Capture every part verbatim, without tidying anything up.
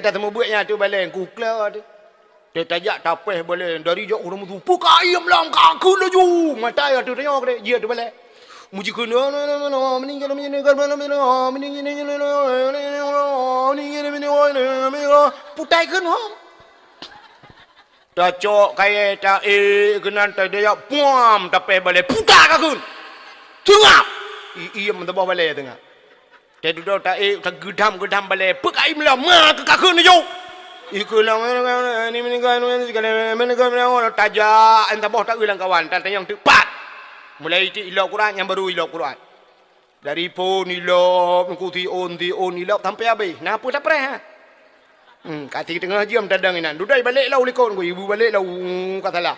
Tateumeubuet nyan ateueh balèe, ku kla teuh. Teutajak tapéh balèe, dari jak ureueng meusu, "Peu ka iem lam ka kheun laju!" Mata ya teuh tanyong keudéh, jih ateueh balèe. Muji kheun, "Putai kheun hom." Tacok kayèe taék keunan, tadayok puam tapéh balèe, "Putai ka kheun!" Teungab! I-, iem teuboh balèe teungab. Teududoe taék, tageudam-geudam balèe, "Peu ka iem lom, ma keu ka kheun laju!" Ikheun lom, tajak, taboh taeu lam kawan, tatanyong teuk pat. Mulai cit ilop Quran, nyang barô ilop Quran. Dari phon ilop, ku siôn, siôn ilop sampai habéh. Na peue tapreh, ha? Hmm, ka siteungoh jeuem tadong inan. Dudoe balek lom u likot, ku ibu balek lom, ka salah.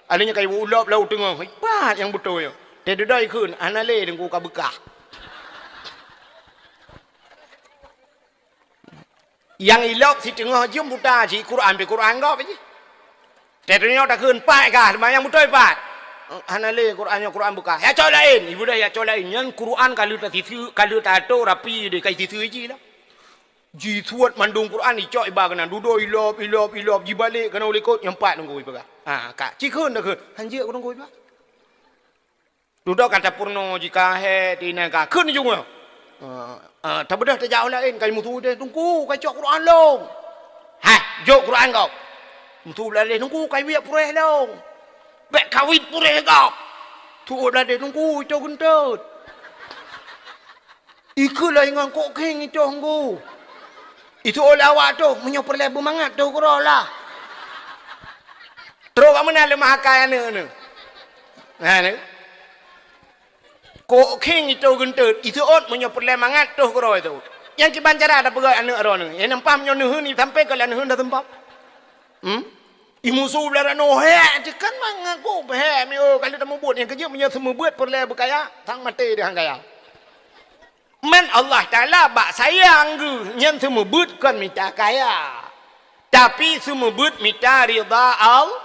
Alèh nyan ka ibu ulop lom teungoh. Ipat nyang beutôi nyoe. Teududoe ikheun, hana lé teungku ka beukah. Nyang ilop siteungoh jeuem buta jih, Quran pih Quran gob jih. Teutunyok takheun, "Pat kah, seumayang beutôi pat?" "Hana lé, Quran nyoe Quran beukah." "Ya cok laén." Ibu dah ya cok laén. Nyan Quran ka lheueh tasiseu, ka lheueh tato rapi deh, ka siseu jih lah. Jisuet mandum Quran, icok iba keunan. Dudoe ilop, ilop, ilop, jibalek keunan u likot, nyan pat teungku ipeugah. Ha, ka. Cikheun takheun. Hanjeuet teungku ipeugah. Dudoe ka tapeurunoe jih ka hé, tinan ka kheun jih nyoe. Ah, ah, tabeudôh tajak u laén, ka jimusu deh, "Teungku, ka cok Quran lôn." "Hai, jok Quran gob." Musu blah deh, "Teungku, ka wiet puréh lôn." "Bèk kawit puréh gob." Tu'ôt blah deh, "Teungku, ito geunteut." Ikheun lom ingat kok kheng itoh nggu. Itu oleh awak toh, meunyoe peureulèe beumangat toh keudroe lah. Trok bak meunan lé meuhakai aneuk neuh. Nah, ni. Kok kheng itoh geunteut, itu ôt meunyoe peureulèe mangat toh keudroe itu. Nyang kiban cara tapeugöt aneuk droeneuh. Nyang nampak meunyoe neuheun, sampai keu lé neuheun dah seumpap. Hmm? Imusu blah ranoe, "Hék, teukan mangat kok, hék, mi, oh, ka lheueh tamubuet nyang keujeuet, meunyoe seumeubeuet peureulèe beukaya, sang maté deh han kaya." Man Allah Taala bak sayang geuh nyan seumeubeuet kon mita kaya, tapi seumeubeuet mita ridha Allah,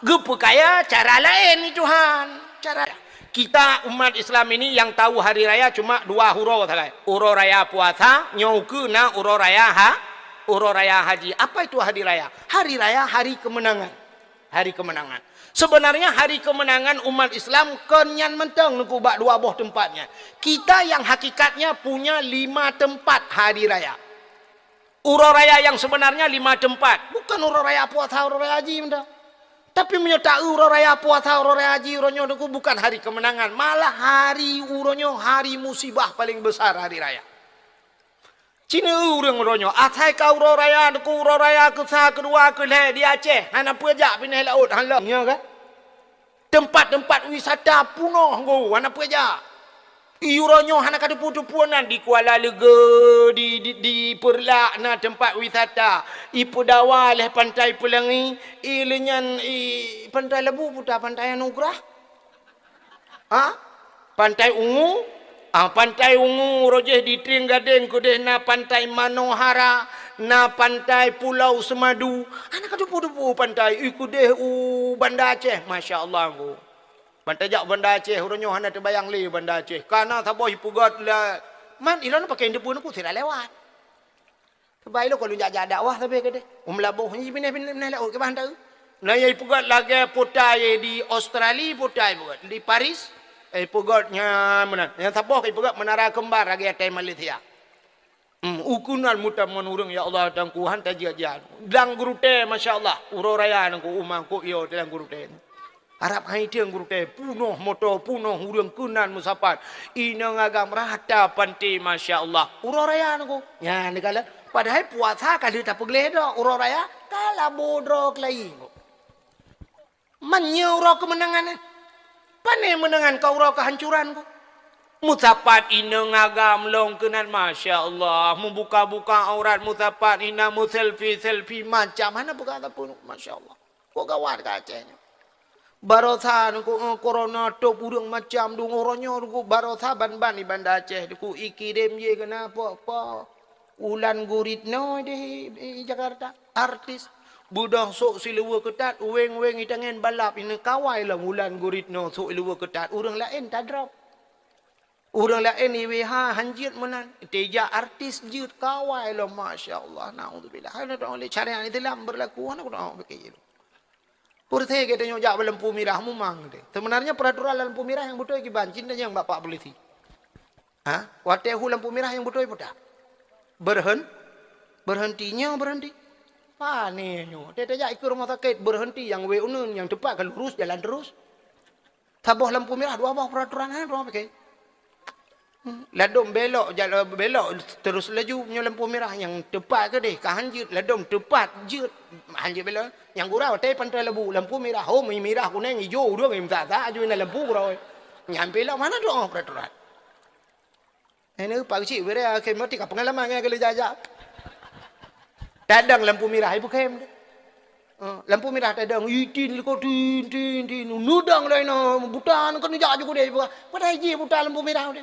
geupeukaya cara laén ni Tuhan. Cara kita umat Islam ini yang tahu hari raya cuma dua uroe sagai. Uroe raya puasa, nyoe ukeue na uroe raya ha, uroe raya haji. Apa itu hari raya? Hari raya hari kemenangan. Hari kemenangan. Sebenarnya hari kemenangan umat Islam kon nyan mantong neukubak dua boh teumpat nyan. Kita yang hakikatnya punya lima tempat hari raya. Uroe raya yang sebenarnya lima tempat. Bukan uroe raya puasa, uroe raya haji mantong. Tapi meunyoe taeu uroe raya puasa, uroe raya haji, uroe nyoe neukubak bukan hari kemenangan. Malah hari uroe nyoe hari musibah paling besar hari raya. Cina ureuëng uroe nyoe, asai ka uroe raya, neukubak uroe raya keusa, keudua, keulhèe di Aceh, hana peue jak binéh laôt, hana lom, nyo kan? Teumpat-teumpat wisata punoh nggu, hana peue jak. Uroe nyoe hana ka teupeu-teupeu nan di Kuala Leugo, di, di, di Peureulak na teumpat wisata. I Peudawa lheueh Pantai Peulangi, i lheueh nyan i Pantai Labu puta Pantai Anugerah. Ha? Pantai Ungu? Ah, Pantai Ungu, rojih di Trienggadeng keudeh na Pantai Manohara, na Pantai Pulau Semadu. Hana ka teupeu-teupeu pantai, i keudeh u Banda Aceh, masya Allah nggu. Pantai jak Banda Aceh, uroe nyoe hana teubayang lé Banda Aceh. Kana saboh ipeugöt la, man ilôn pakai teupeu neukubak sira lewat. Sabab ilôn ka lôn jak-jak dakwah sabe keudeh. U Meulaboh nyan binéh-binéh laôt kiban teu. Na nyang ipeugöt lagèe putai di Australia, putai ipeugöt di Paris. Eh, ipeugöt nyan meunan. Nyang saboh ipeugöt Menara Kembar lagèe atai Malaysia. Hmm, ukeue nan meutamon ureuëng ya Allah Tuhanku han tajak-jak. Dang gurutée masya Allah. Uroe raya nangku uma kok yo dang gurutée. Arab hai tieng gurutée, punoh moto, punoh ureuëng keunan meusapat. Inong agam rata panté, masya Allah. Uroe raya nangku. Nyan dikala, padahai puasa ka lheueh tapeugleh dok, uroe raya ka labo droe keulayi nangku. Man nyoe uroe keumeunangan nyan. Pane meunangan ka uroe keuhancuran nangku. Meusapat inong agam lom keunan, masya Allah. Meubuka-buka aurat meusapat ina meuselfie-selfie macam. Hana peugah sapeue nangku, masya Allah. Kok gawat ka Aceh nyoe. Barosa nangku, eh, corona top ureuëng macam deungoe uroe nyoe nangku barosa ban-ban di Banda Aceh nangku ikirém jih keunan po-po. Wulan Guritno di, di Jakarta, artis. Beudôh sôk siluweue keutat, weng-weng itangen balap ineuk kawai lom Wulan Guritno sôk siluweue keutat, ureuëng laén tadrop. Ureuëng laén iweh ha, han jeuet meunan. Teuh jak artis jeuet kawai lom, masya Allah, naudzubillah. Hana doa lé syariat Islam berlaku, hana doa pakai jeuet. Purthé gata nyoe jak bak lampu mirah mumang teuh. Sebenarnya peraturan lampu mirah nyang beutôi kiban, cit nyang bapak polisi. Ha? Watée hu lampu mirah nyang beutôi peue that? Berhen-, berhenti, nyoe berhenti. Pane nyoe. Teuh tajak ikeue rumoh sakét, berhenti nyang weh uneun, nyang teupat ka lurus, jalan terus. Saboh lampu mirah, dua boh peraturan, ha, dua pakai. Hmm, ladom belok, jalan belok terus laju, nyoe lampu mirah nyang teupat keudeh, ka han jeuet, ladom teupat jeuet, han jeuet belok. Nyang gura watée pantai lebu, lampu mirah, ho, mirah, kunéng, ijo, ureuëng, meusa-sa, aju na lampu gura. Nyan belok mana doa peraturan? Ini Pak Keuchik bere akhé mati ka pengalaman ngon kali jajak. Tadang lampu mirah ibu kem. Ha, lampu mirah tadang, itin liko tin tin tin, nudang lain na buta nak kena jak juga deh. Padahai ji buta lampu mirah deh.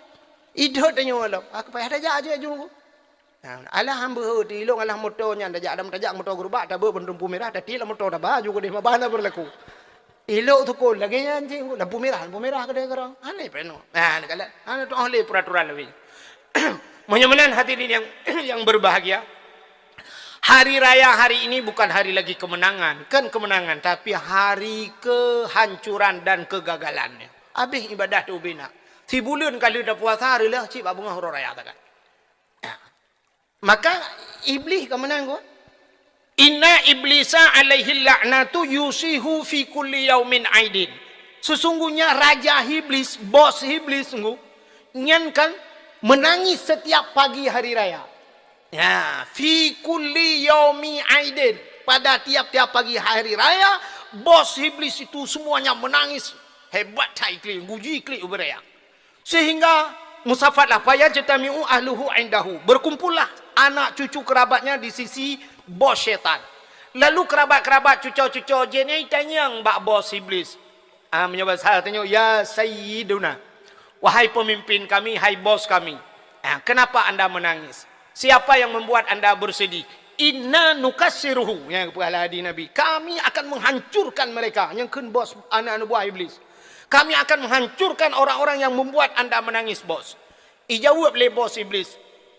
Idot tanyoe lom. Aku payah tajak aja aju. Nah, alah hamba ho ti ilong alah moto nyan tajak adam tajak moto gerubak tabe bendung lampu mirah tati lam moto taba juga deh mabana berlaku. Ilok tukul lagée nyan cik, lampu mirah, lampu mirah keudeh keudroe. Aneh penoh. Nah, ni kala, hana tu'oh lé peraturan lawét. Meunyoe meunan hadirin yang, yang berbahagia, hari raya hari ini bukan hari lagi kemenangan, kan kemenangan, tapi hari kehancuran dan kegagalannya. Habis ibadah tu bina. Sibuleuen ka lheueh tapuasa, reulah cit bak beungoh uroe raya takan. Maka Iblih ka meunan geuh. Inna iblisa alaihi la'natu yusihu fi kulli yaumin aidin. Sesungguhnya raja Iblis, bos Iblis sungguh, nyan kan menangis setiap pagi hari raya. Ya, fi kulli yaumi aidin. Pada tiap-tiap pagi hari raya, bos Iblis itu semuanya menangis. Hebat hai klik, guji klik ubaya. Sehingga musafatlah, fayajtami'u ahluhu indahu. Berkumpullah anak cucu kerabatnya di sisi bos syaitan. Lalu kerabat-kerabat cuco-cuco jin nyan tanyong bak bos Iblis. Ah, meunyoe bahasa tanyong, "Ya Sayyiduna, wahai pemimpin kami, hai bos kami, ah, kenapa anda menangis? Siapa yang membuat anda bersedih?" "Inna nukassiruhu," nyang geupeugah lé hadis Nabi, "Kami akan menghancurkan mereka," nyang kheun bos aneuk-aneuk buah Iblis. "Kami akan menghancurkan orang-orang yang membuat anda menangis, bos." Ijaweueb lé bos Iblis,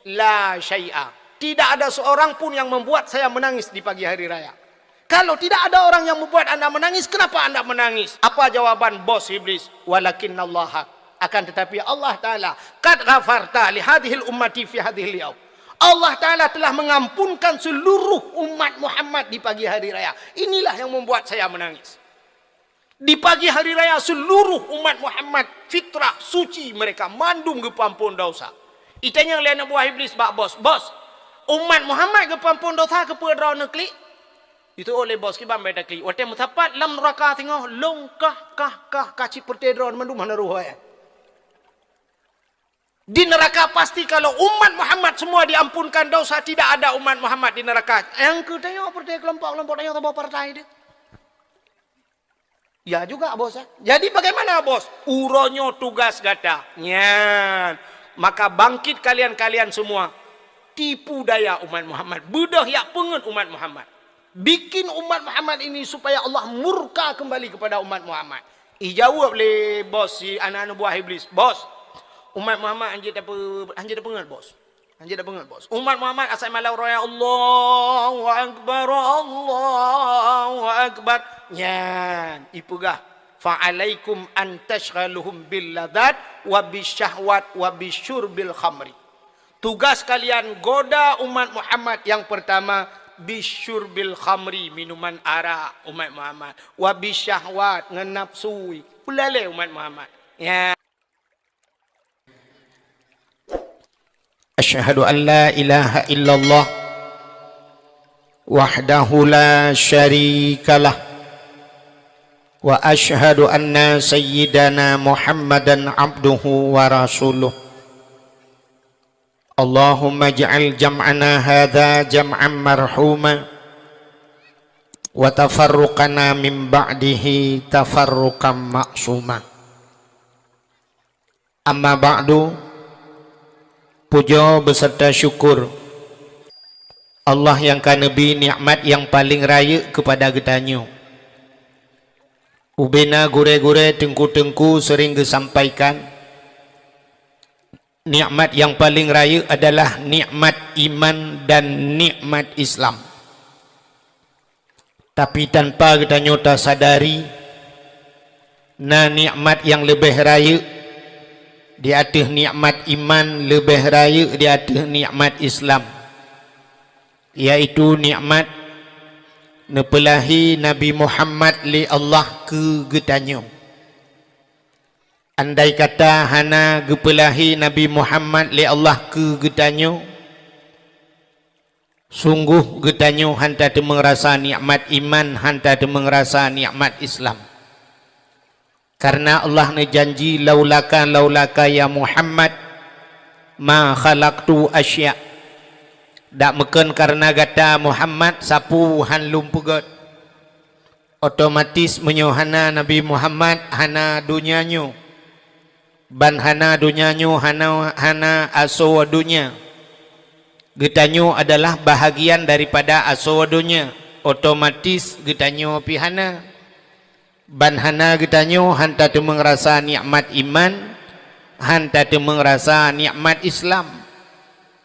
"La syai'a. Tidak ada seorang pun yang membuat saya menangis di pagi hari raya. Kalau tidak ada orang yang membuat anda menangis, kenapa anda menangis?" Apa jawaban bos Iblis? "Walakinnallaha, akan tetapi Allah Ta'ala, qad ghafarta li hadhil ummati fi hadhil yaum. Allah Ta'ala telah mengampunkan seluruh umat Muhammad di pagi hari raya. Inilah yang membuat saya menangis." Di pagi hari raya seluruh umat Muhammad fitrah suci mereka mandum geupeuampon dosa. Itanyong lé aneuk buah Iblis bak bos, "Bos, umat Muhammad geupeuampon dosa keupeue droeneuh klik?" Itu oleh bos kiban beta klik. Watée meusapat lam nuraka singoh long kah kah kah kah cit peureute droeneuh mandum hana roh hai. Di neraka pasti kalau umat Muhammad semua diampunkan dosa, tidak ada umat Muhammad di neraka. Nyang keu tanyoe partai kelompok-kelompok tanyoe saboh partai deh. Ya juga bos, eh. Jadi bagaimana bos? Uroe nyoe tugas gata. Nyan. Maka bangkit kalian-kalian semua. Tipu daya umat Muhammad. Beudôh yak peungeut umat Muhammad. Bikin umat Muhammad ini supaya Allah murka kembali kepada umat Muhammad. Ijaweueb lé bos si aneuk-aneuk buah Iblis, "Bos, umat Muhammad hanjeuet tape-, hanjeuet tapeungeut, bos. Hanjeuet tapeungeut, bos. Umat Muhammad asai malam raya Allahu Akbar, Allahu Akbar." Nyan, ipeugah, "Fa'alaikum an tasyghaluhum bil ladzat wa bisyahwat wa bisyurbil khamri." Tugas kalian goda umat Muhammad yang pertama bisyurbil khamri, minuman arak umat Muhammad, wa bisyahwat ngon nafsu, peulalé umat Muhammad. Ya. Asyhadu an la ilaha illallah wahdahu la syarikalah wa asyhadu anna sayyidana Muhammadan abduhu wa rasuluh. Allahumma ij'al jam'ana hadza jam'an marhuma, wa tafarruqana min ba'dihi tafarruqan ma'suma. Amma ba'du, pujoe beuseurta syukur Allah nyang ka neubri nikmat nyang paleng rayeuk keupada geutanyoe. Ubena gurée-gurée, teungku-teungku seuring geusampaikan, Nikmat nyang paleng rayeuk adalah nikmat iman dan nikmat Islam. Tapi tanpa geutanyoe tasadari, na nikmat nyang leubeh rayeuk di ateueh nikmat iman, leubeh rayeuk di ateueh nikmat Islam, yaitu nikmat neupeulahi Nabi Muhammad lé Allah keu geutanyoe. Andai kata hana geupeulahi Nabi Muhammad lé Allah keu geutanyoe, sunggoh geutanyoe hana tateumeung rasa nikmat iman, hana tateumeung rasa nikmat Islam. Karena Allah neujanji, "Laulaka, laulaka ya Muhammad, ma khalaqtu asya." Dak meukon karena gata Muhammad, sapeue hán lôn peugét. Otomatis meunyoe hana Nabi Muhammad, hana donya nyoe. Ban hana donya nyoe, hana, hana asoe donya. Geutanyoe adalah bahagian daripada asoe donya. Otomatis geutanyoe pih hana. Ban hana geutanyoe hán tateumeung rasa nikmat iman, hán tateumeung rasa nikmat Islam.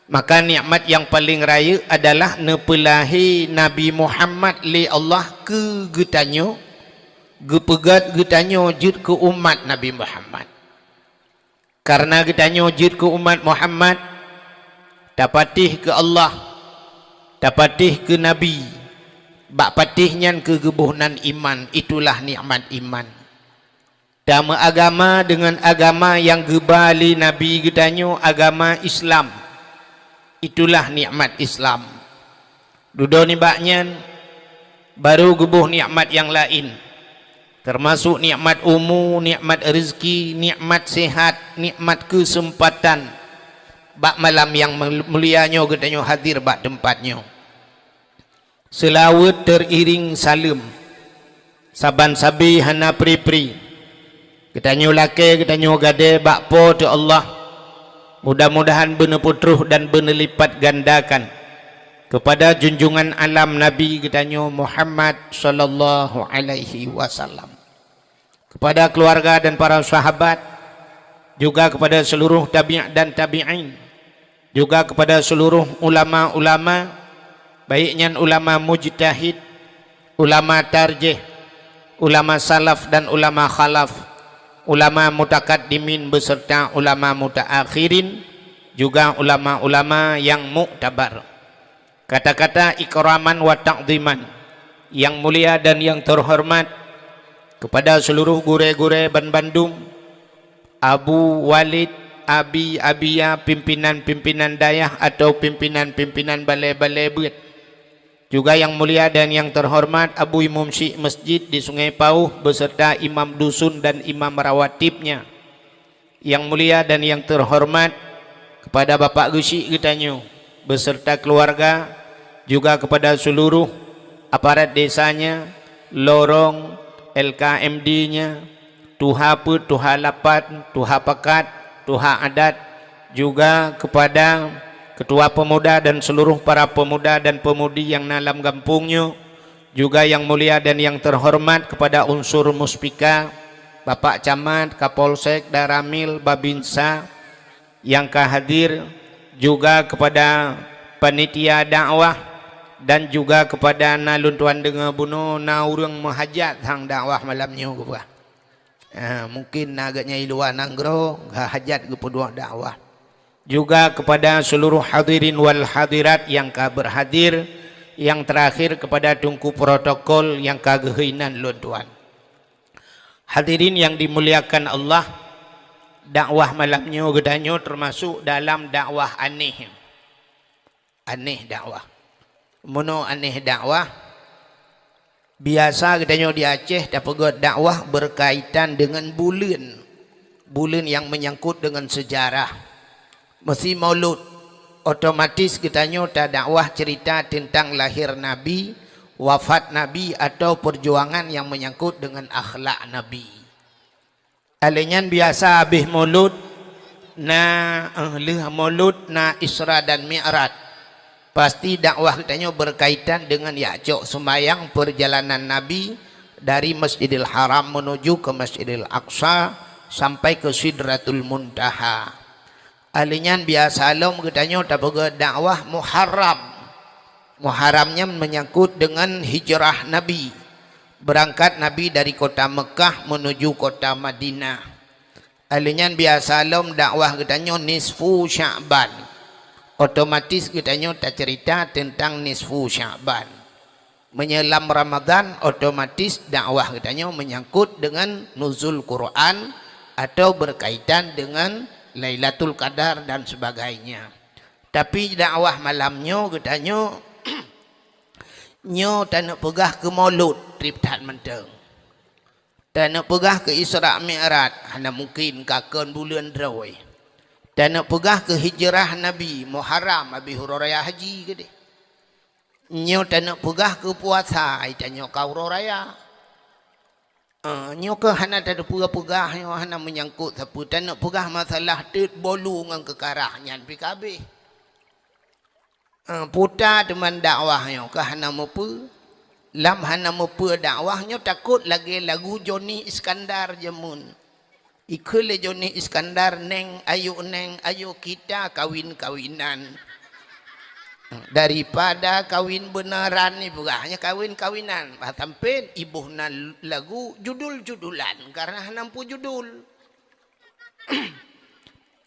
Maka nikmat nyang paleng rayeuk adalah neupeulahi Nabi Muhammad lé Allah keu geutanyoe, geupeugét geutanyoe jeuet keu umat Nabi Muhammad. Karena geutanyoe jeuet keu umat Muhammad, tapatéh keu Allah, tapatéh keu Nabi, bak patéh nyan keu geuboh nan iman, itulah nikmat iman. Tameuagama deungon agama nyang geuba lé Nabi geutanyoe, agama Islam. Itulah nikmat Islam. Dudoe nibak nyan, barô geuboh nikmat nyang laén, teumasok nikmat umu, nikmat reuzeuki, nikmat seuhat, nikmat keuseumpatan. Bak malam nyang mul-, mulia nyoe geutanyoe hadir bak teumpat nyoe. Seulaweuet teuiréng saleuem, saban sabe hana pri-pri. Geutanyoe lakée, geutanyoe gadée bak Po teu Allah. Mudah-mudahan beuneupeutroh dan beuneulipatgandakan keupada junjungan alam Nabi geutanyoe Muhammad sallallahu alaihi wasallam. Kepada keluarga dan para sahabat, juga kepada seluruh tabi' dan tabi'in, juga kepada seluruh ulama-ulama, baik nyan ulama mujtahid, ulama tarjih, ulama salaf dan ulama khalaf, ulama mutakaddimin beserta ulama mutaakhirin, juga ulama-ulama nyang muktabar. Kata-kata ikraman wa ta'ziman, yang mulia dan yang terhormat kepada seluruh gurée-gurée banbandum, Abu Walid, Abi, Abiya, pimpinan-pimpinan dayah atau pimpinan-pimpinan balée-balée beuet. Juga yang mulia dan yang terhormat Abu Imum Syik Masjid di Sungai Pauh beserta imam dusun dan imam rawatibnya. Yang mulia dan yang terhormat kepada Bapak Geuchik geutanyoe beserta keluarga, juga kepada seluruh aparat desanya, lorong, L K M D-nya, tuha peuet, tuha lapan, tuha pakat, tuha adat, juga kepada ketua pemuda dan seluruh para pemuda dan pemudi yang na lam gampông nyoe, juga yang mulia dan yang terhormat kepada unsur Muspika, Bapak Camat, Kapolsek, Danramil, Babinsa yang ka hadir, juga kepada panitia dakwah dan juga kepada na lôn tuan deungoe bunoe na ureuëng meuhajat sang dakwah malam nyoe keubah. Ah, mungkin na geuhnyan i luwa nanggroe, hajat geupeuduek dakwah. Juga kepada seluruh hadirin wal hadirat yang ka berhadir, yang terakhir kepada Teungku Protokol yang ka geuhôi nan lôn tuan. Hadirin yang dimuliakan Allah, dakwah malam nyoe geutanyoe termasuk dalam dakwah aneh. Aneh dakwah. Meunoe aneh dakwah, biasa geutanyoe di Aceh tapeugét dakwah berkaitan dengan buleuen. Buleuen yang menyangkut dengan sejarah. Meusi Maulud, otomatis geutanyoe tadakwah cerita tentang lahir Nabi, wafat Nabi, atau perjuangan yang menyangkut dengan akhlak Nabi. Alèh nyan biasa habéh Maulud, na, eh, lheueh Maulud na Isra dan Mi'raj. Pasti dakwah geutanyoe berkaitan dengan jak cok seumayang perjalanan Nabi dari Masjidil Haram menuju ke Masjidil Aqsa sampai ke Sidratul Muntaha. Ahli nyan biasa lom geutanyoe tapeugah dakwah Muharram. Muharram nyan menyangkut dengan hijrah Nabi. Berangkat Nabi dari kota Mekah menuju kota Madinah. Ahli nyan biasa lom dakwah geutanyoe nisfu Sya'ban. Otomatis geutanyoe tacerita tentang nisfu Sya'ban. Meunyoe lam Ramadan, otomatis dakwah geutanyoe menyangkut dengan nuzul Quran atau berkaitan dengan Lailatul Qadar dan sebagainya. Tapi dakwah malam nyoe geutanyoe, nyoe taneuk peugah keu Maulud treb that mantong. Taneuk peugah keu Isra Mi'raj, hana mungken ka kon buleuen droe. Taneuk peugah keu hijrah Nabi, Muharram, abéh uroe raya haji keudeh. Nyoe taneuk peugah keu puasa, ai tanyoe ka uroe raya. Eh, nyoe keuh hana tateupeue peugah, nyoe hana menyangkut sapeue. Taneuk peugah masalah teut bolu ngon keukarah nyan pi ka abéh. Eh, puta teuma dakwah nyoe keuh hana meupeue. Lam hana meupeue dakwah nyoe takot lagée lagu Joni Iskandar jameun. Ikheun lé Joni Iskandar, "Neng, ayo Neng, ayo kita kawin-kawinan. Daripada kawin beunaran," ipeugah, "nyan kawin-kawinan." Bah sampeuen iboh na lagu judul-judulan, karena hana meupeue judul.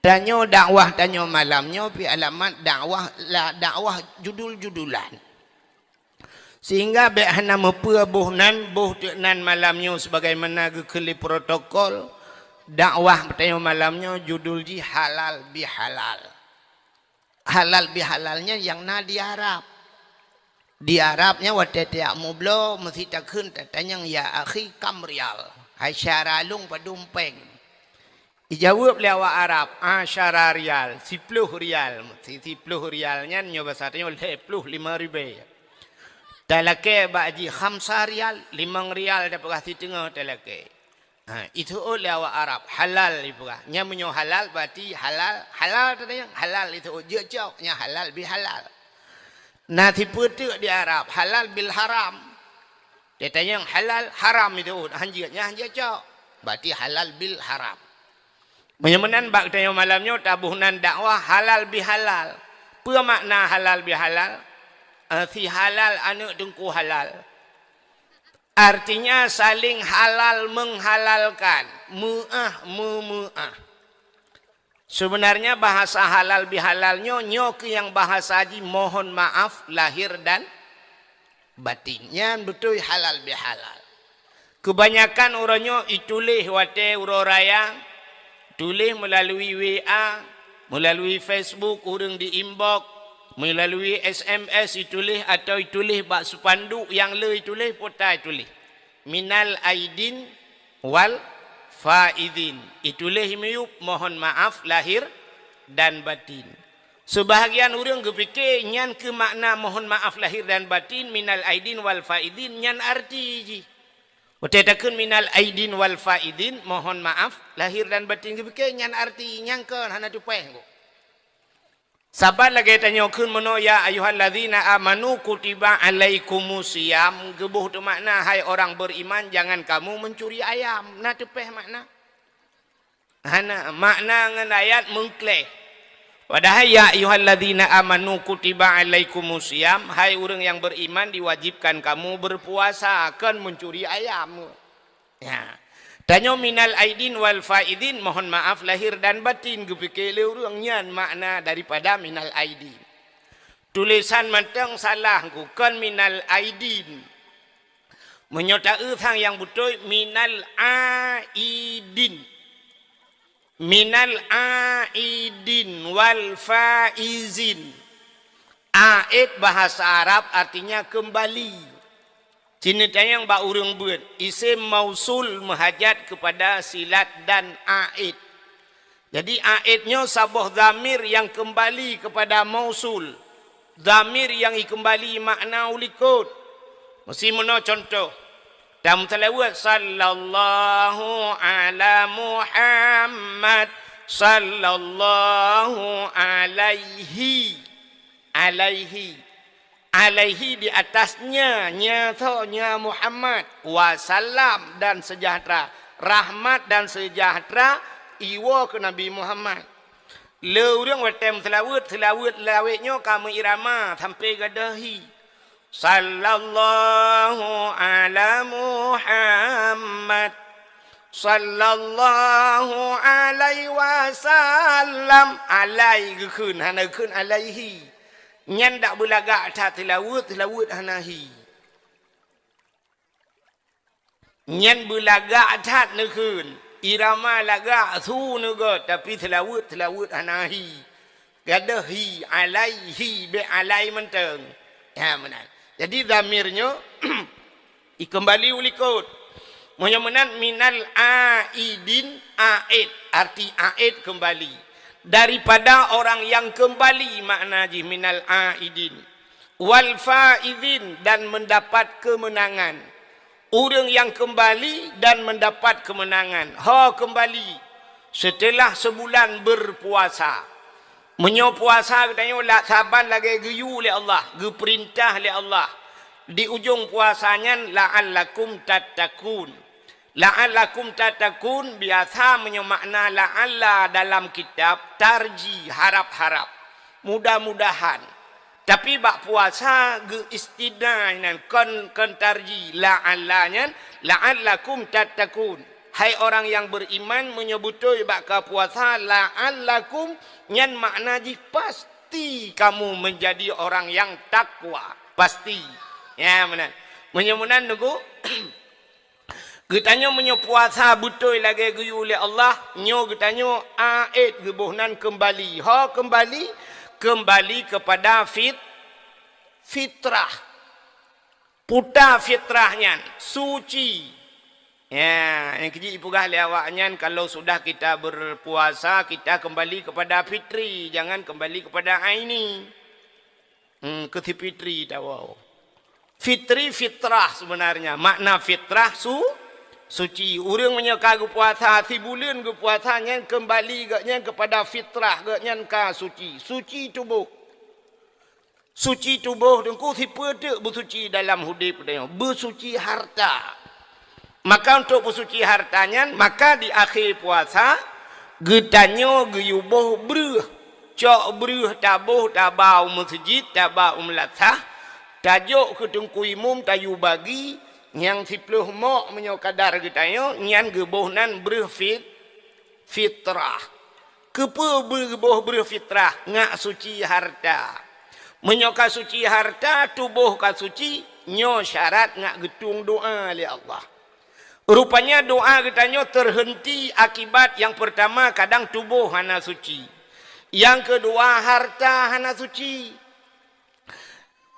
Tanyoe dakwah tanyoe malam nyoe pi alamat dakwah la dakwah judul-judulan. Sehingga bék hana meupeue boh nan, boh teuk nan malam nyoe sebagaimana geukheun lé protokol, dakwah tanyoe malam nyoe judul jih halal bihalal. Halal bihalal nyan nyang na di Arab. Di Arab nyan watée tajak meubloe, meusti takheun tatanyong, "Ya akhi, kam rial?" Hai syedara lôn, padum péng? Ijaweueb lé awak Arab, "Asyara rial, siploh rial." Si-, siploh rial nyan nyoe basa tanyoe lhée ploh limong ribée. Talakée bak jih, "Khamsa rial, limong rial tapeugah siteungoh talakée." Ha, iteuôt lé awak Arab, halal ipeugah. Nyan meunyoe halal, berarti halal, halal tatanyong, halal iteuôt, jeuet cok, nyan halal bihalal. Na sipeue teuk di Arab, halal bil haram. Tatanyong halal, haram iteuôt, hanjeuet, nyan hanjeuet cok. Berarti halal bil haram. Meunyoe meunan bak tanyoe malam nyoe taboh nan dakwah halal bihalal. Peue makna halal bihalal? Eh, si halal aneuk teungku halal. Artinya saling halal menghalalkan, meuáh meumeuáh. Sebenarnya bahasa halal bihalal nyoe, nyoe keuh nyang bahasa jih mohon maaf lahir dan batin. Nyan beutôi halal bihalal. Kebanyakan uroe nyoe ituléh watée uroe raya, tuléh meulalu W A, meulalu Facebook ureuëng di inbox, meulalu S M S ituléh atau ituléh bak spanduk nyang le ituléh, puta ituléh. Minal aidin wal faizin. Ituléh miyueb mohon maaf lahir dan batin. Sebahagian ureuëng geupike nyan keuh makna mohon maaf lahir dan batin, minal aidin wal faizin, nyan arti jih. Watée takheun minal aidin wal faizin, mohon maaf lahir dan batin, geupike nyan arti, nyan kon hana teupéh. Saban lagée tanyoe kheun meunoe, "Ya ayyuhallazina amanu kutiba alaikumusiyam," geuboh teumakna, "Hai orang beriman, jangan kamu mencuri ayam." Na teupéh makna? Hana, makna ngon ayat meukleh. Padahai, "Ya ayyuhallazina amanu kutiba alaikumusiyam," hai ureuëng yang beriman, diwajibkan kamu berpuasa, kon mencuri ayam. Ya. Tanyoe minal aidin wal faizin, mohon maaf lahir dan batin, geupike lé ureuëng nyan makna daripada minal aidin. Tulésan mantong salah, kon minal aidin. Meunyoe taeu sang nyang beutôi, minal aidin. Minal aidin wal faizin. Aid bahasa Arab artinya kembali. Cit neutanyong bak ureuëng beuet, isim mausul meuhajat kepada silat dan aid. Jadi, aid nyoe saboh dhamir nyang keumbali keupada mausul. Dhamir nyang ikeumbali makna u likot. Meusi meunoe cuntoh, tameuseulaweuet, "Sallallahu ala Muhammad, sallallahu alaihi." Alaihi. Alaihi di atasnya, nya tho, nya Muhammad. Wasallam dan sejahtera. Rahmat dan sejahtera iwoe keu Nabi Muhammad. Le ureuëng watée meuseulaweuet, seulaweuet lawét nyoe ka meuirama sampoe gadôh hi. Sallallahu ala Muhammad. Sallallahu alaihi wasallam. Alai geukheun, hana geukheun alaihi. Nyan dak beulagak that seulaweuet, seulaweuet hana hi. Nyan beulagak that neukheun. Irama lagak su neugôt, tapi seulaweuet, seulaweuet hana hi. Gadôh hi, alaihi, bék alai mantong. Ha, meunan. Jadi, dhamir nyoe ikeumbali u likot. Meunyoe meunan, minal aidin, aid, arti aid keumbali. Daripada orang yang keumbali, makna jih minal aidin. Wal faizin, dan mendapat kemenangan. Ureuëng nyang keumbali dan mendapat kemenangan. Ho keumbali seuteulah seubulan beupuasa. Meunyoe puasa geutanyoe la-, saban lagée geuyue lé Allah, geupeurintah lé Allah. Di ujong puasa nyan, la'allakum tattaqun. La'allakum tattaqun, biasa meunyoe makna la'alla dalam kitab, tarji, harap-harap, mudah-mudahan. Tapi bak puasa geu-istitsna nyan, kon, kon tarji, la'alla nyan, la'allakum tattaqun. Hai orang yang beriman, meunyoe beutôi bak ka puasa, la'allakum, nyan makna jih pasti kamu menjadi orang yang takwa. Pasti. Ya, meunan. Meunyoe meunan, Teungku, geutanyoe meunyoe puasa beutôi lagée geuyue lé Allah, nyoe geutanyoe aid geuboh nan keumbali. Ho keumbali? Keumbali keupada fit-, fitrah. Puta fitrah nyan, suci. Ya, nyang keujeuet jipeugah lé awak nyan, kalau sudah kita berpuasa, kita kembali kepada fitri, jangan kembali kepada aini. Hmm, keu si fitri tawoe. Fitri fitrah sebenarnya. Makna fitrah su-, suci. Ureuëng meunyoe ka geupuasa, sibuleuen geupuasa, nyan keumbali gobnyan keupada fitrah, gobnyan ka suci. Suci tuboh. Suci tuboh Teungku, sipeue teuk beusuci dalam udeb geutanyoe? Beusuci harta. Maka untuk beusuci harta nyan, maka di akhé puasa, geutanyoe geuyuboh breueh. Cok breueh taboh, taba u meuseujid, taba u meulasah, tajok keu teungku imum, tayue bagi, nyang siplôh mok meunyoe kadar geutanyoe, nyan geuboh nan breueh fit-, fitrah. Keupeue geuboh breueh fitrah? Ngat suci harta. Meunyoe ka suci harta, tuboh ka suci, nyoe syarat ngat geutueng doá lé Allah. Rupanya doá geutanyoe teuheunti akibat nyang peurtama kadang tuboh hana suci. Nyang keudua harta hana suci.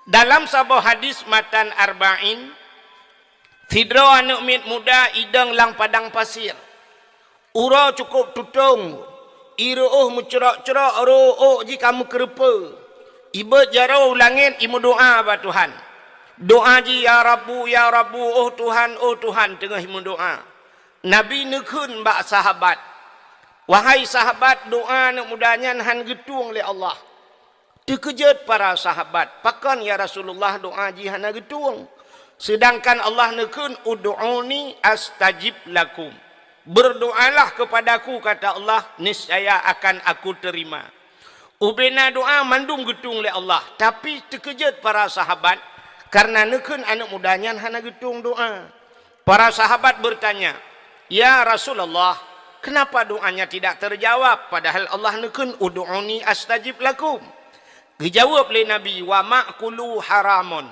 Dalam saboh hadis matan Arba'in, sidroe aneuëk miet muda idong lam padang pasir. Uroe cukôp tutong, ie reuôh meucrok-crok, rôh ôk jih ka meukeureupeue. Ibeuet jaroe u langét, imeudoá bak Tuhan. Doá jih, "Ya Rabbu, ya Rabbu, oh Tuhan, oh Tuhan," teungoh imeudoá. Nabi neukheun bak sahabat, "Wahai sahabat, doá aneuëk muda nyan hán geutueng lé Allah." Teukeujot para sahabat, "Pakon, ya Rasulullah, doá jih hana geutueng? Seudangkan Allah neukheun, 'Ud'uni astajib lakum.' Berdoalah kepada-Ku, kata Allah, niscaya akan Aku terima." Ubena doá mandum geutueng lé Allah, tapi teukeujot para sahabat, kareuna neukheun aneuëk muda nyan hana geutueng doá. Para sahabat bertanya, "Ya Rasulullah, kenapa doanya tidak terjawab, padahal Allah neukheun, 'Ud'uni astajib lakum'?" Geujaweueb lé Nabi, "Wa ma'kuluhu haramun,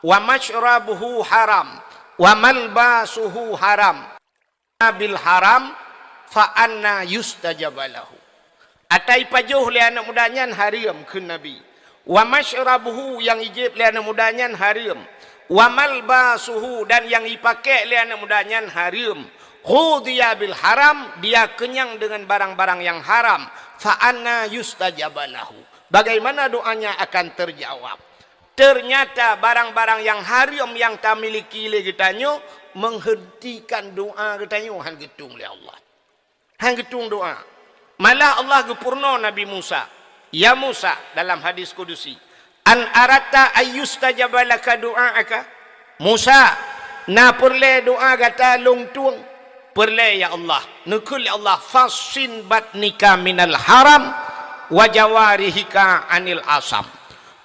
wa masyrabuhu haram, wa malbasuhu haram. Bil haram, fa anna yustajaba lahu." Ata ipajoh lé aneuëk muda nyan hareuem, kheun Nabi. "Wa masyrabuhu," nyang ijieb lé aneuëk muda nyan hareuem. "Wa malbasuhu," dan nyang ipakék lé aneuëk muda nyan hareuem. "Ghudhiya bil haram," dia kenyang dengan barang-barang yang haram. "Fa anna yustajaba lahu." Bagaimana doanya akan terjawab? Ternyata barang-barang nyang hareuem nyang tamiliki lé geutanyoe menghentikan doá geutanyoe, hán geutueng lé Allah. Hán geutueng doá. Malah Allah geupeurunoe Nabi Musa. "Ya Musa," dalam hadis kudusi, "an aratta ayyustajaba laka du'aaka?" Musa, na peureulée doá gata lôn tueng? Peureulée, ya Allah. Neukheun lé Allah, "Fassin batnika minal haram, Wa jawarihika anil asam.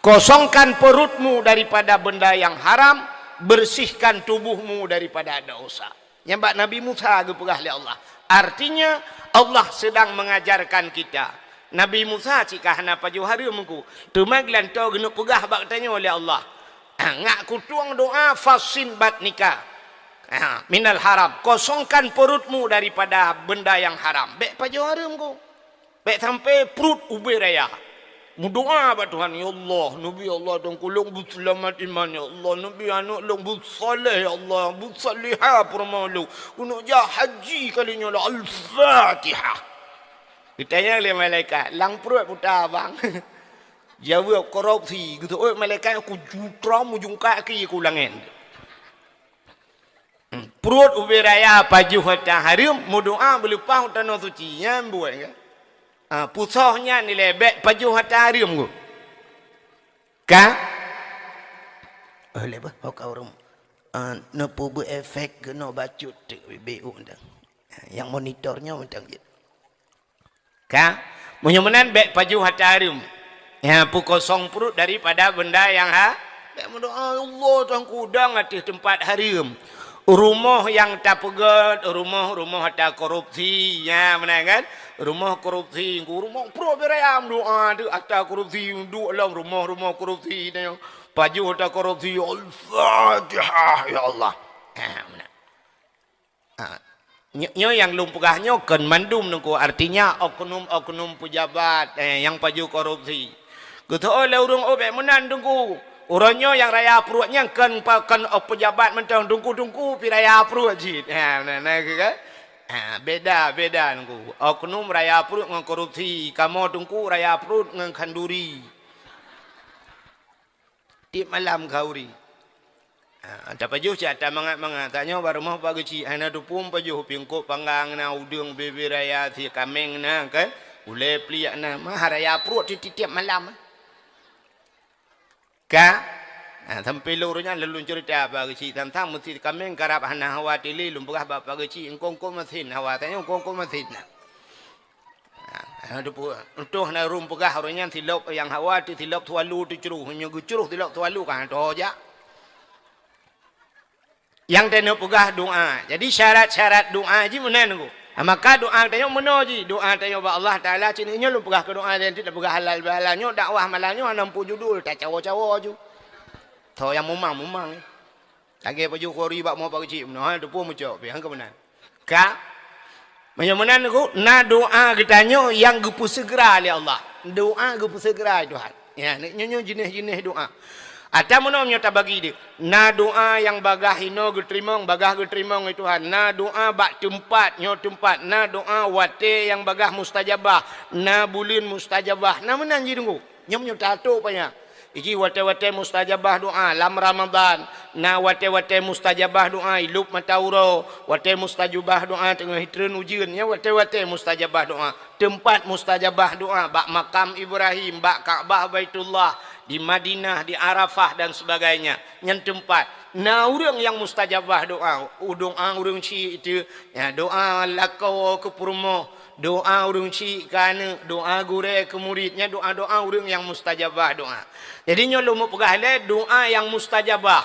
Kosongkan perutmu daripada benda yang haram, bersihkan tubuhmu daripada dosa. Nyan bak Nabi Musa geupeugah lé Allah. Artinya, Allah sedang mengajarkan kita. Nabi Musa cit ka hana pajoh hareuem ku. Teuma geulantoe geuneuk peugah bak tanyoe lé Allah. Ngak kutueng doa fasin batnika. Ha, minal haram. Kosongkan perutmu daripada benda yang haram. Bék pajoh hareuem ku. Bék sampai pruet ubé raya. Meudoa bak Tuhan, "Ya Allah, neubi Allah dan kulong beuseulamat iman, ya Allah, neubi aneuk lôn beusaleh, ya Allah, beusalihah peurumoh lôn. Keuneuk jak haji kali nyoe lah." Al-Fatihah. Geutanyong lé malaikat, "Lam pruet peue ta, Bang?" Jaweueb, "Korupsi." Geuteuôt malaikat, "Ku jutrom ujong kaki ku langét." Pruet ubé raya pajoh ata hareuem, meudoa beuleupah u tanoh suci. Nyan buet, kan? Ha, pusoh nyan ilée bék pajoh ata hareuem ku. Ka? Oh, lé bah, ho ka ureueng. Ah, neupeubuet efek keunoe bacut teuk bibé u dang. Nyang monitor nyoe mantong jeuet. Ka? Meunyoe meunan bék pajoh ata hareuem. Ya, peukosong pruet daripada benda nyang ha-, bék meudoa, "Ya Allah, Tuhanku, dang ateueh teumpat hareuem." Rumoh nyang tapeugét, rumoh-rumoh ata korupsi. Ya, meunan kan? Rumoh korupsi, rumoh pruet beureuyam doa tu ata korupsi, duek lom rumoh-rumoh korupsi tu. Pajoh ata korupsi, Al-Fatihah, ya Allah. Ha, meunan. Ha. Nyo-, nyoe nyang lôn peugah nyoe kon mandum Teungku, artinya oknum-oknum pejabat, eh, nyang pajoh korupsi. Geuteuôt lé ureueng, "Oh, bék meunan Teungku. Uroe nyoe nyang raya pruet nyan kon pa-, kon, oh, pejabat mantong, Teungku-teungku pi raya pruet cit." Ha, na, na, ke, ke? Ha, beda, beda Teungku. Oknum raya pruet ngon korupsi, kamoe Teungku raya pruet ngon khanduri. Tiep malam khanduri. Ha, tapajoh cit ata mangat-mangat. Tanyoe bak rumoh Pak Geuchik, hana teupeue pajoh, pingkop panggang na, udeueng bebe raya, sie kaméng na, kan? Ulée pliek na, mah raya pruet tiep-tiep malam. Ka? Ha, sampoe lôn uroe nyan lôn ceurita Pak Geuchik, tang-tang meusit kaméng karab hana hawa tili, lôn peugah bak Pak Geuchik, "Engko-engko meusit hawa." Tanyoe, "Engko-engko meusit na." Ha, ha, teupeue. Toh na ureueng peugah uroe nyan silop nyang hawa teuh silop sualu teucroh. Meunyoe geucroh silop sualu ka han toh jak. Nyang teuneuk peugah doa. Jadi syarat-syarat doa jih meunan Teungku. Ha, maka doa tanyoe meunoe jih. Doa tanyoe bak Allah Taala cit nyoe lôn peugah keu doa dan tidak peugah halal bihalal. Nyoe dakwah malam nyoe hana muphom judul, tacawo-cawo ju. Toh nyang mumang-mumang. Lagée pajoh khanduri bak rumoh Pak Geuchik meunoe, ha, teupeue mucok pih, han keu meunan. Ka? Meunyoe meunan Teungku, na doa geutanyoe nyang geupeuseugera lé Allah. Doa geupeuseugera lé Tuhan. Ya, nyoe, nyoe jinéh-jinéh doa. Ata meunoe nyoe tabagi deuh. Na doa nyang bagaih inoe geuteurimong, bagaih geuteurimong lé Tuhan. Na doa bak teumpat, nyoe teumpat. Na doa watée nyang bagaih mustajabah. Na buleuen mustajabah. Na meunan jih Teungku. Nyoe meunyoe tatok payah. Iji watée-watée mustajabah doa lam Ramadhan, na watée-watée mustajabah doa ilop mata uroe, watée mustajabah doa teungoh jitreun ujeuen, nyan watée-watée mustajabah doa. Teumpat mustajabah doa bak makam Ibrahim, bak Ka'bah Baitullah, di Madinah, di Arafah dan sebagainya. Nyan teumpat. Na ureueng nyang mustajabah doa, u doa ureueng syik itu, ya, doa lakoe keu peurumoh, doa ureueng syik keu aneuk, doa gurée keu murit, nyan doa-doa ureueng nyang mustajabah doa. Jadi nyoe lôn meupeugah lé doa nyang mustajabah.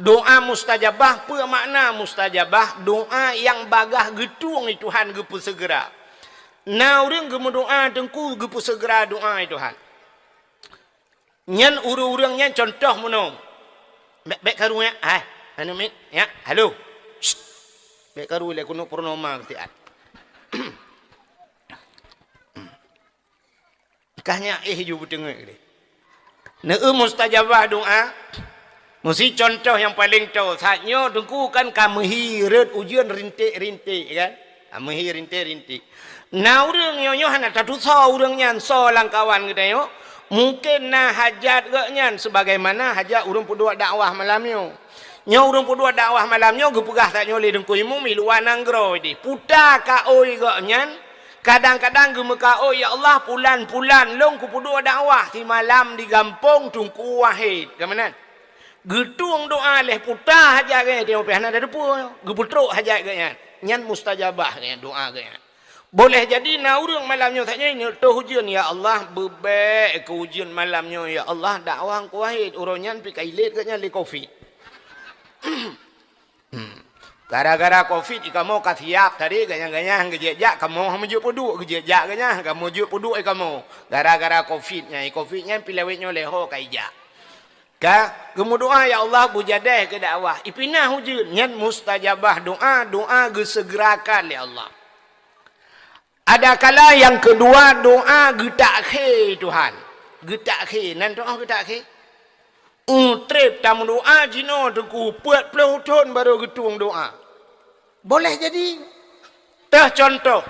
Doa mustajabah, peue makna mustajabah? Doa nyang bagaih geutueng lé Tuhan geupeuseugera. Na ureueng geumeudoa Teungku geupeuseugera doa lé Tuhan. Nyan ureueng-ureueng nyan contoh meunoe. Bék, bék karu nyan, hai, anu mit, ya, halo. Shh. Bék karu lé keuneuk purnoma keusiat. Kah nyan éh ju beuteungeut lé. Neu mustajabah doa. Meusi contoh nyang paleng toe, saat nyoe Teungku kan ka meuhi rot ujeuen rinték-rinték kan? Ka meuhi rinték-rinték. Na ureueng nyoe, nyoe hana tatusoe ureueng nyan soe lam kawan geutanyoe. Mungken na hajat geuh nyan sebagaimana hajat ureueng peuduek dakwah malam nyoe. Nyoe ureueng peuduek dakwah malam nyoe geupeugah tanyoe lé Teungku Imum i luwa nanggroe deh. Puta kaôi geuh nyan, kadang-kadang geumeukaôi, "Ya Allah, pulan-pulan lôn kupeuduek dakwah simalam di gampông Teungku Wahid." Ka meunan? Geutueng doa lhée puta hajat geuh nyan, teuma pih hana teupeue, geupeutrok hajat geuh nyan. Nyan mustajabah geuh nyan, doa geuh nyan. Boleh jadi na ureuëng malam nyoe saja ini toh ujeuen, "Ya Allah, beubek keu ujeuen malam nyoe, ya Allah, dakwah kuwahid." Uroe nyan pi ka ilét geuh nyan lé covid. Hmm. Gara-gara covid ikamoe ka siap tadi, ganyang-ganyang geujak-jak kamoe meujeuet peuduek, geujak-jak ganyang kamoe jeuet peuduek ikamoe. Gara-gara covid nyan, covid nyan pi lawét nyoe lé ho ka ijak. Ka geumeudoa, "Ya Allah, beujadeh keu dakwah." Ipinah ujeuen, nyan mustajabah doa, doa geuseugerakan lé Allah. Adakala nyang keudua, doa geutakhe Tuhan. Geutakhe, nan doa geutakhe. Utreb tameudoa jinoe teungku peuet ploh thon barô geutueng doa. Boleh jadi. Teuh contoh,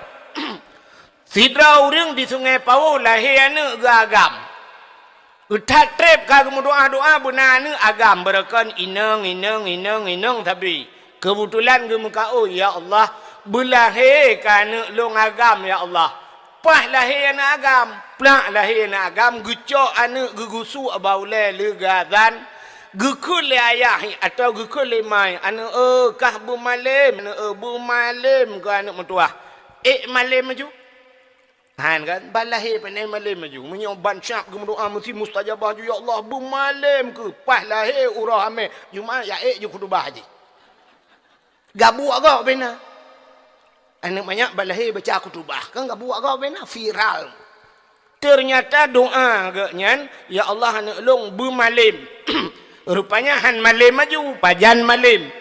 sidroe ureuëng di Sungai Pawôh lahé aneuëk geuagam. That treb ka geumeudoa-doa beuna aneuëk agam, beureukan inong, inong, inong, inong sabe. Keubeutulan geumeukaôi, "Ya Allah, beulahé ka aneuëk lôn agam, ya Allah." Paih lahé aneuëk agam, plak lahé aneuëk agam, geucok aneuëk geugusu bak ulée leuga dan geukheun lé ayah atawa geukheun lé mai, "Aneuëk eu, kah beumalem, aneuëk eu, beumalem keu aneuëk meutuwah." Ék malem laju. Han kan, ban lahé pane malem laju. Meunyoe ban syab geumeudoa meusti mustajabah ju, "Ya Allah, beumalem keu." Paih lahé uroe Hamé, Jumat ya ék ju khutubah jih. Gabuek gob bena. Aneuëk manyak ban lahé baca khutubah, kan gabuek gob bena, viral. Teunyata doa geuh nyan, "Ya Allah, aneuëk lôn beumalem." Rupanya han malem laju, pajan malem.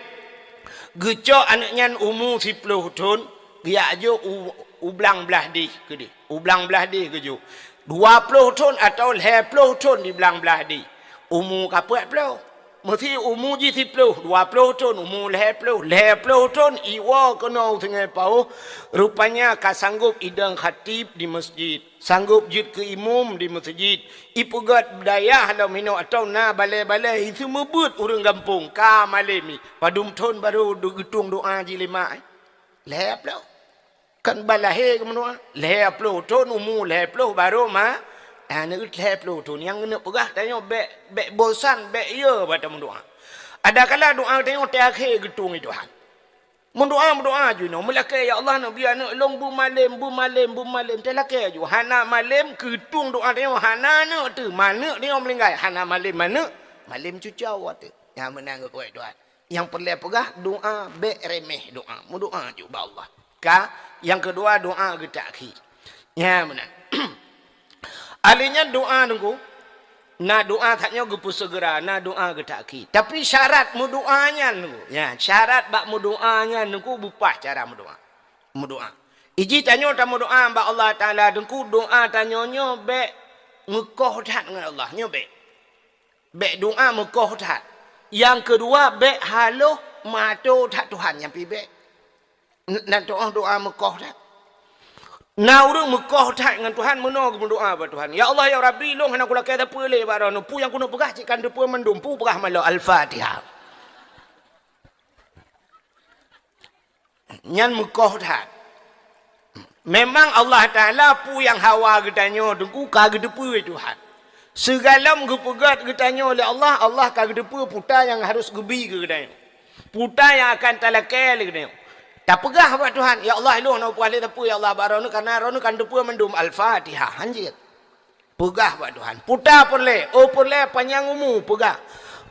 Geucok aneuëk nyan umu siploh thon, geujak jok u, u blang blaih deh keudeh. U blang blaih deh geujok. Dua ploh thon atawa lhée ploh thon di blang blaih deh. Umu ka peuet ploh. Meusti umu jih siploh, dua ploh thon, umu lhée ploh, lhée ploh thon iwoe keunoe u Sungai Pawôh, rupanya ka sanggôp idong khatib di meuseujid, sanggôp jeuet keu imum di meuseujid, ipeugét dayah lom inoe atawa na balée-balée, iseumeubeuet ureuëng gampông, ka malem i. Padum thon barô geutueng doa jih lé mak, eh? Lhée ploh. Kan ban lahé geumeudoa, lhée ploh thon, umu lhée ploh barô ma, aneuëk lhée ploh thon. Nyang keuneuk peugah tanyoe bék, bék bosan, bék yö bak tameudoa. Adakala doa tanyoe teuakhé geutueng lé Tuhan. Meudoa, meudoa ju nyoe, meulakée, "Ya Allah, neubi aneuëk lôn beumalem, beumalem, beumalem." Teulakée ju, hana malem keutueng doa tanyoe, hana aneuëk teuh, maneuëk tanyoe meuninggai, hana malem maneuëk, malem cucoe teuh. Nyang meunan geukueh Tuhan. Nyang peureulée peugah, doa bék reméh doa. Meudoa ju bak Allah. Ka, nyang keudua doa geutakhi. Nyan meunan. Alheuh nyan doa teungku, na doa that nyoe geupeuseugera, na doa geutakhi. Tapi syarat meudoa nyan teungku, ya, syarat bak meudoa nyan teungku beupah cara meudoa. Meudoa. Iji tanyoe tameudoa bak Allah Taala teungku, doa tanyoe nyoe bék meukoh that ngon Allah, nyoe bék. Bék doa meukoh that. Nyang keudua, bék haloh mato that Tuhan nyang pi bék. N-, nan toh doa meukoh that. Na ureuëng meukoh that ngon Tuhan meunoe geumeudoa bak Tuhan, "Ya Allah, ya Rabbi, lôn hana kulakée sapeue lé bak droeneuh, peue nyang keuneuk peugah cit ka neuteupeue mandum, peue peugah malô." Al-Fatihah. Nyan meukoh that. Memang Allah Taala peue nyang hawa geutanyoe teungku ka geuteupeue Tuhan. Sigohlom geupeugét geutanyoe lé Allah, Allah ka geuteupeue peue nyang harôh geubi keu geutanyoe. Peue nyang akan talakée lé geutanyoe. Tapeugah bak Tuhan, "Ya Allah, lôn hana peugah lé sapeue, ya Allah, bak droeneuh, kareuna droeneuh ka neuteupeue mandum." Al-Fatihah, hanjeuet. Peugah bak Tuhan. Puta peureulée, oh peureulée panyang umu, peugah,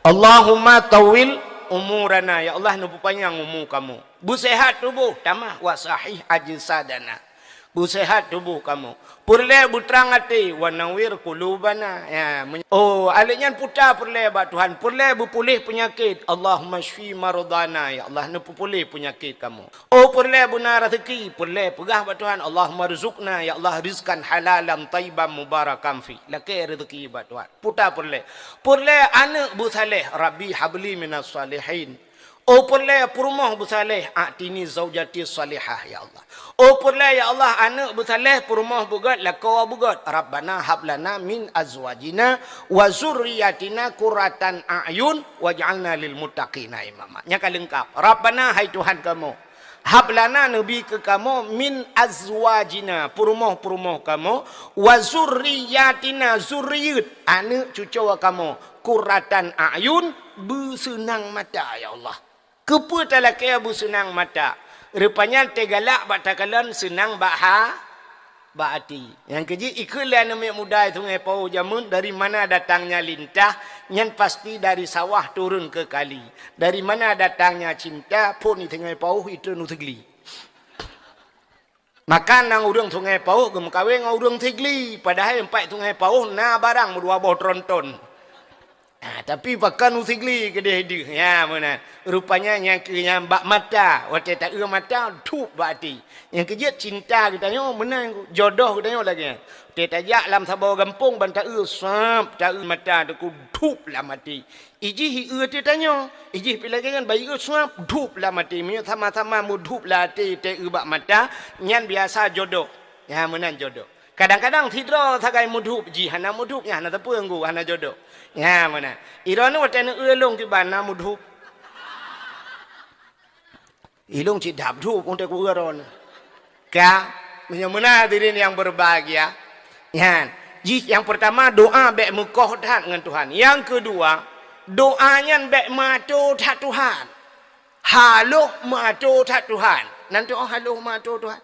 "Allahumma tawwil umurana." Ya Allah, neupeupanyang umu kamoe. Beuseuhat tuboh, tamah, "wa sahih ajsadana." Beuseuhat tuboh kamoe. Peureulée beutrang até, "wa nawwir qulubana." Ya, men-, oh, alheuh nyan puta peureulée bak Tuhan. Peureulée beupuléh peunyakét, "Allahumma syfi mardana." Ya Allah, neupeupuléh peunyakét kamoe. Oh, peureulée beuna rezeki, peureulée peugah bak Tuhan, "Allahumma rzuqna," ya Allah, "rizqan halalan thayyiban mubarakan fi." Lakée rezeki bak Tuhan. Puta peureulée. Peureulée aneuëk beusaléh, "Rabbi habli minas salihin." Oh, peureulée peurumoh beusaléh, "A'tini zaujati salihah," ya Allah. Oh, peureulée, ya Allah, aneuëk beusaléh, peurumoh beugét, lakoe beugét, "Rabbana hablana min azwajina wa zurriyatina qurratan a'yun waj'alna lil muttaqina imama." Nyan ka leungkap. "Rabbana," hai Tuhan kamoe, "hablana," neubi keu kamoe, "min azwajina," peurumoh-peurumoh kamoe, "wa zurriyatina," zurriyat, aneuëk cucoe kamoe, "qurratan a'yun," beuseunang mata, ya Allah. Keupeue talakée beuseunang mata? Rupanya teugalak bak takalon seunang bak ha-, bak até. Nyang keujeuet ikheun lé aneuk miet muda Sungai Pauh jameun, dari mana datangnya lintah, nyan pasti dari sawah turun ke kali. Dari mana datangnya cinta, phon di Sungai Pauh itu nu Sigli. Maka na ureuëng Sungai Pauh geumeukawen ngon ureuëng Sigli, padahai empat Sungai Pauh na barang meudua boh tronton. Ha, tapi pakon u Sigli keudeh deuh. Ya, meunan. Rupanya nyang keu nyang bak mata, watée taeu mata, dhup bak até. Nyang keujeuet cinta geutanyoe meunan, jodoh geutanyoe lagée nyan. Watée tajak lam saboh gampông ban taeu, sab, taeu mata teuku, dhup lam até. Ijih ieu teutanyoe, ijih pih lagée nyan bayeue suab dhup lam até. Meunyoe sama-sama meudhup lam até teueu bak mata, nyan biasa jodoh. Nyan meunan jodoh. Kadang-kadang sidroe sagai meudhup, jih hana meudhup, nyan hana teupeu ngon hana jodoh. Nyan meunan. Iroe nyoe watée neueu lôn kiban na meudhup. Ilong cit dap dup untuk ureuëng. Ka, meunyoe meunan hadirin yang berbahagia. Nyan, jih yang pertama doa bék meukoh that ngon Tuhan. Yang kedua, doa nyan bék meuato that Tuhan. Haloh meuato that Tuhan. Nan doa haloh meuato Tuhan.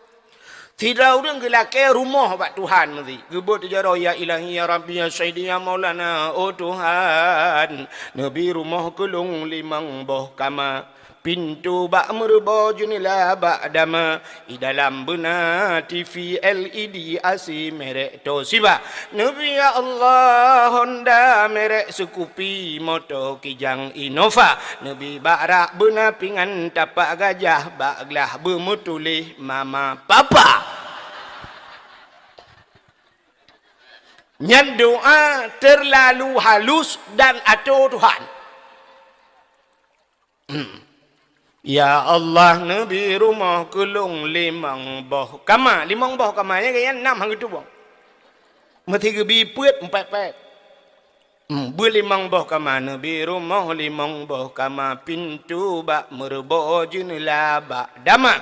Sidroe ureuëng geulakée rumoh bak Tuhan meusi. Geubeuet jaroe, "Ya Ilahi, ya Rabbi, ya Sayyidi, ya Maulana, oh Tuhan, neubi rumoh keu lôn limong boh kama." Pintoe bak meureubo, jeuneula bak dama, i dalam beuna T V L E D, A C merek Toshiba. Neubi ya Allah Honda merek Scoopy, moto Kijang Innova. Neubi bak rak beuna pingan tapak gajah, bak glah beumeutuléh mama papa. Nyan doa terlalu halus dan ato Tuhan. Hmm. Ya Allah, neubi rumoh keu lôn limong boh kama. Limong boh kama, ya, ya, nam han geutuboh. Meusi geubi peuet, empat-empat. Hmm, beulimong boh kama, neubi rumoh limong boh kama, pintoe bak meureubo, jeuneula bak dama.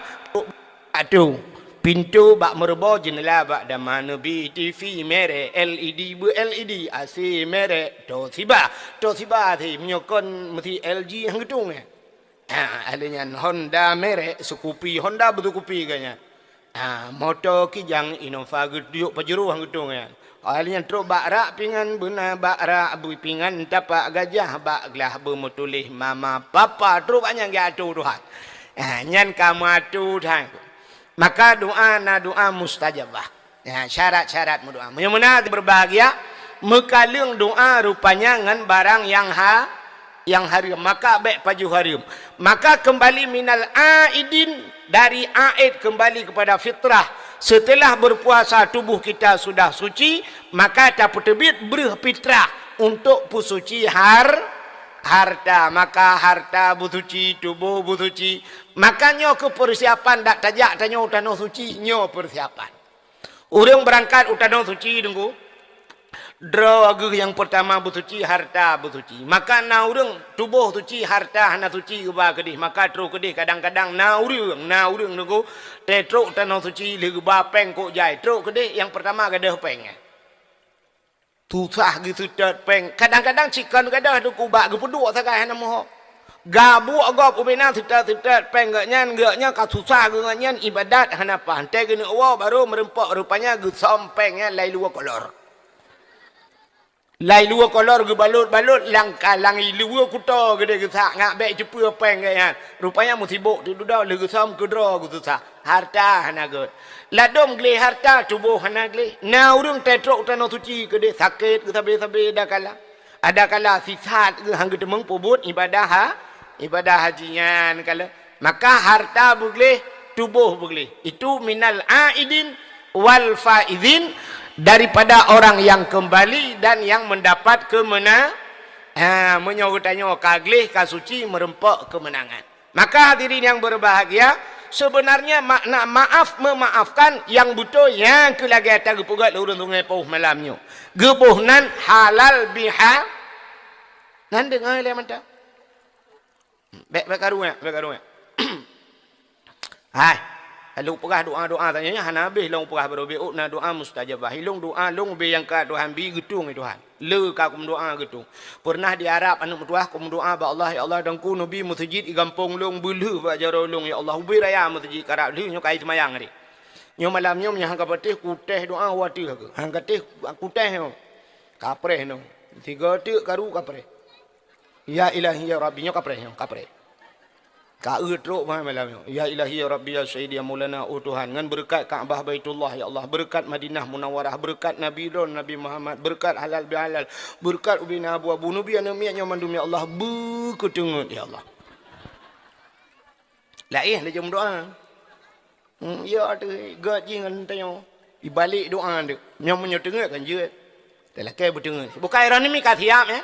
Atu, pintoe bak meureubo, jeuneula bak dama, neubi T V merek L E D, beu L E D, A C merek Toshiba. Toshiba até, meunyoe kon meusi L G han geutung, eh. Ha, ahli nyan Honda merek Scoopy, Honda beu Scoopy geuh nyan. Ha, moto Kijang Innova geutiok pajuro han geutung nyan. Ahli nyan trok bak rak pingan beuna, bak rak bui pingan tapak gajah, bak glah beumeutuléh mama papa, trok bak nyan geuato Tuhan. Ha, nyan ka meuato Tuhan. Maka doa na doa mustajabah. Ya, syarat-syarat meudoa. Meunyoe meunan berbahagia, meukaleueng doa rupanya ngon barang nyang ha-, nyang hareuem, maka bék pajoh hareuem. Maka kembali minal aidin, dari aid kembali kepada fitrah. Setelah berpuasa tubuh kita sudah suci, maka tapeuteubiet breuh fitrah untuk peusuci har-, harta. Maka harta beusuci, tuboh beusuci. Maka nyoe keuh persiapan dak tajak tanyoe u tanoh suci, nyoe persiapan. Ureuëng beurangkat u tanoh suci, Teungku, droe geuh nyang peurtama beusuci, harta beusuci. Maka na ureuëng tuboh suci, harta hana suci geuba keudeh, maka troh keudeh. Kadang-kadang na ureuëng, na ureuëng, Teungku, teutrok u tanoh suci lheueh geuba péng kok jai, troh keudeh nyang peurtama gadôh péng. Susah geuseutôt péng. Kadang-kadang cit kon gadôh, Teungku, bak geupeuduek sagai hana meuho. Gabuek gob ubena seutôt-seutôt péng geuh nyan, geuh nyan ka susah geuh nyan, ibadat hana paih. Teuh geuneuk woe barô meureumpok, rupanya geusöm péng nyan lai luweue kolor. Lai luweue kolor geubalot-balot lam ka-, lam luweue kuto geudeh geusak, ngat bék jiteupeu péng geuh nyan. Rupanya meusibok teuh dudoe lheueh geusöm keudroe geususah. Harta hana gét. Ladôm gleh harta, tuboh hana gleh. Na ureuëng teutrok u tanoh suci keudeh sakét geusabe-sabe adakala. Adakala sisat geuh han geuteumeung peubuet ibadah ha-, ibadah haji nyan kala. Maka harta beugleh, tuboh beugleh. Itu minal aidin wal faizin, daripada orang yang kembali dan yang mendapat keumena-, ha, meunyoe geutanyoe ka gleh, ka suci, meureumpok keumeunangan. Maka hadirin yang berbahagia, sebenarnya makna maaf memaafkan nyang beutôi nyang keu lagée ata geupeugét lé ureuëng Sungai Pauh malam nyoe. Geuboh nan halal biha-, nan deungoe lé mantong. Bék, bék karu, bék karu. Hai. Lôn peugah doa-doa tanyoe nyan hana habéh lôn peugah baroe beuôt na doa mustajabah. Ilôn doa lôn ubé nyang ka Tuhan bi geutueng lé Tuhan. Le ka kumeudoa geutueng. Peureunah di Arab aneuk meutuah kumeudoa bak Allah, "Ya Allah, Teungku neubi meuseujid di gampông lôn beulheueh bak jaroe lôn, ya Allah, ubé raya meuseujid karab lheueh nyoe ka i seumayang deh." Nyoe malam nyoe meunyoe han ka patéh kutéh doa wateuh keuh. Han ka téh kutéh nyoe. Kapreh nyoe. Tiga teuk karu kapreh. Ya Ilahi ya Rabbi nyoe kapreh nyoe, kapreh. Ka eu trok bah malam nyoe. Ya Ilahi ya Rabbi ya Sayyidi ya Maulana, oh Tuhan, ngon beureukat Ka'bah Baitullah ya Allah, beureukat Madinah Munawwarah, beureukat Nabi droen Nabi Muhammad, beureukat halal bihalal, beureukat ubina abu-abu neubi aneuk miet nyoe mandum ya Allah, beu keuteungeut ya Allah. Laén laju meudoa. Hmm, ya tu gét jih ngon tanyoe. Ibalek doa tu. Nyoe meunyoe teungeut kan jeuet. Talakée beuteungeut. Bukai droeneuh mi ka siap, eh?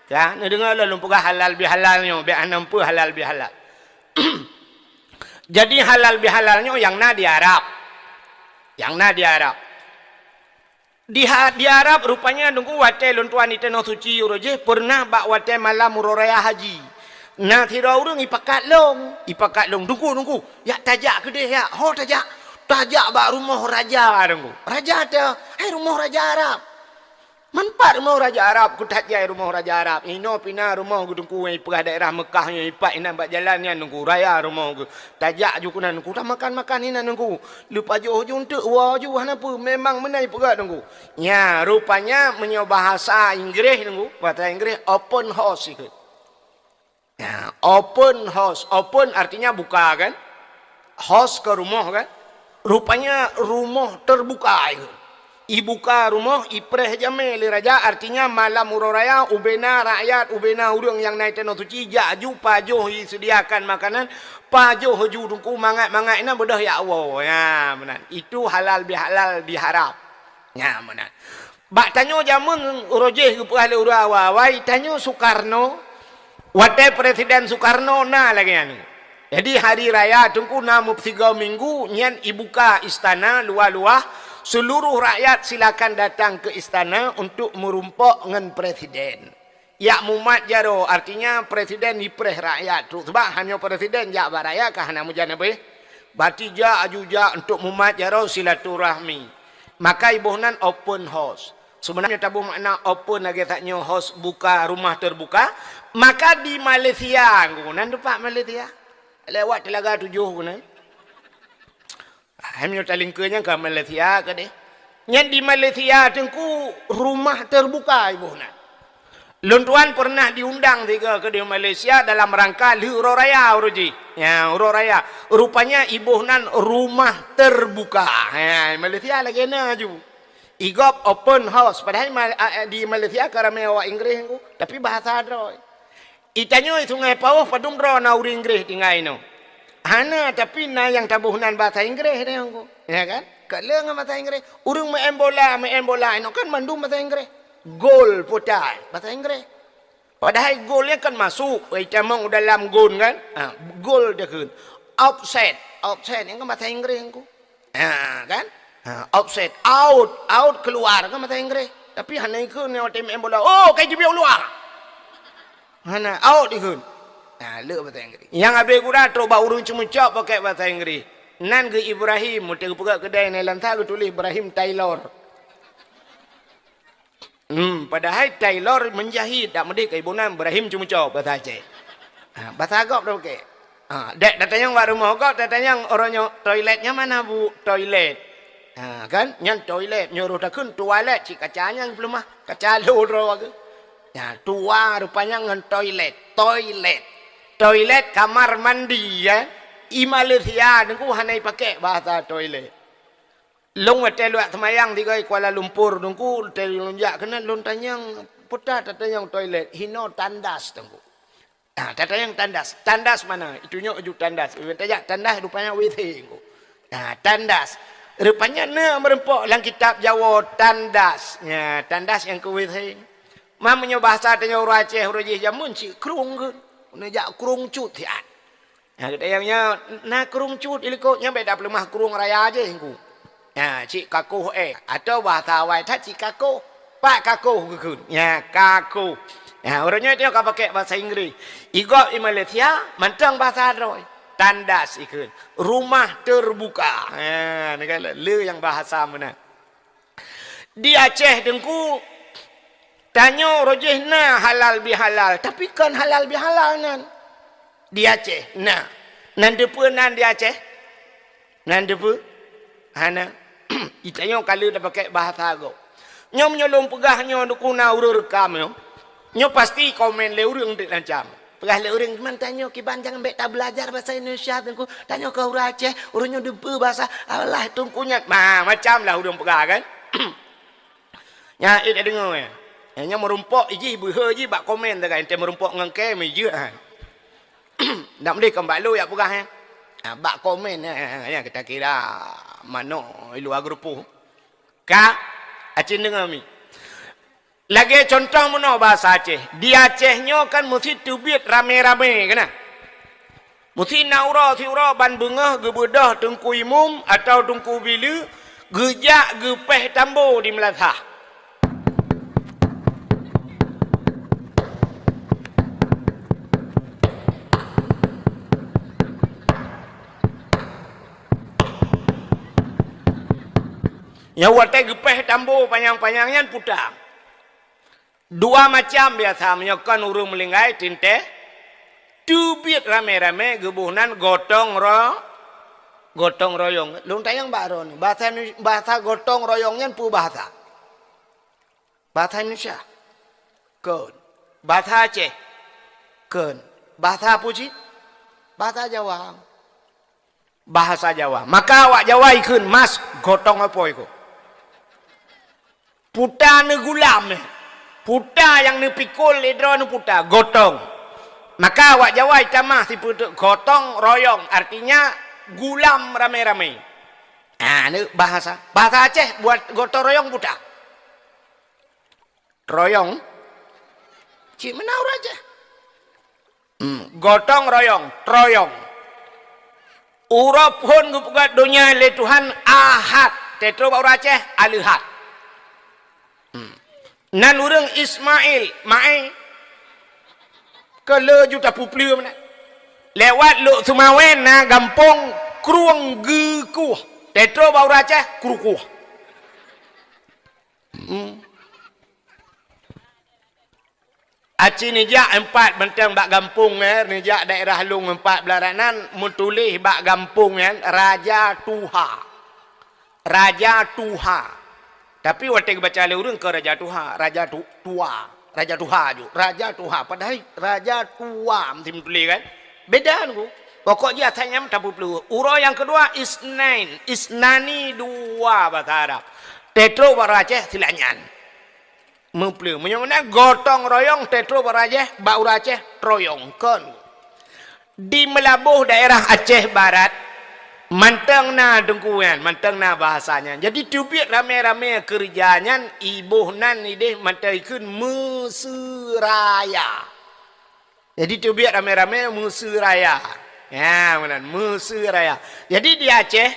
Ka, neudeungoe lôn peugah halal bihalal nyoe, bék hana peue halal bihalal. Jadi halal bihalal nyoe nyang na di Arab. Nyang na di Arab. Di ha-, di Arab rupanya Teungku watée lôn tuan di Tanoh Suci uroe jih peureunah bak watée malam uroe raya haji. Na sidroe ureuëng ipakat lôn, ipakat lôn, "Teungku, Teungku, yak tajak keudeh yak." "Ho tajak?" "Tajak bak rumoh raja Teungku." "Raja teuh?" "Hai rumoh raja Arab." "Man pat rumoh raja Arab?" "Keutajak rumoh raja Arab. Inoe pih na rumoh geuh Teungku nyang ipeugah daerah Meukah nyoe ipat inan bak jalan nyan Teungku, raya rumoh geuh." Tajak ju keunan, "Teungku, tamakan-makan inan Teungku." Leupajoh ju eunteuk woe ju hana peue, memang meunan ipeugah Teungku. Nya, rupanya meunyoe bahasa Inggréh Teungku, bahasa Inggréh open house ikheun. Nya, open house, open artinya buka kan? House ke rumoh kan? Rupanya rumoh terbuka ikheun. Ibuka rumoh, ipreh jamé lé raja, artinya malam uroe raya, ubena rakyat, ubena ureuëng nyang na i Tanoh Suci, jak ju pajoh iseudiakan makanan, pajoh ju Teungku mangat-mangat inan beudôh yak woe. Nya, meunan. Itu halal bihalal diharap. Nya, meunan. Bak tanyoe jameun uroe jih geupeugah lé ureuëng awai-awai, tanyoe Sukarno, watée Presiden Sukarno na lagée nyan. Jadi, hari raya Teungku na meupeusigoe minggu, nyan ibuka istana luwah-luwah, seuluruh rakyat silakan datang ke istana untuk meurumpok ngon presiden. Jak mumat jaroe, artinya presiden ipreh rakyat trok, sabab hana presiden jak bak rakyat ka hana meujan habéh. Berarti jak aju jak untuk mumat jaroe silaturahmi. Maka iboh nan open house. Sebenarnya taboh makna open lagée that nyoe house buka, rumah terbuka. Maka di Malaysia, nan teumpat Malaysia. Lewat Telaga Tujuh keunan. Hai meunyoe talingkeue nyan ka Malaysia keudeh. Nyan di Malaysia Teungku rumah terbuka iboh nan. Lôn tuan pernah diundang sigoe keudeh Malaysia dalam rangka lheueh uroe raya uroe jih. Nya, uroe raya. Rupanya iboh nan rumah terbuka. Ha, Malaysia lagée na ju. Igop open house. Padahai ma-, a, a, di Malaysia ka ramé awak Inggréh Teungku. Tapi bahasa droe. Itanyoe Sungai Pauh padum droe na ureuëng Inggréh tinggai inoe. Hana, tapi na nyang taboh nan bahasa Inggréh deh Teungku. Ya kan? Ka le ngon bahasa Inggréh. Ureuëng main bola, main bola inoe kan mandum bahasa Inggréh. Gol putai, bahasa Inggréh. Padahai gol nyan kan masuk, itamong dalam gon kan? Ha, gol deh kheun. Offside, offside nyan kan bahasa Inggréh Teungku. Ha, kan? Ha, offside, out, out keluar kan bahasa Inggréh. Tapi hana ikheun nyoe watée main bola, "Oh, kai jibieu luar." Hana, out ikheun. Ha, le bahasa Inggréh. Nyang habéh gura trok bak ureuëng ceumeucok pakai bahasa Inggréh. Nan geuh Ibrahim, meuteupeugah keudai nai lam sa geutuléh Ibrahim Taylor. Hmm, padahai tailor menjahit, dak meudeh keu iboh nan Ibrahim ceumeucok bahasa Aceh. Ha, bahasa gob dak pakai. Ha, dek tatanyong bak rumoh gob, tatanyong uroe nyoe toilet nyan mana, Bu? Toilet. Ha, kan? Nyan toilet, nyoe roh takheun toilet, cit kaca nyan peuleumah, kaca lôn droe ke. Ya, tua rupanya ngon toilet. Toilet. Toilet kamar mandi, ya. I Malaysia Teungku hana ipakai bahasa toilet. Lôn watée luwat seumayang sigoe Kuala Lumpur Teungku, watée lôn jak keunan lôn tanyong, peue tatanyong toilet, hinoe tandas Teungku. Ha, tatanyong tandas. Tandas mana? Itunyok ju tandas. Tajak tandas rupanya W C Teungku. Ha, tandas. Rupanya na meurumpok lam kitab Jawoe tandas. Ya, tandas nyang keu W C. Ma meunyoe bahasa tanyoe ureuëng Aceh uroe jih jameun cit krueng kheun. Neujak krueng cut siat. Ha, geutanyoe nyoe na krueng cut di likot nyan bék tapeuleumah krueng raya jih Teungku. Ha, cit kakoh éh. Atau bahasa awai that cit kakoh. Pat kakoh geukheun. Ya, kakoh. Ha, uroe nyoe tanyoe ka pakai bahasa Inggris. Igob i Malaysia mantong bahasa droe. Tandas ikheun, rumah terbuka. Ha, ni kan le nyang bahasa meunan. Di Aceh Teungku, tanyoe rojih na halal bihalal, tapi kon halal bihalal nan. Di Aceh na. Nan deupeue nan di Aceh? Nan deupeue? Hana. Itanyoe ka lheueh tapakèk bahasa gob. Nyoe meunyoe lôn peugah nyoe dukuna ureuëng reukam nyoe, nyoe pasti komen lé ureuëng teuk lancam. Peugah lé ureuëng, "Mantong nyoe kiban jangan bèk tabeulajar bahasa Indonesia Teungku. Tanyoe ka ureuëng Aceh, ureuëng nyoe deupeue bahasa Allah Teungku nyan." Ma, macam lah ureuëng peugah kan? Nyan, eh, tak deungoe, eh. Eh, nyan meurumpok ijih beuhe jih bak komen teuka, ente meurumpok ngon kem ijih, ah. Ndak mendeh kon bak lôn yak peugah, eh. Ah, bak komen, eh, eh, eh, kita kira manok i luar geureupoh. Ka, acin deungoe mi. Lagèe contoh meunoe bahasa Aceh. Di Aceh nyoe kan meusi teubiet ramé-ramé keunan. Meusi na uroe siuroe ban beungoh geubeudôh Teungku Imum atawa Teungku Bileue geujak geupéh tambo di meulasah. Nyang watèe geupéh tambo panyang-panyang nyan puta. Dua macam biasa meunyoe kon ureuëng meulinggai teuntèe teubiet ramé-ramé geuboh nan gotong ro-, gotong royong. Lôn tanyong bak droeneuh, bahasa Indonesia, bahasa gotong royong nyan peue bahasa? Bahasa Indonesia? Kon. Bahasa Aceh? Kon. Bahasa peue cit? Bahasa Jawa. Bahasa Jawa. Maka awak Jawa ikheun mas gotong apo iko. Puta neugulam, eh. Puta nyang neupikul lé droeneuh puta, gotong. Maka awak Jawa itamah sipeuteuk gotong royong, artinya gulam ramé-ramé. Ah, ni bahasa. Bahasa Aceh buat gotong royong puta. Royong. Cit meunan ureuëng Aceh. Hmm, gotong royong, troyong. Uroe phon geupeugöt donya lé Tuhan Ahad. Teutro bak ureuëng Aceh, Aleuhat. Hmm. Nan ureuëng Ismail, Maé. Keu le juta pupleue meunan. Lewat Lhokseumawe na gampông Krueng Geukueh. Teutro bak ureuëng Aceh, Krukueh. Hmm. Aci nijak empat beunteng bak gampông, eh, nijak daerah Long empat beularat nan, meutuléh bak gampông nyan, Raja Tuha. Raja Tuha. Tapi watèe geubaca lé ureuëng keu Raja Tuha, Raja Tu-, Tua. Raja Tuha ju. Raja Tuha. Padahai Raja Tua meusti meutuléh kan? Beda nunggu. Pokok jih asai nyan tapeupleueh. Uroe nyang keudua, Isnain. Isnani dua bahasa Arab. Teutro bak ureuëng Aceh silap nyan. Meupleue. Meunyoe meunan gotong royong teutro bak ureuëng Aceh, bak ureuëng Aceh troyong. Kon. Di Meulaboh daerah Aceh Barat, mantong na teungku nyan, mantong na bahasa nyan. Jadi teubiet ramé-ramé keureuja nyan, iboh nan idéh mantong ikheun meuseuraya. Jadi teubiet ramé-ramé meuseuraya. Ya, meunan, meuseuraya. Jadi di Aceh,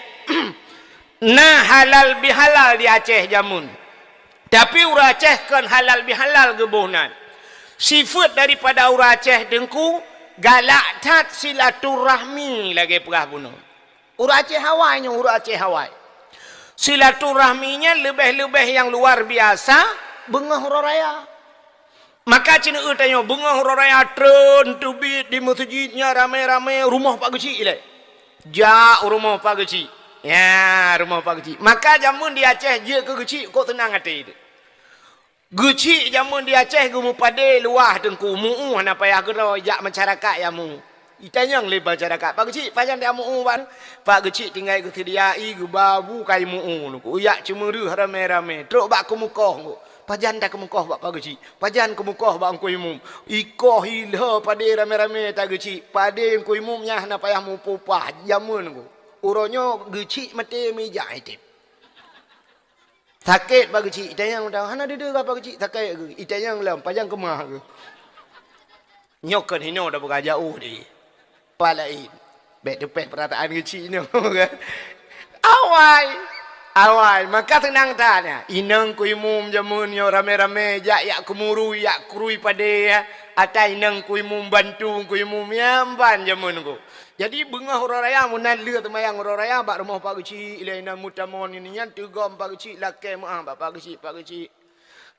na halal bihalal di Aceh jameun. Tapi ureuëng Aceh kon halal bihalal geuboh nan. Sifeuet daripada ureuëng Aceh teungku galak that silaturahmi lagèe peugah bunoe. Ureuëng Aceh awai nyoe, ureuëng Aceh awai. Silaturahmi nyan leubeh-leubeh nyang luar biasa beungoh uroe raya. Maka ceuneuk tanyoe beungoh uroe raya treun teubiet di meuseujid nyan ramé-ramé, rumoh Pak Geuchik ilèe. Jak u rumoh Pak Geuchik. Ya, rumoh Pak Geuchik. Maka jameun di Aceh jeuet keu Geuchik kok seunang até teuh. Geuchik jameun di Aceh geumeupadé luwah teungku, mu'uh hana payah keudroe jak masyarakat nyang mu'uh. Itanyong lé masyarakat, "Pak Geuchik, pajan dak mu'uh, Pak?" Pak Geuchik tinggai geuseudia ie geuba bu kai mu'uh teungku. Jak ceumeureuh ramé-ramé, trok bak keumeukoh teungku. "Pajan takeumeukoh bak Pak Geuchik? Pajan keumeukoh bak Teungku Imum?" Ikoh ilheueh padé ramé-ramé Pak Geuchik. Padé Teungku Imum nyan hana payah meupeupah jameun teungku. Uroe nyoe Geuchik maté meujak item. Sakét Pak Geuchik, itanyong, hana deuh-deuh Pak Geuchik, sakét geuh. Itanyong lom, pajan keumah geuh. Nyoe kon hinoe dah buka jauh deh. Pak laén. Bèk teupèh peurataan Geuchik nyoe kan. Awai. Awai. Maka seunang that nyan. Inong Teungku Imum jameun nyoe ramé-ramé jak yak keumurui, yak krui padé ya. Atai nang Teungku Imum bantu Teungku Imum nyan ban jameun Teungku. Jadi beungoh uroe raya meunan lheueh seumayang uroe raya bak rumoh Pak Geuchik lé inan meutamong nyan teugom Pak Geuchik lakée meuáh bak Pak Geuchik, Pak Geuchik.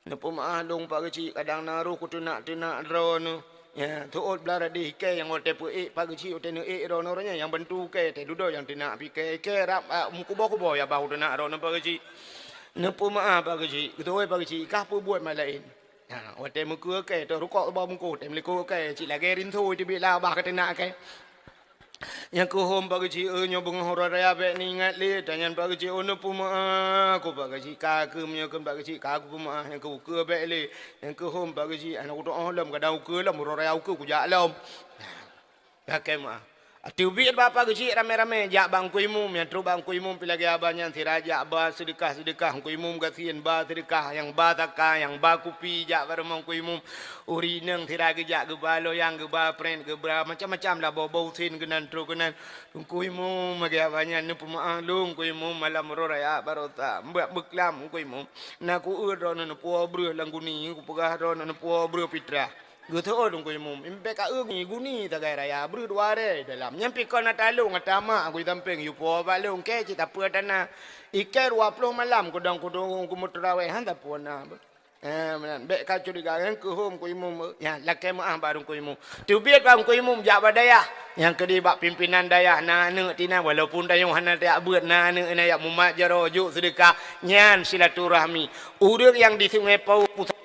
Neupeumeuáh lôn Pak Geuchik kadang na roh kuteunak-teunak droeneuh. Ya, teuôt blah radeh kée nyang watée peuék Pak Geuchik watée neuék droeneuh nyan nyang bantu kée teududoe nyang teunak pih kée, kée rab, ah, meukuboh-kuboh ya bah kuteunak droeneuh Pak Geuchik. Neupeumeuáh Pak Geuchik, geuteuôt Pak Geuchik kah peubuet malaén. Ha, watée meukeue kée, toh rukok bak bungkôh, tém likot kée, cit lagée rinso teubiet labah ka teunak kée. Nyang keuhom Pak Geuchik, eu, nyoe beungoh uroe raya bék neuingat lé, tanyan Pak Geuchik, oh, neupeumeuáh, ku Pak Geuchik, ka keuh meunyoe kheun Pak Geuchik, ka kupeumeuáh, nyang keu ukeue bék lé. Nyang keuhom Pak Geuchik, hana kutu'oh lom, kadang ukeue lom, uroe raya ukeue kujak lom. Lakée meuáh. Teubiet bak Pak Geuchik ramé-ramé jak bak Teungku Imum, nyang trok bak Teungku Imum pih lagée haba nyan sira jak ba seudeukah-seudeukah Teungku Imum gasien, ba seudeukah nyang ba saka, nyang ba kupi jak bak rumoh Teungku Imum. Ureueng inong sira geujak geuba loyang, geuba prét, geuba macam-macam lah boh-boh usen keunan trok keunan. Teungku Imum lagée haba nyan neupeumeuáh lôn Teungku Imum malam uroe raya baroesa. Mbak beuklam Teungku Imum. Na kueu droeneuh neupuwoe breueh lam guni, kupeugah droeneuh neupuwoe breueh pitrah. Geuteuôt Teungku Imum, impék ka eu guni sagai raya breueh dua ré dalam. Nyan pih kon ata lôn ata mak aku di sampéng, yue puwoe bak lôn, kée cit tapeue tana. Ikée dua ploh malam kudong-kudong kumeuterawéh han tapeue na. Eh, meunan. Bék ka curiga, nyang keuhom Teungku Imum, ya, lakée meuáh bak Teungku Imum. Teubiet bak Teungku Imum jak bak dayah. Nyang keudeh bak pimpinan dayah na aneuëk tinan, walaupun tanyoe hana tajak beuet, na aneuëk na jak mumat jaroe jok seudeukah, nyan silaturahmi. Ureuëng nyang di Sungai Pauh Pusaka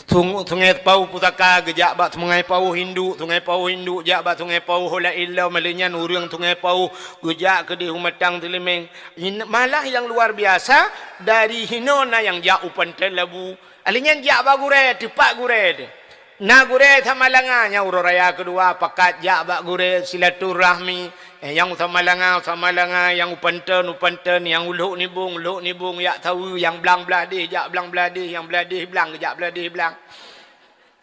Sung-, Sungai Pauh Pusaka geujak bak Sungai Pauh Induk, Sungai Pauh Induk jak bak Sungai Pauh Hola Ilom, lheueh nyan ureuëng Sungai Pauh geujak keudeh u Matang Teulimeng. In-, malah nyang luar biasa, dari hinoe na nyang jak u Pantai Labu. Lheueh nyan jak bak gurée, teupat gurée teuh. Na gurée Samalanga nyang uroe raya keudua pakat jak bak gurée silaturahmi. Eh, nyang u Samalanga, u Samalanga, nyang u Panton, u Panton, nyang u Lhok Nibong, u Lhok Nibong, jak saweue, nyang blang blah deh, jak blang blah deh, nyang blah deh blang, jak blah deh blang.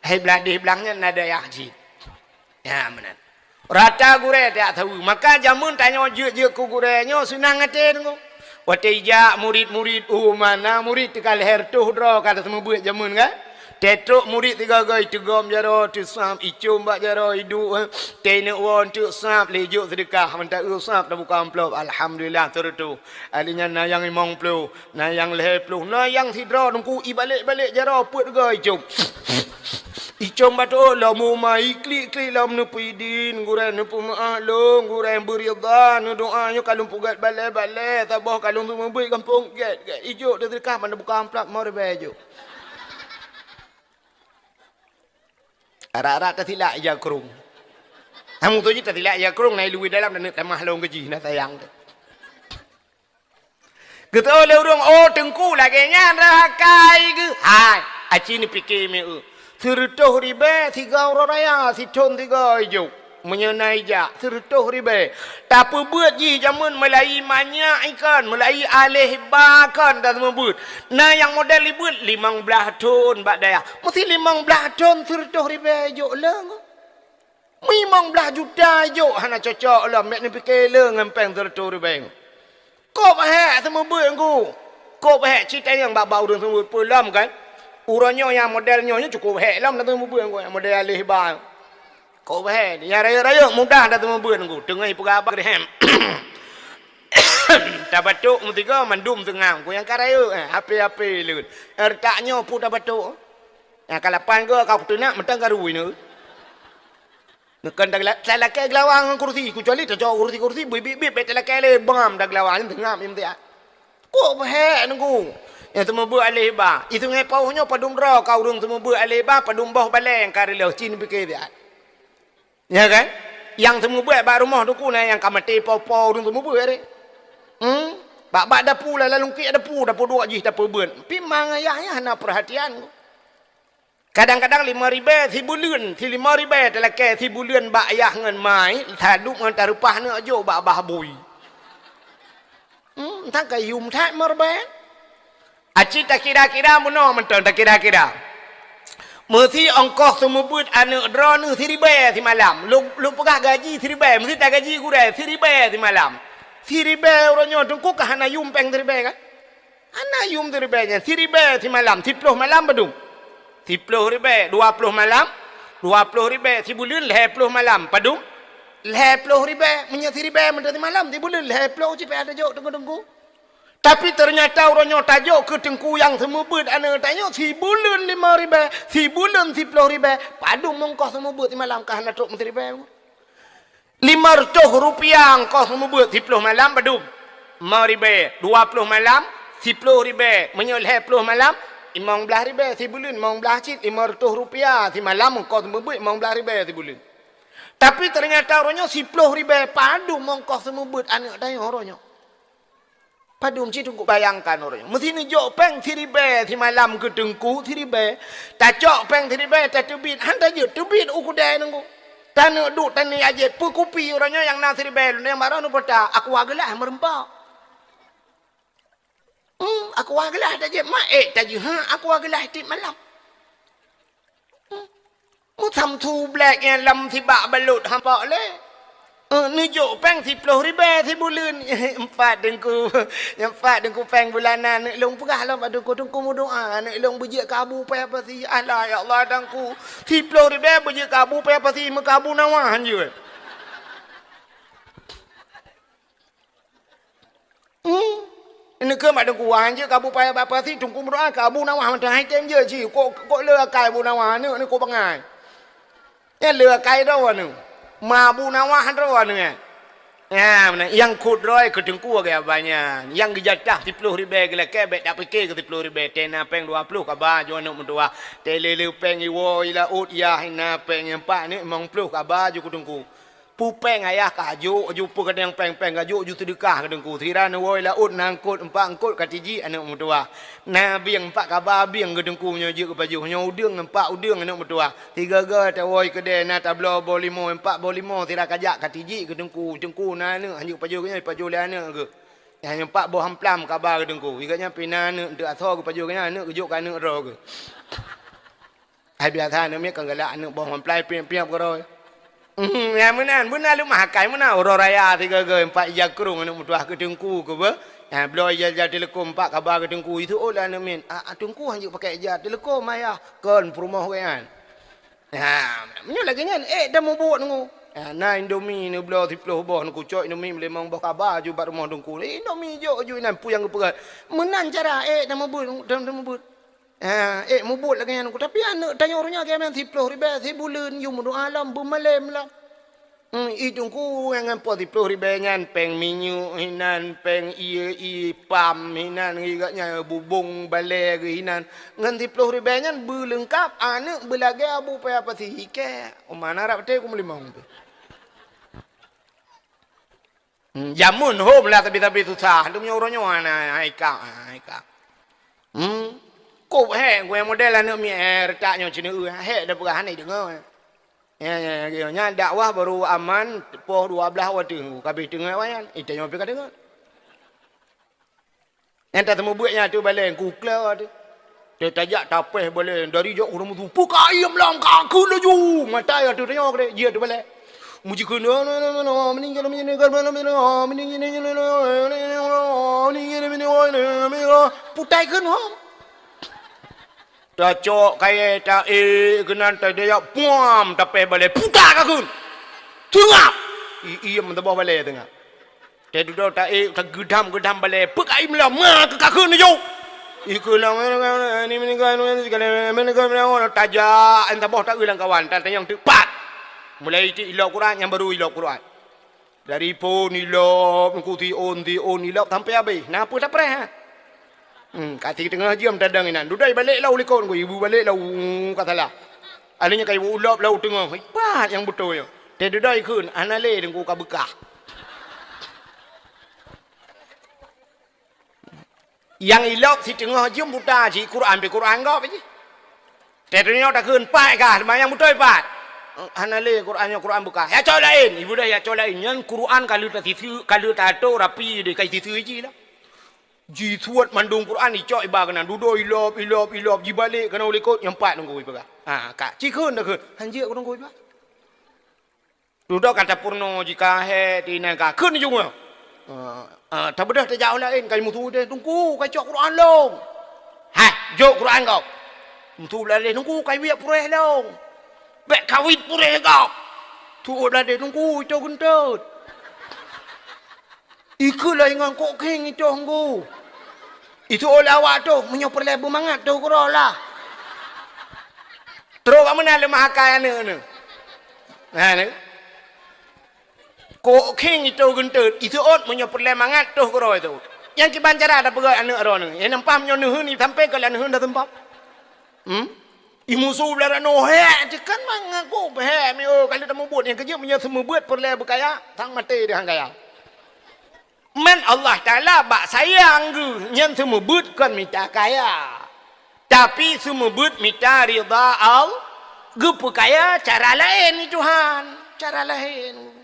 Hai blah deh blang nyan na dayah jih. Ya, meunan. Rata gurée tajak saweue. Maka jameun tanyoe jeuet-jeuet keu gurée nyoe seunang até deungoe. Watée ijak murit-murit, oh, mana murit teuka lhée reutôh droe ka taseumeubuet jameun kan? Teutrok murit sigoe-goe iteugom jaroe, teusab, icom bak jaroe, iduek, eh. Teuneuk woe teuk sab, lé jok seudeukah, mantong eu sab tabuka amplop, alhamdulillah, teureutôh. Ahli nyan na nyang limong ploh, na nyang lhée ploh, na nyang sidroe teungku ibalek-balek jaroe peuet goe icom. Icom bacut lom uma, iklik-klik lom neupeudin, gurée neupeumaaf lôn, gurée beuridha, neudoa nyoe ka lôn peugét balée-balée, saboh ka lôn seumeubeuet gampông gét-gét. Ijok teuseudeukah ban tabuka amplop limong ribée jok. Arak-arak tasilak ija krong. Hana meutuju tasilak ija krong, na iluwi dalam dan tamah lôn keu jih, na sayang teuh. Geuteupeue lé ureuëng, oh, teungku lagée nyan rahakai geuh. Hai, aci neupike meu. Sireutôh ribée sigoe uroe raya, sithon sigoe ijok. Meunyoe na ijak, sireutôh ribée. Tapeubeuet jih jameun meulayi manyak ikon, meulayi aléh ba kon taseumeubuet. Na nyang model ibeuet limong blaih thon bak dayah. Meusi limong blaih thon sireutôh ribée ijok lé. Limong blaih juta ijok hana cocok lom, bék neupike lé ngon péng sireutôh ribée. Kôb hék seumeubeuet ngku. Kôb hék cit tanyong bak-bak ureuëng seumeubeuet peue lom kan. Uroe nyoe nyang model nyoe, nyoe cukôp hék lom dah seumeubeuet ngku, nyang model aléh ba. Kôb hék, nyang rayeuk-rayeuk mudah dah seumeubeuet ngku. Teungoh ipeugah bak rehem. Tabatok meusigoe mandum teungam. Ku nyang ka rayeuk, eh, ape-ape leuet. Eh, reutak nyoe peue tabatok. Nyang ka lapan goe ka kuteunak mantong ka rui nyoe. Neukan talakée geulawa ngon kursi, kecuali tacok kursi-kursi, bit-bit-bit, bék talakée lé, bam, da geulawa, nyan teungam, nyan tiak. Kôb hék nunggu. Nyang seumeubeuet aléh ba. I Sungai Pauh nyoe padum droe ka ureuëng seumeubeuet aléh ba, padum boh balée nyang ka reuloh, cit neupike tiak. Ya kan? Nyang seumeubeuet bak rumoh teungku na nyang ka maté po-po ureuëng seumeubeuet deh. Hmm? Bak-bak dapu, lam lungkiek dapu, dapu duek jih tapeubeuet. Pi mang ayah nyan hana peurhatian. Kadang-kadang limong ribée sibuleuen, si limong ribée talakée sibuleuen bak ayah ngon mai, taduek ngon tareupah neujok bak babah bui. Hmm, entah ka yum that limong ribée. Aci takira-kira meunoe mantong takira-kira. Meusi ongkoh seumeubeuet aneuëk droeneuh siribée simalam. Lôn, lôn peugah gaji siribée, meusi tagaji gurée siribée simalam. Siribée uroe nyoe teungku ka hana yum péng siribée kan? Hana yum siribée nyan, siribée simalam, siploh malam padum. Siploh ribèe, dua ploh malam, dua ploh ribèe sibuleuen, lhèe ploh malam. Padum? Lhèe ploh ribèe, meunyoe siribèe meuntèe simalam, sibuleuen lhèe ploh cit payah tajok teungku-teungku. Tapi teunyata uroe nyoe tajok keu teungku nyang seumeubeuet aneuk tanyoe sibuleuen limong ribèe, sibuleuen siploh ribèe, padum ongkoh seumeubeuet simalam ka hana trok meusiribèe. Lima reutôh rupiah ongkoh seumeubeuet siploh malam padum? Limong ribèe, dua ploh malam, siploh ribèe, meunyoe lhèe ploh malam, limong blaih ribèe sibuleuen, limong blaih cit, lima reutôh rupiah simalam ongkoh seumeubeuet limong blaih ribèe sibuleuen. Tapi teunyata uroe nyoe siploh ribèe padum ongkoh seumeubeuet aneuk tanyoe uroe nyoe. Padum cit teungku bayangkan uroe nyoe. Meusti neujok péng siribèe simalam keu teungku siribèe. Tacok péng siribèe tateubiet, han tajeuet teubiet u keudè teungku. Taneuk duek taniet jép peukupi uroe nyoe nyang na siribèe lôn nyang baroe neupeugah aqua geulah meureumpok. Hmm, aqua geulah tajép ma ék tajeuet ha aqua geulah tiep malam. Meusamsu blék nyan lam sibak balot haba lé. Eh, neujok péng siploh ribèe sibuleuen. Empat teungku. Nyang empat teungku péng bulanan. Aneuk lôn peugah lom bak teungku, teungku meudoa. Aneuk lôn beujeuet keu Abu Paya Pasi. Alah, ya Allah, teungku. Siploh ribèe beujeuet keu Abu Paya Pasi, meukabu nawah han jeuet. Hmm. Neukeuh mak teungku, han jeuet keu Abu Paya Pasi, teungku meudoa keu Abu Nawah mantong hai tem jeuet cit. Kok, kok le akai Abu Nawah aneuk ni kok bangai. Nyan le akai droe aneuk. Ma Abu Nawah droe aneuk nyan. Ya, meunan. Nyang kut droe keu teungku lagèe abah nyan. Nyang geujatah siploh ribèe geulakèe bèk tapike keu siploh ribèe. Tena péng dua ploh kaba ju aneuk meutuwah. Teuleuleu péng iwoe i laôt yah na péng nyang pat aneuk limong ploh kaba ju keu teungku. Peue péng ayah ka jok, ju peue keudang péng-péng ka jok, ju seudeukah keu teungku. Sira neuwoe laôt na eungkot, empat eungkot ka tijik aneuk meutuwah. Na bieng empat kaba bieng keu teungku nyoe jeuet keu pajoh. Nyoe udeueng empat udeueng aneuk meutuwah. Sigoe-goe tawoe keudè na tabloe boh limo, empat boh limo sira ka jak ka tijik keu teungku. Teungku na aneuk, han jeuet pajoh keu nyoe, pajoh lé aneuk geuh. Nyang empat boh amplam kaba keu teungku. Sigoe nyan pih na aneuk, eunteuk asoe geupajoh keu nyan, aneuk geujok keu aneuk droe geuh. Hai biasa aneuk miet kan galak aneuk boh mamplai piep-piep keudroe. Hmm, ya meunan, beuna leumah akai meunan uroe raya sigoe-goe empat ija krong aneuk meutuwah keu teungku keu beuh. Ya, bloe ija-ija teuleukom empat kaba keu teungku. Itu oh lah aneuk miet. Ah, ah, teungku han jeuet pakai ija teuleukom ayah. Kon peurumoh geuh nyan. Ya, meunyoe lagèe nyan, ék tamubuet ngon. Ya, na Indomie neubloe siploh boh, neukucok Indomie limong boh kaba ju bak rumoh teungku. Indomie jok ju inan peue nyang geupeugah. Meunan cara ék tamubuet, tam-, tamubuet. Ha, ék mubuet lagèe nyan, tapi aneuk tanyoe uroe nyoe lagèe nyan siploh ribèe sibuleuen, yue meudoa lom, beumalém lom. Hmm, i teungku nyang ngon po siploh ribèe nyan, péng minyeuk hinan, péng ie, ie pam hinan, geuh nyan bubông balèe geuh hinan. Ngon siploh ribèe nyan beuleungkap aneuk beulagèe Abu Paya Pasi ikèe. Uma na rab teuh ku meulimong tu. Hmm, jameun hom lah sabe-sabe susah. Lom nyoe uroe nyoe hana, hai kak, hai kak. Hmm. Kop hék, gurèe model aneuk miet, eh, reutak nyoe ceuneuh, hék dah peugah hana deungoe. Ya, ya, ya, ya. Nyan dakwah baru aman, poh dua blaih watèe, kabeh teungoh wayan. Eh, tanyoe pih ka deungoe. Nyang tateumeubeuet nyan ateueh balèe, ku kla ateueh. Teutajak tapéh balèe, dari jok ureueng mutu, "Peuka iem lam ka kheun laju!" Matai ateueh tanyoe keudeh, jih ateueh balèe. Mujikheun, putai kheun, ha. Tacok kayèe, taék keunan, tadayok, puam, tapéh balèe, puta ka kheun. Teungap! I-, iem teuboh balèe teungap. Teududoe taék, tageudam-geudam balèe, peuka iem lom, ma keu ka kheun neujok. Ikheun lom, tajak, teuboh taeu lam kawan, tatanyong teuk pat. Mulai itik ilop Quran, nyang baru ilop Quran. Dari phon ilop, ngon siôn, siôn ilop sampai habéh. Na peue tapreh, ha? Hmm, ka siteungoh jeuem tadong inan. Dudoe balek lam likot, ibu balek lam, ka salah. Alèh nyan ka ibu ilop lam teungoh. Ipat nyang beutôi nyoe. Teududoe ikheun, hana lé teungku ka beukah. Nyang ilop siteungoh jeuem buta jih, Quran pih Quran gob jih. Teuh tanyoe takheun, "Pat kah, seumayang beutôi pat?" "Hana lé, Quran nyoe Quran beukah." "Ya cok laén." Ibu dah ya cok laén. Nyan Quran ka lheueh tasiseue, ka lheueh tato rapi deh, ka siseue jih lah. Jisuet mandum Quran, icok iba keunan. Dudoe ilop, ilop, ilop, jibalek keunan u likot, nyang pat teungku ipeugah. Ha, ka. Cikheun takheun. Han jeuet keu teungku iba. Dudoe ka tapeurunoe jih ka hék, tinan ka kheun jih nyoe. Ah, ah, tabeudôh tajak u laén, ka jimusu deh, "Teungku, ka cok Quran lom." "Hai, jok Quran kau." Su Bladeh, "Teungku, ka iwiek puréh lôn." "Bék kawét puréh gob." Su Bladeh, "Teungku, itô geunteut." "Ikeu lôn ngon kok khieng itôh, Teungku." Itu lé awak tôh, "Meunyoe peureulée beumangat tôh keudroe lah." Trok bak meunan leumah akai aneuk nyoe. Nah, ni. Kok khieng itôh geunteut, iteuôt meunyoe peureulée mangat tôh keudroe tôh. Nyang kiban cara tapeugah aneuk droeneuh. Nyang nampak meunyoe neuheun, sampé keu lôn neuheun dah seumpah. Hmm? Imusu beulara noe, "Hék, teukan mangat kok, hék, mi, oh, ka lheueh tamubuet nyang keujeuet meunyoe seumeubeuet peureulée beukaya, sang maté deuh han kaya." Man Allah Taala bak sayang geuh nyan seumeubeuet kon mita kaya. Tapi seumeubeuet mita ridha Allah, geupeukaya cara laén ni Tuhan. Cara laén.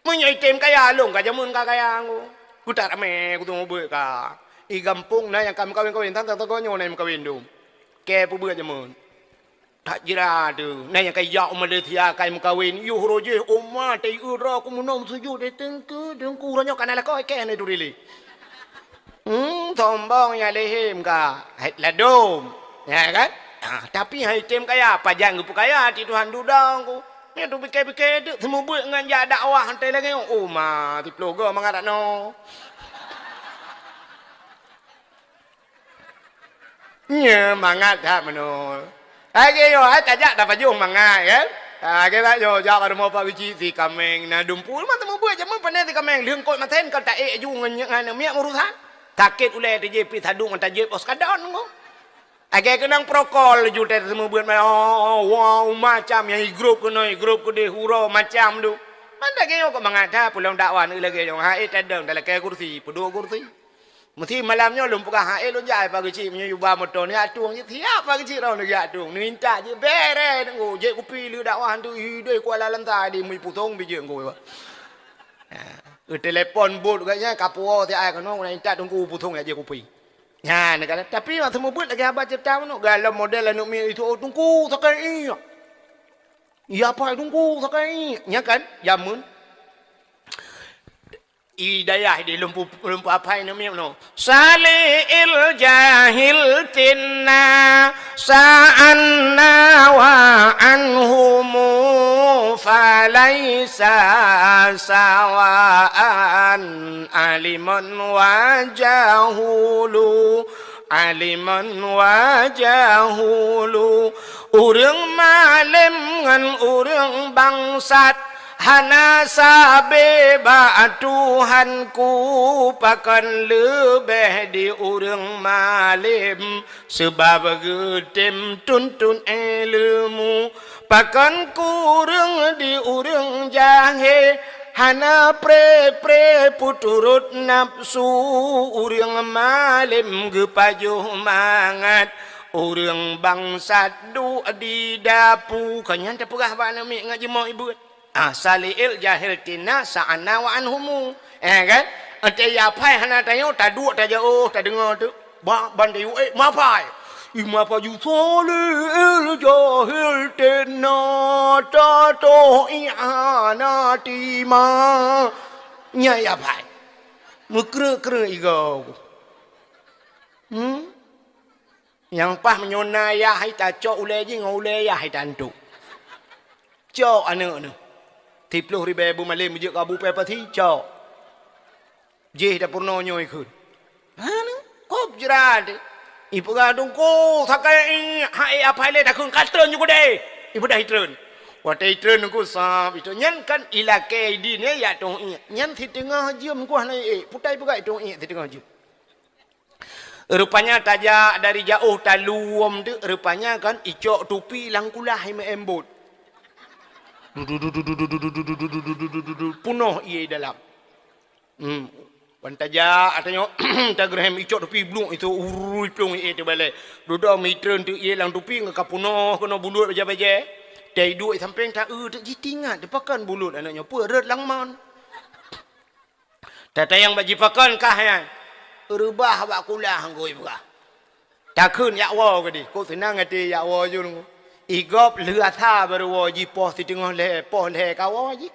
Meunyoe item kaya, lôn ka jameun ka kaya ngô. Kutak ramé, kuteumeubuet ka. I gampông na nyang ka meukawen-kawen, tan-tan sagoe nyoe na nyang meukawen dum. Kée peubuet jameun. That jira teuh, na nyang ka ijak u Malaysia ka meukawen, yoh roh jih, "Oma, taieu droe ku meunoe meusujut, eh, teungku, teungku, uroe nyoe ka na lakoe kée na turi lé." Hmm, sombong nyang lehém ka, hai ladôm, ya kan? Ah, tapi hai tem kaya, pajan geupeukaya, ti Tuhan dudoe ku. Nyan tu pike-pike teuk, seumeubeuet ngon jak dakwah, hantai lagée nyoe, "Oma, siploh goe mangat dak noe." Nyoe mangat that meunoe. Lagée nyoe, hai tajak tapajoh mangat, kan? Ha, lagée that nyoe, jak bak rumoh Pak Geuchik si kaméng, na dumpeue, mantong mubuet jameun pane si kaméng, lheueh kot masen ka taék ju ngon, ngon miet meurusan. Sakét ulée teujép pih sadung ngon tajép os kadon ngon. Lagée keunong prokol ju teuh seumeubeuet, oh, wow, macam nyang i grup keunoe, i grup keudeh, uroe macam tu. Man lagée nyoe kok mangat that, peulong dakwah lagée nyoe, ha, eh, tadong, talakée kursi, peuduek kursi. Meusi malam nyoe lôn peugah, "Hai, lôn jak, Pak Geuchik, meunyoe yuba moto neuyak tueng." "Siap, Pak Geuchik, roh neuyak tueng." Neuintat jih, bereh, teungku. Jeuet kupi lé dakwah tu, ideh Kuala Lantai di mui pusong bijéh ngku. Ha, geutelepon bot geuh nyan, ka puwoe siat ai keunoe, neuintat teungku pusong jak jeuet kupi. Nyan, neukalon. Tapi mak seumeubeuet lagée haba ceurita meunoe, galom model aneuk miet itu, "Oh, teungku, sakai ié." "Ya, Pak, teungku, sakai ié." Nyan kan, jameun. I dayah di lumpu, lumpu apai namiet nyoe. Sali'il jahil tinna sa'anna wa anhumu falaisa sawaan aliman wa jahulu. Aliman wa jahulu, ureuëng malém ngon ureuëng bangsat, hana sabe bak Tuhanku, pakon leubeh di ureuëng malém, seubab geutem tuntot ileumèe. Pakon kureueng di ureueng jahé, hana pré-pré peuturot nafeusu, ureueng malém geupajoh mangat, ureueng bangsat duek di dapu. Ka nyan tapeugah bak aneuk miet ngon jeumoe ibuet. Ah, sali'il jahil tinna sa'anna wa anhumu. Eh, kan? Watèe ya phai hana tanyoe, taduek tajiôh, tadeungoe teuk. Bak ban tayue, eh, mapai. Ih, mapai ju sali'il jahil tinna tatoh ié hana tima. Nyan ya phai. Meukreuek-kreuek igoe. Hmm? Nyang paih meunyoe na yah hai tacok ulèe jih ngon ulèe yah hai tantu. Cok aneuk nyoe. Siplôh ribèe beumalém jeuet keu Abu Pepasi, cok. Jih dapur nyoe ikheun. Hana, kop jrat. Ipeugah teungku, sakai ié, hai apai lé takheun, ka treun ju keudéh. Ipeugah itreun. Watèe itreun teungku sab, itreun. Nyan kan ilakèe idin, ya, ya, tong ié. Nyan siteungoh jeuem ku hana ié. Putai peugah itong ié siteungoh jeuem. Rupanya tajak dari jaôh taluem tu, rupanya kan icok tupi lam kulah imeu'èn bot. Punoh ié dalam. Hmm. Wan tajak, tanyoe, tageureuhem icok tupi bluek itu urui plueng ié teubalek. Dudoe mitreun tu ié lam tupi ngon ka punoh keunoe bulut bajèe-bajèe. Taiduek sampéng ta-eu teuk jitingat, pakon bulut aneuk nyoe peue rhot lam mon. Tatanyong bak jipakon kah nyan? Reubah bak kulah ngui peugah. Takheun jak woe keudéh. Kok seunang até jak woe ju nunggu. Igob lheueh asa barô woe jih poh siteungoh lhèe, poh lhèe ka woe jih.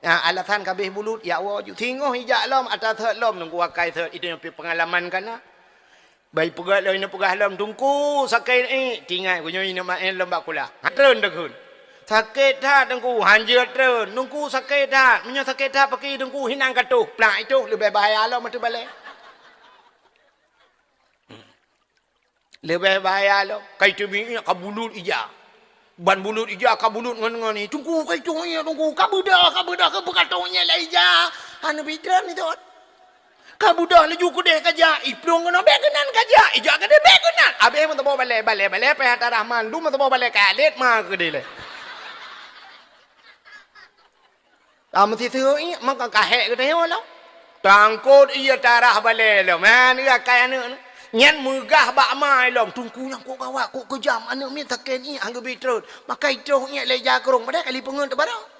Nah, alasan ka abéh bulut jak woe ju. Singoh ijak lom, atra sot lom nunggu akai sot. Itu nyang pih peungalaman ka na. Bai peugah lom, ineuk peugah lom, "Teungku, sakét iék." Tingai geuh nyoe ineuk maén lom bak kulah. Treun teukeun. "Sakét that, Teungku." Hanjeuet treun. "Teungku, sakét that." Meunyoe sakét that pakri Teungku, hinan ka toh. Plak itoh leubeh bahaya lom ateueh balée. Leubeh bahaya lom. Kai teubiet ka bulut ija. Ban bulut ija ka bulut ngon, ngon ié. "Teungku, kai toh iék, Teungku. Ka beudôh, ka beudôh, ka beukatoh iék lé ija." Hana bidran itu. Ka beudôh laju keudeh ka jak, iplueng keunoe, "Bék keunan ka jak." Ijak keudeh, "Bék keunan." Abéh meuteumé balée, balée, balée, pih ata Rahman. Dum meuteumé balée ka lét ma keudeh lé. Ka meusiseue iék, maka ka hék geutanyoe lom. Tangkot ié tarah balée lom. Man, akai aneuk nyan meugah bak ma lom. "Teungku nyang kok gawat, kok keujam, aneuk miet sakét iék, han geubi treun." Maka itroh iék lé ija keurong, padahai ka lipeungeut teubarô.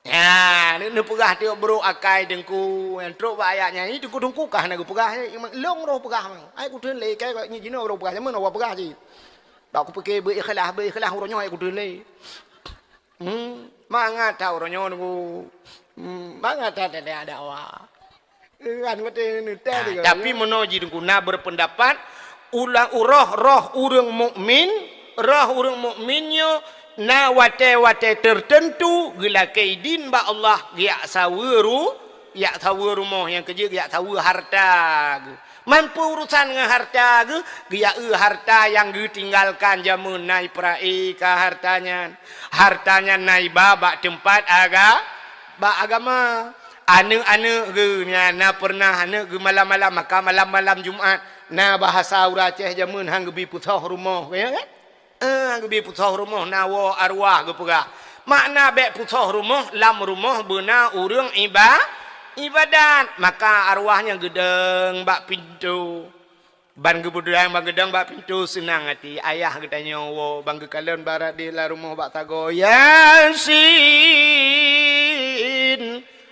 Nyan, neupeugah tiep brok akai Teungku. Nyang trok bak ayat nyan, "Ih, Teungku, Teungku kah na geupeugah, eh, long roh peugah." Ai kuteun lé, kai nyoe jinoe roh peugah, jameun awak peugah cit. Bak kupike beu ikhlas, beu ikhlas uroe nyoe ai kuteun lé. Hmm, mangat that uroe nyoe Teungku. Hmm, mangat that ada, ada awak. Kan beutôi ni, teuh. Ah, tapi meunoe jih Teungku na berpendapat, ulah roh, roh ureuëng mukmin, roh ureuëng mukmin nyoe na watée-watée tertentu geulakée idin bak Allah, geujak saweue ru-, jak saweue rumoh nyang keujeuet, geujak saweue harta geuh. Man peue urusan ngon harta geuh, geujak eu harta nyang geutinggalkan jameun na ipeurak ka harta nyan. Harta nyan na iba bak teumpat aga-, bak agama. Aneuk-aneuk geuh nyan na peureunah aneuk geuh malam-malam, maka malam-malam Jumat na bahasa ureuëng Aceh jameun han geubi peusoh rumoh, ya kan? Eh, han geubi peusoh rumoh na woe arwah geupeugah. Makna bék peusoh rumoh, lam rumoh beuna ureuëng iba-, ibadat, maka arwah nyan geudong bak pintoe. Ban geubeudang ban geudong bak pintoe seunang até. Ayah geutanyoe woe ban geukalon barat di lam rumoh bak sagoe, "Yasin!"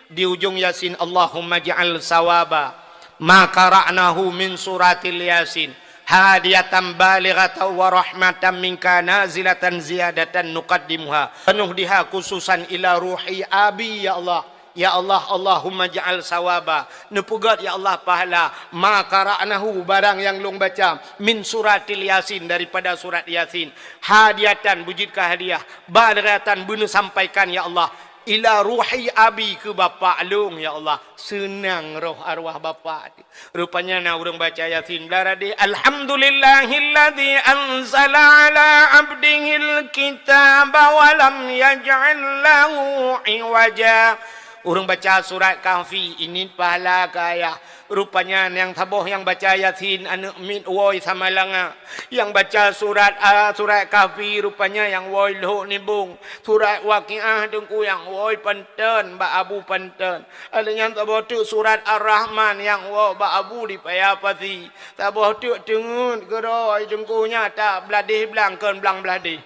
Di ujong Yasin, "Allahumma ja'al sawaba ma qara'nahu min suratil Yasin hadiyatan balighatan wa rahmatan minka nazilatan ziyadatan nuqaddimuha wa nuhdiha khususan ila ruhi abi, ya Allah." Ya Allah, Allahumma ja'al sawaba, neupeugét, ya Allah, pahala, ma qara'nahu, barang nyang lôn baca, min suratil Yasin, daripada surat Yasin, hadiyatan, beujeuet keu hadiah, balighatan, beuneusampaikan, ya Allah, ila ruhi abi, keu bapak lôn, ya Allah, seunang roh arwah bapak. Rupanya na ureuëng baca Yasin blah radeh, "Alhamdulillahilladzi anzala ala abdihil kitaba wa lam yaj'al lahu iwaja." Ureuëng baca surat Kahfi, ini pahala keu ayah. Rupanya nyang saboh nyang baca Yasin aneuk miet woe Samalanga. Nyang baca surat, a, surat Kahfi rupanya nyang woe Lhok Nibong. Surat Waqiah Teungku nyang woe Panton, bak Abu Panton. Lheueh nyan saboh teuk surat Ar-Rahman nyang woe bak Abu di Paya Pasi. Saboh teuk teungeut keudroe Teungku nyan, tak bladeh blang kon blang bladeh.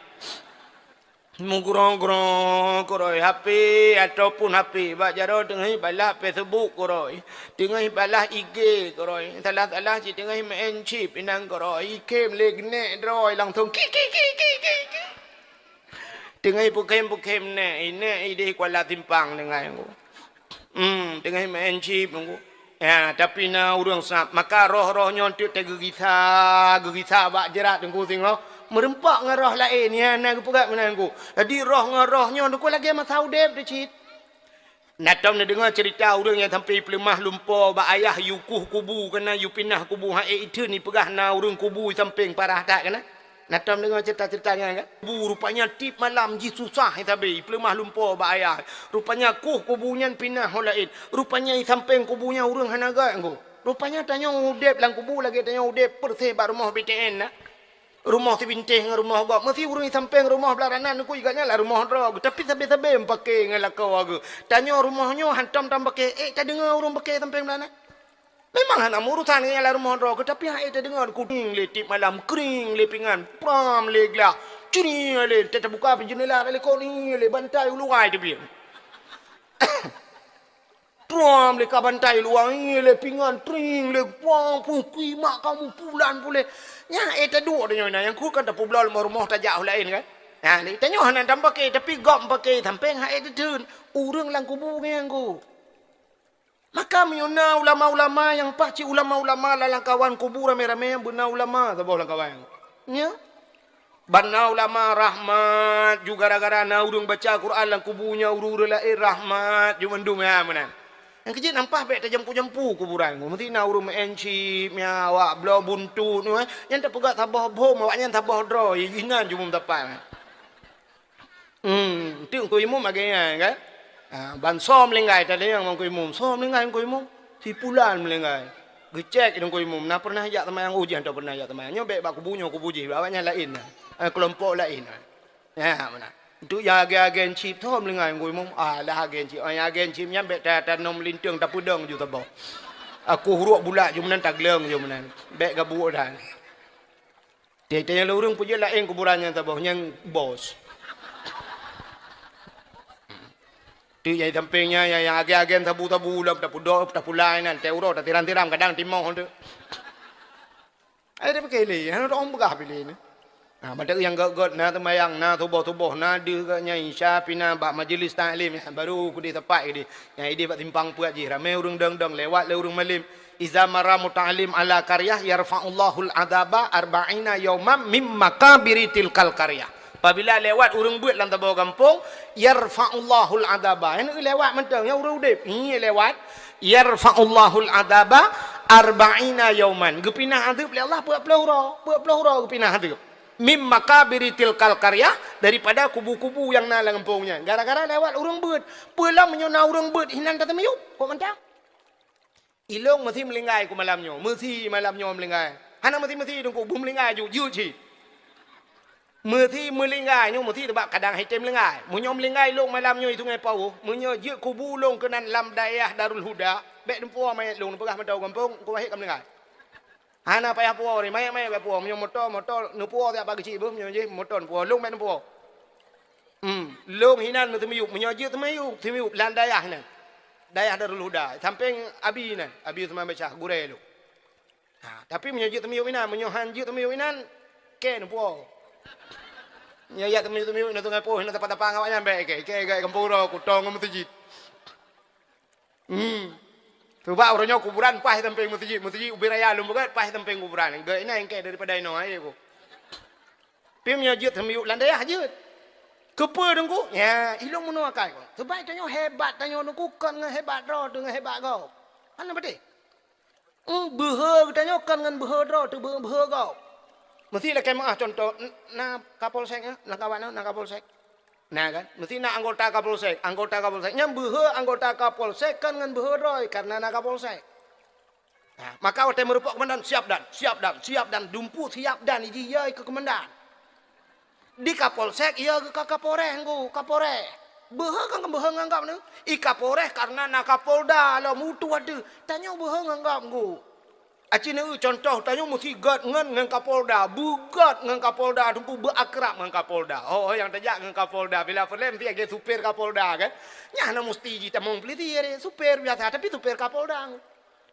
Meugrong-grong keudroe H P ataupun H P bak jaroe teungoh balah Facebook keudroe. Teungoh balah I G keudroe. Salah-salah cit teungoh main chip inan keudroe. Ikhem lé geunek droe langsung ki, ki, ki. Teungoh pukhem-pukhem nèk, i nèk ideh Kuala Simpang deungon ku. Hmm, teungoh main chip nunggu. Ya, tapi na ureuëng sab. Maka roh-roh nyoe teuk teugeugisa, geugisa bak jrat Teungku singoh. Meureumpok ngon roh laén, ya, na geupeugah meunan Teungku. Jadi roh ngon roh nyoe Teungku lagèe masa udép teuh cit. Na tom neudeungoe ceurita ureuëng nyang sampoe peuleumah lumpo bak ayah yue kueh kubu, keunan yue pinah kubu, han ék itheun ipeugah na ureuëng kubu i sampéng parah that keunan. Na tom deungoe ceurita-ceurita nyan kan? Kubu rupanya tiep malam jih susah sabe, peuleumah lumpo bak ayah. Rupanya kueh kubu nyan pinah ho laén. Rupanya i sampéng kubu nyan ureuëng hana göt Teungku. Rupanya tanyoe udép lam kubu lagèe tanyoe udép peureuseh bak rumoh B T N na. Rumoh sibintéh ngon rumoh gob. Meusi ureuëng i sampéng rumoh blah ranan Teungku, i gobnyan lam rumoh droe geuh. Tapi sabe-sabe meupaké ngon lakoe geuh. Tanyoe rumoh nyoe hantom tameupake, ék tadeungoe ureuëng pake sampéng blah ranan. Memang hana meuurusan ngon nyang lam rumoh droe geuh, tapi han ék tadeungoe Teungku, kring lé tiep malam, kring lé pingan, pram lé glah, cri lé, ta-, tabuka pih jeundela, ta likot ni lé bantai u luwa teubiet. Pram lé ka bantai u luwa, lé pingan, tring lé, pang, pung, kui, mak kamu pulan puléh. Nyan ék taduek tanyoe na, nyang kheun kan tapeubloe lam rumoh tajak u laén kan. Nah, tanyoe hana tameupake, tapi gob meupake, sampéng han ék teutheun. Ureuëng lam kubu nyan Teungku. Maka meunyoe na ulama-ulama nyang paih cit ulama-ulama lam lamkawan kubu ramé-ramé, beuna ulama saboh lamkawan. Nya. Beuna ulama rahmat, ju gara-gara na ureuëng baca Quran lam kubu nyan, ureuëng-ureuëng laén rahmat, ju mandum nyan meunan. Nyang keujeuet nyan paih bék tajampu-jampu kuburan. Meusti na ureuëng meu'en chip, nyan awak bloe buntut, nyan tapeugah saboh bom, awaknyan saboh droe, inan ju meusapat. Hmm, enteuk Teungku Imum lagée nyan kan? Ha, ban soe meuninggai, tadi nyang Teungku Imum, soe meuninggai Teungku Imum? Si pulan meuninggai. Geucék Teungku Imum, na pernah jak seumayang, oh, jih hana pernah jak seumayang. Nyoe bék bak kubu nyoe, kubu jih, awaknyan laén na. Ha, keulompok laén na. Ha, meunan. Enteuk nyang agen-agen chip, soe meuninggai Teungku Imum? Ah, lah agen chip. Oh, nyang agen chip nyan bék ta-, tanom linteung, tapeudong ju saboh. Aku huruk bulat ju meunan, tagleueng ju meunan. Bék gabuek dan. Tiep-tiep nyang lôn ureuëng peujeuet laén kuburan nyang saboh, nyang bos. Teuk nyang sampéng nyan, nyang, nyang agen-agen sabu-sabu lom tapudok, tapulai nan, teuh uroe tatiram-tiram, kadang timoh teuk. Ai, tapike lé, hana teuong peugah pi lé ni. Nah, mantong nyang gét-gét, na seumayang, na suboh-suboh, na deuh gét nyan, isya pih na bak majeulis taklim, nyan baru keudeh sapat keudeh. Nyang ideh bak simpang peuet jih, ramé ureuëng dong-dong, lewat lé ureuëng malém. "Iza marra muta'allim ala qaryah yarfa'ullahul adzaba arba'ina yauman mim makabiri tilkal qaryah." Apabila lewat ureuëng beuet lam saboh gampông, yarfa'ullahul adzaba. Nyang lewat mantong, nyang ureuëng udeb. Nyoe lewat, yarfa'ullahul adzaba arba'ina yauman. Geupinah adeueb lé Allah peuet ploh uroe. Peuet ploh uroe geupinah adeueb. Mim makabiri tilkal qaryah, daripada kubu-kubu nyang na lam gampông nyan. Gara-gara lewat ureuëng beuet. Peue lom meunyoe na ureuëng beuet, hinan tateumiyueb. Kok mantong? Ilong meusti meulinggai ku malam nyoe. Meusti malam nyoe meulinggai. Hana meusti-meusti Teungku, beumeulinggai ju, jeuet cit. Meusti meulinggai nyoe, meusti teubak kadang hai tem meulinggai. Meunyoe meulinggai ilong malam nyoe di Sungai Pauh, meunyoe jeuet kubu ulôn keunan lam dayah Darul Huda, bék neupuwoe manyét lôn, neupeugah mantong gampông, Teungku Wahid ka meulinggai. Hana payah puwoe, manyét-manyét bék puwoe. Meunyoe moto, moto neupuwoe siat bak geuchik beuh, meunyoe jih moto neupuwoe. Lôn bék neupuwoe. Hmm, lôn hinan meuteumiyueb, meunyoe jeuet teumiyueb, teumiyueb lam dayah nyan. Dayah Darul Huda, sampéng Abi nyan, Abi Usman Basyah, gurée lôn. Ha, tapi meunyoe jeuet teumiyueb inan, meunyoe han jeuet teumiyueb inan, kée neupuwoe. Nyoe jak teumiyueb-teumiyueb inan Sungai Pauh, inan tapa-tapa ngon awaknyan bék kée, kée gét gampông uroe, kutong ngon meuseujid. Hmm. Sabab uroe nyoe kuburan paih sampéng meuseujid, meuseujid ubé raya lôn beugét paih sampéng kuburan. Gét inan kée daripada inoe, hai ku. Pi meunyoe jeuet teumiyueb lam dayah jeuet. Keupeue Teungku? Nya, ilong meunoe akai ku. Sabab tanyoe hebat tanyoe Teungku kon ngon hebat droe teuh ngon hebat gob. Hana beutôi. Hmm, beuhe geutanyoe kon ngon beuhe droe teuh beu-, beuhe gob. Meusti lakée meuáh cuntoh, n-, na Kapolsek, eh, lam kawan na, na Kapolsek. Na kan? Meusti na anggota Kapolsek, anggota Kapolsek. Nyan beuhe anggota Kapolsek kon ngon beuhe droe karena na Kapolsek. Nah, maka watée meurumpok komandan, "Siap dan, siap dan, siap dan," dumpeue siap dan jih ya keu komandan. Di Kapolsek, ya keu Kapolres, Teungku, Kapolres. Beuhe kan beuhe ngon gob nyoe. I Kapolres karena na Kapolda lom utoh ateueh. Tanyoe beuhe ngon gob, Teungku. Aci neu cuntoh, tanyoe meusti gét ngon, ngon Kapolda. Beugét ngon Kapolda, Teungku beuakrab ngon Kapolda. Oh, nyang tajak ngon Kapolda. Bila peureulée meusti lagée supir Kapolda, kan? Nyan na meusti jitamong peulisi, supir biasa, tapi supir Kapolda.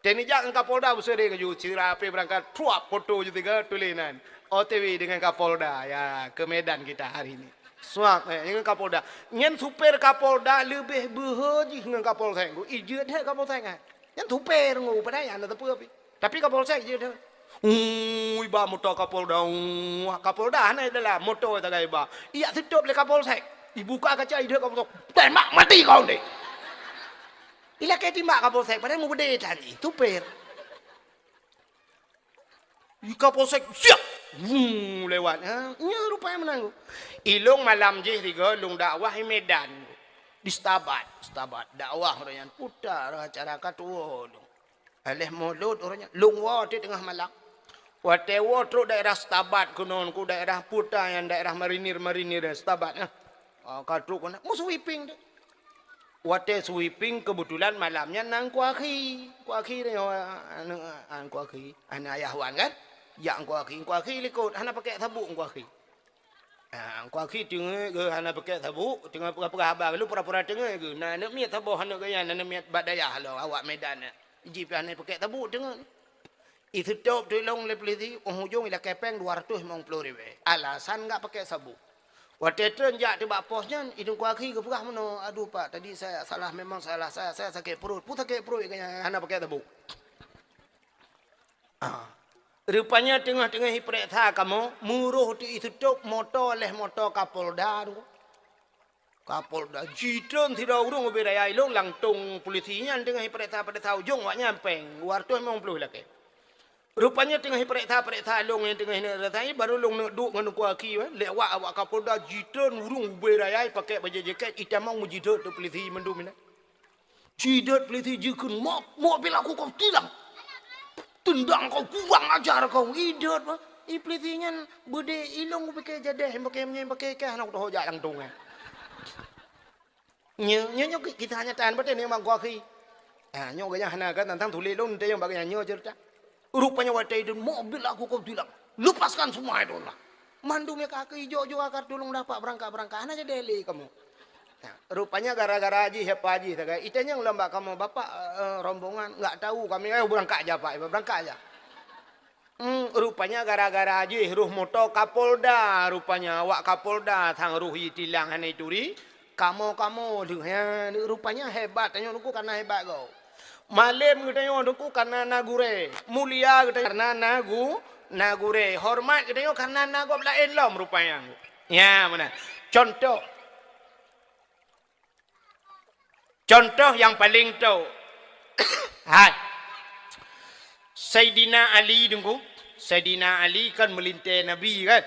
Teuh neujak ngon Kapolda, beuseudeung ju, sira pih beurangkat, truap, foto ju tiga, tuléh nan, "O T W dengan Kapolda, ya, ke Medan kita hari ini." Suap, eh, ngon Kapolda. Nyan supir Kapolda leubeh beuhe jih ngon Kapolsek, Teungku. Ijeuet that Kapolsek, eh. Nyan supir, Teungku, padahai hana teupeu pih. Tapi Kapolsek jeuet that. Ui, ba moto Kapolda, ui, Kapolda hana dalam, moto sagai ba. Ijak seutop lé Kapolsek. Ibuka kaca, ideuek Kapolsek. "Tembak mati kau ni!" Ilakée timbak Kapolsek, padahai meubeudé tadi, supir. I Kapolsek, "Siap!" Wuu, lewat. Ha, nyoe rupai meunan. Ilong malam jih tiga lôn dakwah i Medan. Di Setabat, Setabat. Dakwah uroe nyan puta acara ka tuwoe lôn. Aléh mulod uroe nyan, lôn woe teuk teungoh malam. Watée woe trok daerah Setabat keunoe, ku daerah puta nyan, daerah marinir-marinir Setabat, nah. Ah, ka trok keunoe, meusweeping teuk. Watée sweeping, keubeutulan malam nyan na Teungku Akhi. Teungku Akhi nyoe, aneuk, ah, Teungku Akhi, aneuk Ayah Wan kan? Jak Teungku Akhi, Teungku Akhi likot, hana pakék sabuk Teungku Akhi. Ah, Teungku Akhi teungeut geuh hana pakék sabuk, teungoh peugah-peugah haba, lalu pura-pura teungeut geuh. Na aneuk miet saboh aneuk geuh nyan, aneuk miet bak dayah lom, awak Medan nyan. Jih pih hana pakék sabuk teungeut. Iseutop teuk ilong lé peulisi, óh ujong ilakée péng dua ratus limong ploh ribée. Alasan gak pakék sabuk. Watée treun jak teuh bak pos nyan, i Teungku Akhi geupeugah meunoe, "Aduh Pak, tadi saya salah, memang salah saya, saya sakét pruet." Peue sakét pruet, gobnyan hana pakai tabok. Ah. Rupanya teungoh-teungoh ipeuriksa kamoe, meuroh teuh iseutôt moto lé moto Kapolda tu. Kapolda jitreun sidroe ureuëng ubé raya ilong lantong polisi nyan teungoh ipeuriksa-peuriksa ujong awaknyan péng dua ratus limong puluh lakée. Rupanya teungoh ipeuriksa-peuriksa ilong nyang teungoh ineuk rasai, baru lôn neuk duek ngon Teungku Akhi, eh, lewat awak Kapolda jitreun ureuëng ubé raya pakai bajée jakét itamong meujidot teuh polisi mandum inan. Jidot polisi jikheun, "Mok, mok bila aku kau tilang. Tendang kau kurang ajar kau." Idot bah. I polisi nyan beudé ilong kupike jadeh, pakai meunyan pakai kah nak tahu jak lantong eh. Nyo, nyo, nyo kita hanya tahan badan ni mak gua khi. Ha, nyo gaya hana kan tantang tuléh lôn tayong bak nyan nyo cerita. Rupanya watée idot, "Mok bila aku kau tilang. Lepaskan semua itu lah." Mandum ya kaki ijo-jo akar tulung dapat berangkat-berangkat. Hana jadi lé kamu. Nah, rupanya gara-gara jih siapa jih sagai. Itanyong lom bak kamu, "Bapak, eh, rombongan nggak tahu kami, eh, berangkat aja Pak, berangkat aja." Hmm, rupanya gara-gara jih roh moto Kapolda, rupanya awak Kapolda sang roh itilang hana ituri. Kamu-kamu tu, ya, rupanya hebat tanyoe tu karena hebat kau. Malem geutanyoe teungku karena na gurée, mulia geutanyoe karena na gu-, na gurée, horeumat geutanyoe karena na gob laén lom rupanya. Nya meunan. Contoh. Contoh nyang paleng tok. Hai. Saidina Ali teungku. Saidina Ali kan meulintée Nabi kan?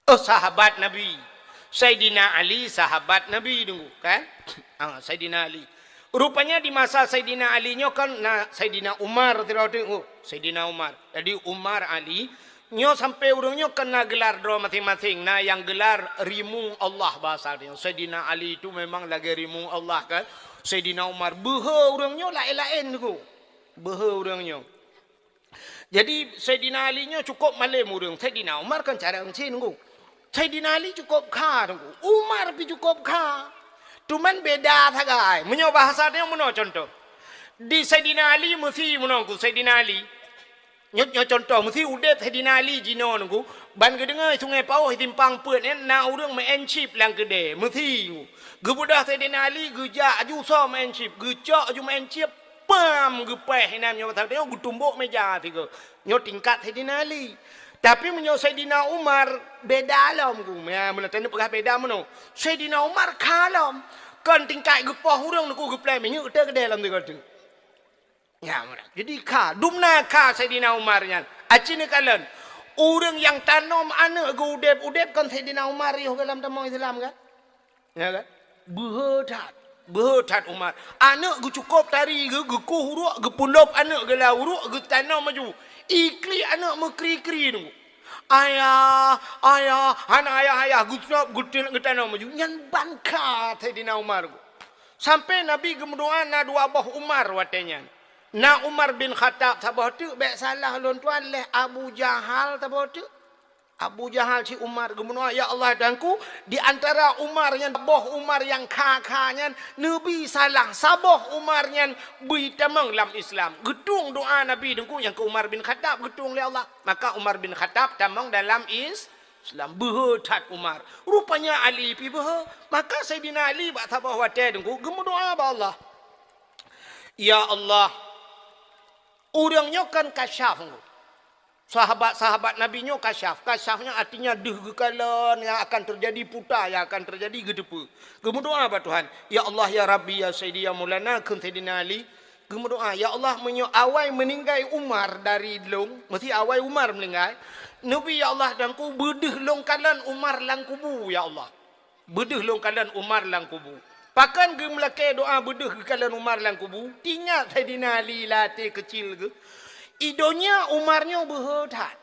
Oh, sahabat Nabi. Saidina Ali sahabat Nabi teungku, kan? Ah, Saidina Ali. Rupanya di masa Saidina Ali nyoe kan na Saidina Umar sidroe teuk. Oh, Saidina Umar. Jadi Umar Ali nyoe sampai ureuëng nyoe kan na gelar droe maséng-maséng. Na nyang gelar rimong Allah bahasa nyoe. Saidina Ali itu memang lagée rimong Allah kan. Saidina Umar beuhe ureuëng nyoe laén-laén teungku. Beuhe ureuëng nyoe. Jadi Saidina Ali nyoe cukup malem ureuëng. Saidina Umar kan cara ngeucin teungku. Saidina Ali cukup kha teungku. Umar pi cukup kha. Cuman beda sagai. Meunyoe bahasa nyoe meunoe contoh. Di Saidina Ali meusi meunoe teungku Saidina Ali. Nyoe, nyoe contoh meusi udeb Saidina Ali jinoe teungku. Ban geudeungoe Sungai Pauh simpang peuet nyan na ureuëng meu'en chip lam keudée. Meusi teungku. Geubeudôh Saidina Ali geujak aju soe meu'en chip. Geucok aju meu'en chip. Pam geupéh inan nyoe pasal nyoe geutumbok meja tiga. Nyoe tingkat Saidina Ali. Tapi meunyoe Saidina Umar beda lom ku. Ya, meunan teupeugah beda meunoe. Saidina Umar kha lom. Kon tingkat geupoh ureuëng teungku geuplai minyeuk teuh keudeh lom tiga tu. Ya, meunan. Jadi kha, dumna kha Saidina Umar nyan. Aci neukalon. Ureuëng nyang tanom aneuëk geu udeb-udeb kon Saidina Umar yoh dalam tamong Islam kan? Ya kan? Beuhe that. Beuhe that Umar. Aneuëk geucukôb tari geu-, geukuh uruek, geupeulôb aneuëk geulam uruek, geutanom aju. Iklik aneuëk meukri-kri teungku. "Ayah, ayah, hana ayah, ayah," geucukôb, geutin-, geutanom aju. Nyan ban kha Saidina Umar. Sampai Nabi geumeudoa na dua boh Umar watée nyan. Na Umar bin Khattab saboh teuk, bék salah lôn tuan, lé Abu Jahal saboh teuk. Abu Jahal si Umar geumeudoa, "Ya Allah Tuhanku, di antara Umar nyan, boh Umar nyang kha-kha nyan, neubi salah saboh Umar nyan bri tamong lam Islam." Geutueng doa Nabi teungku nyang keu Umar bin Khattab geutueng lé Allah. Maka Umar bin Khattab tamong dalam Is-, Islam. Beuhe that Umar. Rupanya Ali pi beuhe. Maka Saidina Ali bak saboh watée teungku geumeudoa bak Allah. "Ya Allah, ureuëng nyoe kan kasyaf." Sahabat-sahabat Nabi nyoe kasyaf. Kasyaf nyan artinya deuh geukalon nyang akan teujadi, puta nyang akan teujadi geuteupeue. Geumeudoa bak Tuhan, "Ya Allah, ya Rabbi, ya Sayyidi, ya Maulana," kheun Saidina Ali. Geumeudoa, "Ya Allah, meunyoe awai meuninggai Umar dari lôn," meusti awai Umar meuninggai, "neubi, ya Allah, dan ku beudeuh lôn kalon Umar lam kubu, ya Allah." Beudeuh lôn kalon Umar lam kubu. Pakon geumeulakée doa beudeuh geukalon Umar lam kubu? Teuingat Saidina Ali lam até keucil geuh. I donya Umar nyoe beuhe that.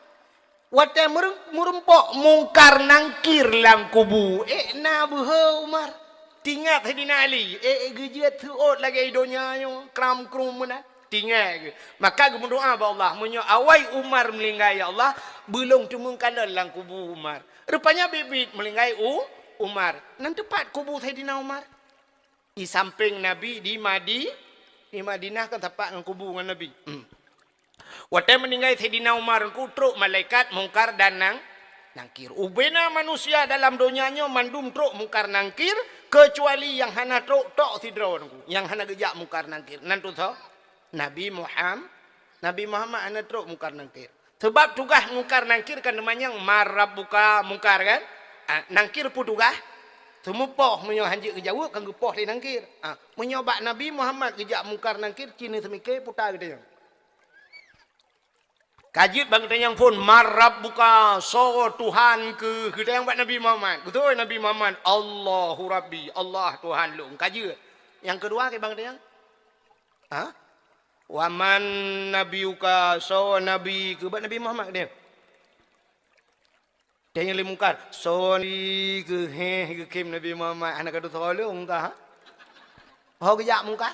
Watée meureu-, meurumpok Mungkar Nangkir lam kubu, ék na beuhe Umar. Teuingat Saidina Ali, ék geujeuet seuôt lagée i donya nyoe, kram-krum meunan. Teuingat geuh. Maka geumeudoa bak Allah, "Meunyoe awai Umar meuninggai, ya Allah, beulôn teumeung kalon lam kubu Umar." Rupanya biet-biet meuninggai U-, Umar. Nan teupat kubu Saidina Umar. Di sampéng Nabi di Madi-, di Madinah kan sapat ngon kubu ngon Nabi. Hmm. Watée meuninggai Saidina Umar, ku trok malaikat Mungkar dan Nang-, Nangkir. Ubena manusia dalam donya nyoe mandum trok Mungkar Nangkir, keucuali nyang hana trok tok sidroe, nyang hana geujak Mungkar Nangkir. Nan tu soe? Nabi Muham-, Nabi Muhammad hana trok Mungkar Nangkir. Sebab tugaih Mungkar Nangkir kan teumanyong, "Man rabbuka?" Mungkar kan? Ah, Nangkir peue tugaih? Seumupoh, meunyoe hanjeuet geujaweueb kan geupoh lé Nangkir. Ah, meunyoe bak Nabi Muhammad geujak Mungkar Nangkir, ci neuseumiké peue geutanyoe. Ka jeuet ban geutanyoe phon, "Man rabbuka?" Soe Tuhan keuh? Geutanyong bak Nabi Muhammad. Geutanyong Nabi Muhammad, "Allahu Rabbi," Allah Tuhan lôn. Ka jeuet. Nyang keudua, keu ban geutanyoe? Ha? "Wa man nabiyuka?" Soe nabi keuh? Bak Nabi Muhammad geutanyong. Tanyong lé Mungkar, "Soe nabi keuh?" Heh, geukheun Nabi Muhammad, "Hana ka tusoe lôn kah?" Ho geujak Mungkar?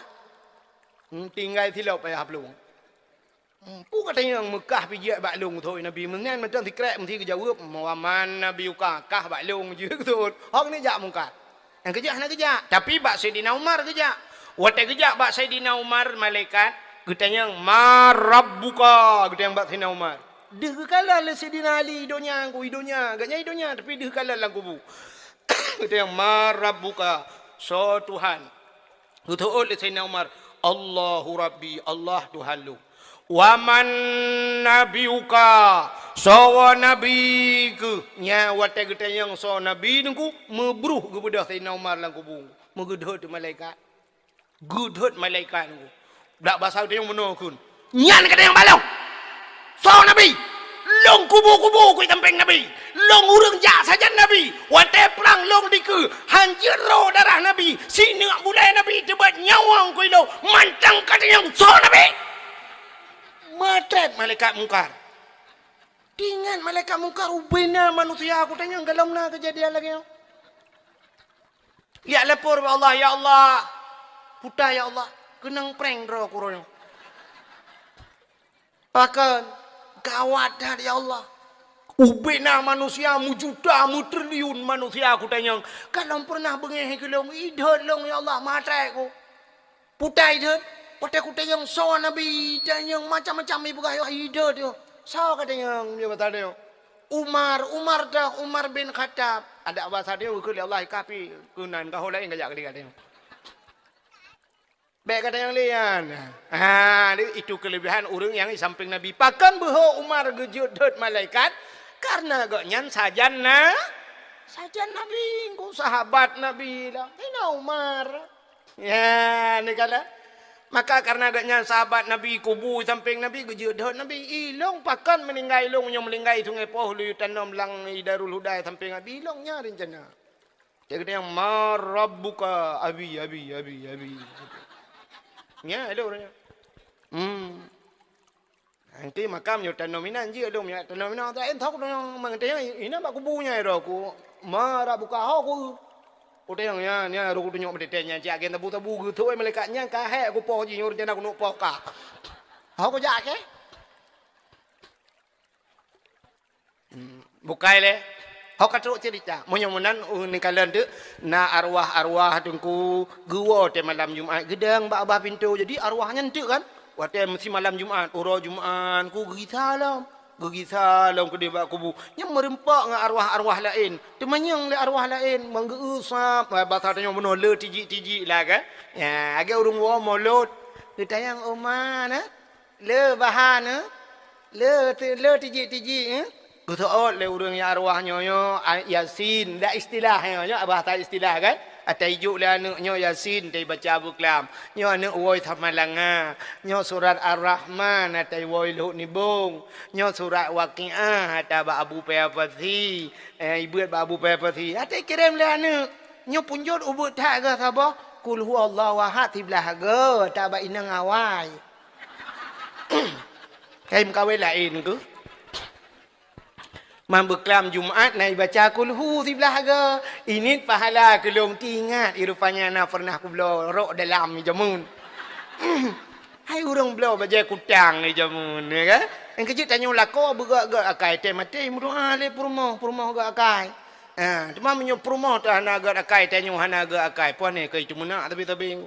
Hmm, tinggai silop payah plueng. Hmm, peue ka tanyong meukah pih jeuet bak lôn, geutanyong Nabi. Meunan mantong sikrek meusti geujaweueb, "Wa man nabiyuka?" Kah bak lôn jeuet geutanyong. Ho keuneuk jak Mungkar. Nyang keujak hana geujak, tapi bak Saidina Umar geujak. Watée geujak bak Saidina Umar, malaikat geutanyong, "Man rabbuka?" Geutanyong bak Saidina Umar. Deuh geukalon lé Saidina Ali, "I donya, ku i donya." Gobnyan i donya, tapi deuh kalon lam kubu. Geutanyong, "Man rabbuka?" Soe Tuhan? Geuteuôt lé Saidina Umar, "Allahu Rabbi," Allah Tuhan lôn. "Wa man nabiyuka?" Soe nabi keuh? Nyan watée geutanyong soe nabi Teungku, meubruh geubeudôh Saidina Umar lam kubu. Meugeudhôt malaikat. Geudhôt malaikat Teungku. Dak basa teunyong meunoe kheun. Nyan ka teunyong balong. Soe nabi? Lôn kubu-kubu keu sampéng nabi. Lôn ureuëng jak sajan nabi. Watée prang lôn dikeue, hanjeuet ro darah nabi. Sineuk bulée nabi teubat nyawöng keu ilôn. Mantong ka teunyong soe nabi? Matreb malaikat Mungkar. Teuingat malaikat Mungkar, ubena manusia keu tanyong galom na keujadian lagée nyoe. Jak lapor bak Allah, "Ya Allah, puta ya Allah, keunong prang droe keu uroe nyoe." Pakon? Gawat that ya Allah. Ubena manusia meujuta, meutriliun manusia keu tanyong. Galom pernah beungéh keu lôn, idhôt lôn ya Allah, matreb ku. Puta idhôt, watée keu tanyong soe nabi, tanyong macam-macam ipeugah, idhôt. Soe ka tanyong, ya Allah, tanyong. Umar, Umar dah, Umar bin Khattab. Adak basa teuh geukheun lé Allah, "Ka pih keunan, ka ho laén ka jak keudéh teuh." Bék ka tanyong lé nyan. Ha, itu kelebihan ureuëng nyang di sampéng Nabi. Pakon beuho Umar geujeuet dhôt malaikat? Karena gobnyan sajan na, sajan Nabi, engkau sahabat Nabi lah. Saidina Umar. Ya, ni kala. Maka karena gobnyan sahabat Nabi, kubu sampéng Nabi, geujeuet dhôt Nabi. Ilôn pakon meuninggai ilôn, nyoe meuninggai Sungai Poh, lheueh tanom lam Darul Huda sampéng Nabi, ilôn nyan rencana. Cit geutanyoe, "Man rabbuka?" Abi, abi, abi, abi. Nyan ilôn nyan. Hmm. Nanti makam nyoe tanom inan jih, ilôn nyoe tanom inan, tak entok nyoe meuteunyoe inan bak kubu nyan ro ku. "Man rabbuka?" Ho ku. Ku tanyong nyan, nyan ro ku tunyok meuteutée nyan, cit agen tabu-tabu geuthôi malaikat nyan ka hék ku poh jih nyoe rencana ku nuk poh ka. Ho ku jak ke? Hmm, bukai lé. Ho ka trok cerita. Meunyoe meunan, uh, neukalon teuk, na arwah-arwah Teungku geuwoe teuh malam Jumat geudong bak babah pintoe. Jadi arwah nyan teuk kan? Watée meusi malam Jumat, uroe Jumat ku geugisa lom. Geugisa lom keudeh bak kubu. Nyan meureumpok ngon arwah-arwah laén. Teumanyong lé arwah laén, meugeu-eu sab, basa tanyoe bunoe le tijik-tijik lah kan? Ya, lagée ureuëng woe molot. Geutanyong, "Oma na?" Le bahan, eh? Le ti-, le tijik-tijik, eh? Geuteuôt lé ureuëng nyang arwah nyoe, nyoe, a, Yasin. Dak istilah nyoe, nyoe bahasa istilah kan? Ata ijok lé aneuëk nyoe Yasin, tai baca beuklam. Nyoe aneuëk woe Samalanga. Nyoe surat Ar-Rahman, ata woe Lhok Nibong. Nyoe surat Waqiah, ata bak Abu Paya Pasi. Eh, ibeuet bak Abu Paya Pasi. Ata kirém lé aneuëk. Nyoe punjot ubeuet that geuh saboh. Kul huwallahu ahad siblah geuh, ata bak inong awai. Kai meukawen laén keuh. Man beuklam Jumat na ibaca kulhu siblah goe. Init pahala keu lôn teuingat, i rupanya na pernah kubloe rok dalam i jameun. Hai ureuëng bloe bajée kutang i jameun, ya kan? Nyang keujeuet tanyoe lakoe beugöt-göt akai, tée maté meudoa lé peurumoh, peurumoh göt akai. Ha, teuma meunyoe peurumoh teuh hana göt akai, tanyoe hana göt akai, puih nyoe keu itu meunak tabi-tabi.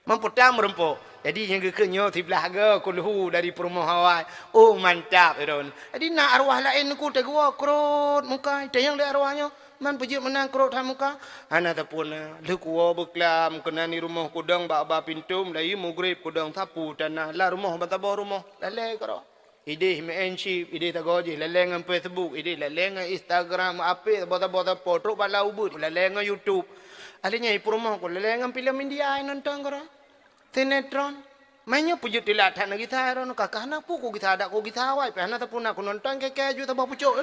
Meupeutang meureumpok. Jadi nyang geukheun nyoe siblaih goe kulhu dari peurumoh awai. Oh, mantap, droeneuh. Jadi na arwah laén ku teugeuwoe krot muka, tanyong lé arwah nyoe, "Man peujeuet meunan krot that muka?" "Hana sapeue na. Lheueh kuwoe beuklam, keunan di rumoh kudong bak ba pintoe, meulayeue mugreb kudong sapeue tanah, lam rumoh ban saboh rumoh. Lalée keudroe." Idéh meu'en chip, idéh sagoe jih lalée ngon Facebook, idéh lalée ngon Instagram, apé saboh-saboh sapo, trok bak lam ubeut, lalée ngon YouTube. Akhé nyan i peurumoh ku lalée ngon filem India nonton keudroe. Sinetron. Meunyoe peujeuet teulat that na gisa droeneuh, ka, ka hana peue ku gisa, dak ku gisa awai, pih hana sapeue na ku nonton, keu-keu ju saboh pucok.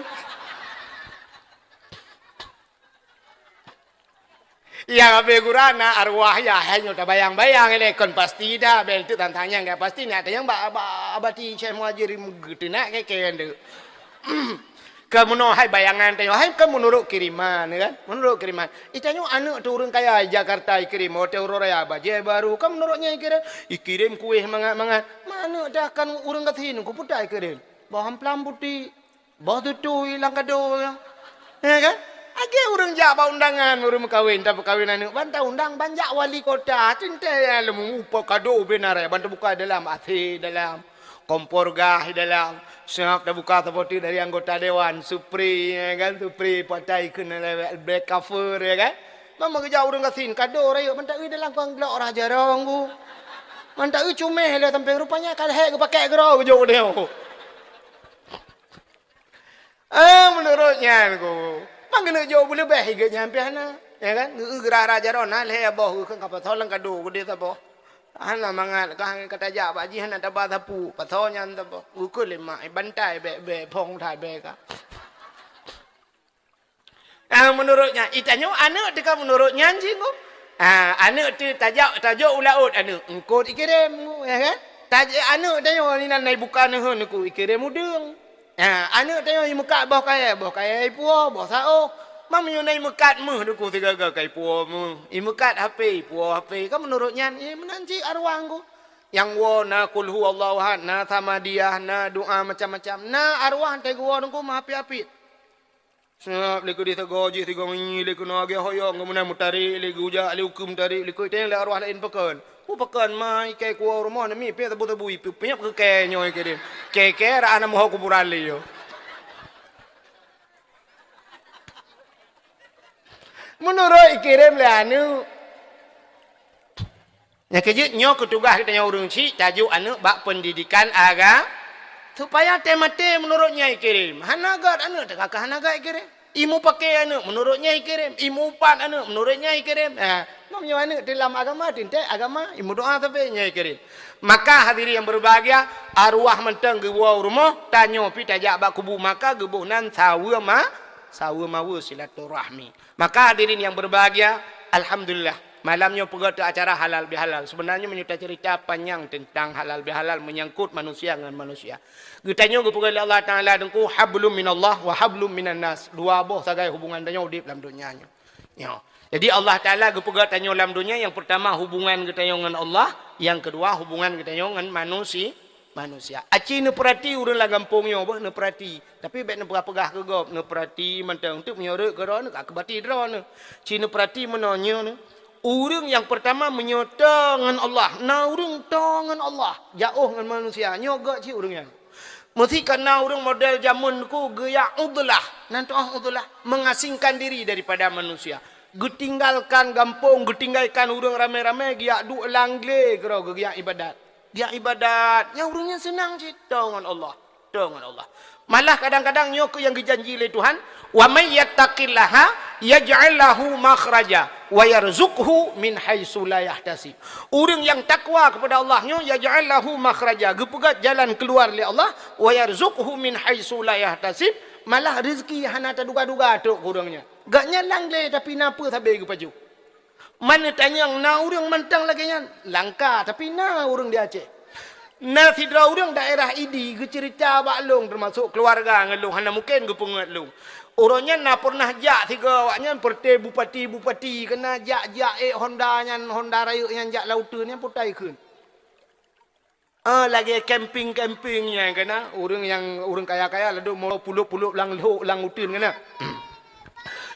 Nyang habéh gura na arwah yah, hai nyoe tabayang-bayang ilée kon pasti dah, bèk teuk tantang nyang ka pasti na tanyong bak, bak abati Syekh Muhajir geuteunak keu-keu ndeuk. Ka meunoe hai bayangan tanyoe, hai ka meunurot kiriman, kan? Meunurot kiriman. Itanyoe aneuk teuh ureueng kaya Jakarta ikirém, hotel Royal, bajée baru, ka meunurot nyan ikirém. Ikirém kueh mangat-mangat. Ma aneuk teuh kan ureueng gasien, ku peue ta ikirém? Boh amplam putéh, boh tutui lam kado, ya kan? Lagée ureueng jak bak undangan, ureueng meukawen, tapeukawen aneuk, ban taundang, ban jak wali kota, teuntée lom mupa kado beunar, ban teubuka dalam, AC dalam. Kompor gas di dalam. Siap tabuka sapote dari anggota dewan, supri, ya kan? Supri patai keuneuk lewat black cover, ya kan? Mama geujak ureueng gasien, kado rayeuk, mantap eu dalam kon glok rah jarong ku. Mantap eu cumeh lé sampéng, rupanya ka lhée geupakèk keudroe geujok u deo. Ah, meunurot nyan ku. Mang keuneuk jok beuleubeh i geuh nyan pih hana. Ya kan? Geurah-rah jaroe na lhée boh geukheun ka pasoe lam kado geudeh saboh. Hana mangat ka, ka tajak bak jih hana taba sapeue. Pasoe nyan saboh. Geukheun lé mak, "Eh, bantai bèk-bèk, phôn that bèk ka." Ah, meunurot nyan, itanyoe aneuk teuka meunurot nyan jih ku. Ah, aneuk teuh tajak, tajok u laôt aneuk, eungkôt ikirém ku, ya kan? Taj-, aneuk tanyoe inan na ibuka neuheun ku, ikirém udeueng. Ha, aneuk tanyoe imeukat boh kayèe, boh kayèe ipuwoe, boh saôh. Meunyoe na imeukat méuh duku sigaga ka ipuwoe méuh. Imeukat HP, ipuwoe HP. Kan meunurot nyan, eh, meunan cit arwah ku. Nyang woe na Qul Huwallahu Ahad, na Samadiyah, na doa macam-macam. Na arwah teuh geuwoe duku meuhapit-hapit. Siap lé keudeh sagoe jih sigoe ngi lé keunoe agée hoyong, keumudian meutarek lé geujak lé ukeue meutarek lé keu iteng lé arwah laén pakon. Peue pakon ma ikai kuwoe rumoh nami pih sabu-sabu ipiep-piep keu kèe nyoe keudeh. Kèe-kèe rak hana meuho kuburan lé yo. Meunurot ikirém lé aneuk. Nyang keujeuet nyoe keu tugaih geutanyoe ureueng chik tajok aneuk bak peundidikan aga-, supaya teumaté meunurot nyan ikirém. Hana gét aneuk teuka ka hana gét ikirém. Imeupaké aneuk meunurot nyan ikirém, imeuupat aneuk meunurot nyan ikirém. Ha, meunyoe aneuk teulam agama, teuntèe agama, imeudoa sabe nyan ikirém. Maka hadirin yang berbahagia, arwah mantong geuwoe u rumoh, tanyoe pih tajak bak kubu maka geuboh nan saweue ma-, saweue maweue silaturahmi. Maka hadirin yang berbahagia, alhamdulillah, malam nyoe peugah teu acara halal bihalal. Sebenarnya meunyoe tacerita panyang tentang halal bihalal menyangkut manusia ngon manusia. Geutanyoe geupeugah lé Allah Taala dengku hablum minallah wa hablum minan nas. Dua boh sagai hubungan tanyoe udép lam donya nyoe. Nyoe. Jadi Allah Taala geupeugah tanyoe lam donya yang pertama hubungan geutanyoe ngon Allah, yang kedua hubungan geutanyoe ngon manusi-, manusia. Aci neupeurati ureueng lam gampông nyoe boh neupeurati. Tapi bèk neupeugah-peugah keu gob, neupeurati mantong teuk meunyoe rhot keu droeneuh ka keubati droeneuh. Ci neupeurati meunoe nyoe nyoe. Ureueng nyang peurtama meunyoe toe ngon Allah, na ureueng toe ngon Allah, jaoh ngon manusia, nyoe gét cit ureueng nyan. Meusi ka na ureueng model jameun ku geujak udlah, nan tu'oh udlah, mengasingkan diri daripada manusia. Geutinggalkan gampông, geutinggalkan ureueng ramé-ramé, geujak duek lam glé keudroe geujak ibadat. Geujak ibadat, nyang ureueng nyan seunang cit, toe ngon Allah. Toe ngon Allah. Malah kadang-kadang nyoe keuh nyang geujanji lé Tuhan, "Wa may yattaqillaha yaj'al lahu makhraja wa yarzuqhu min haitsu la yahtasib." Ureueng nyang takwa kepada Allah nyoe, "Yaj'al lahu makhraja," geupeugét jalan keuluar lé Allah, "wa yarzuqhu min haitsu la yahtasib," malah rezeki hana taduga-duga trok keu ureueng nyan. Gobnyan lam glé tapi na peue sabe geupajoh. Man neutanyong na ureueng mantong lagée nyan? Langka, tapi na ureueng di Aceh. Na sidroe ureueng daerah Idi geuceurita bak lôn, teumasok keuluwarga ngon lôn, hana mungken geupeungeut lôn. Uroe nyan na peureunah jak sigoe awaknyan peureuté bupati-bupati, keunan jak-jak ék honda nyan, honda rayeuk nyan jak lam uteuen nyan, peue ta ikheun. Ah, lagée camping-camping nyan keunan, ureueng nyang, ureueng kaya-kaya ladôm mo pulop-pulop lam lhok lam uteuen keunan.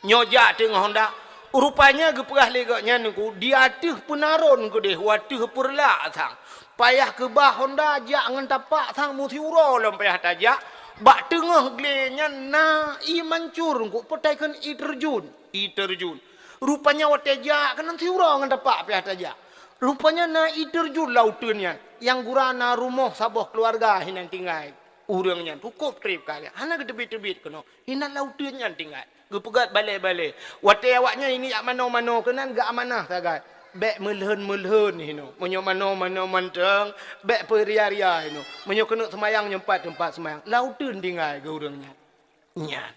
Nyoe jak teungoh honda, rupanya geupeugah lé gobnyan nyoe ku, di ateueh peunaron keudeh, u ateueh peureulak sang. Payah keubah honda jak ngon tapak sang meusiuroe lom payah tajak. Bak teungoh glé nyan na ie mancur, eungkôt peutai kheun ie teurjun. Ie teurjun. Rupanya watée jak keunan siuroe ngon tapak payah tajak. Rupanya na ie teurjun lam uteuen nyan. Nyang gura na rumoh saboh keuluwarga hinan tinggai. Ureuëng nyan cukôp treb kali. Hana geuteubiet-teubiet keunoe. Hinan lam uteuen nyan tinggai. Geupeugét balée-balée. Watée awaknyan ini jak manoe-manoe keunan geuamanah sagai. Bék meulhon-meulhon hinoe. Meunyoe manoe-manoe mantong, bék peuria-ria hinoe. Meunyoe keuneuk seumayang nyoe pat teumpat seumayang. Lam uteuen tinggai geu ureuëng nyan. Nyan.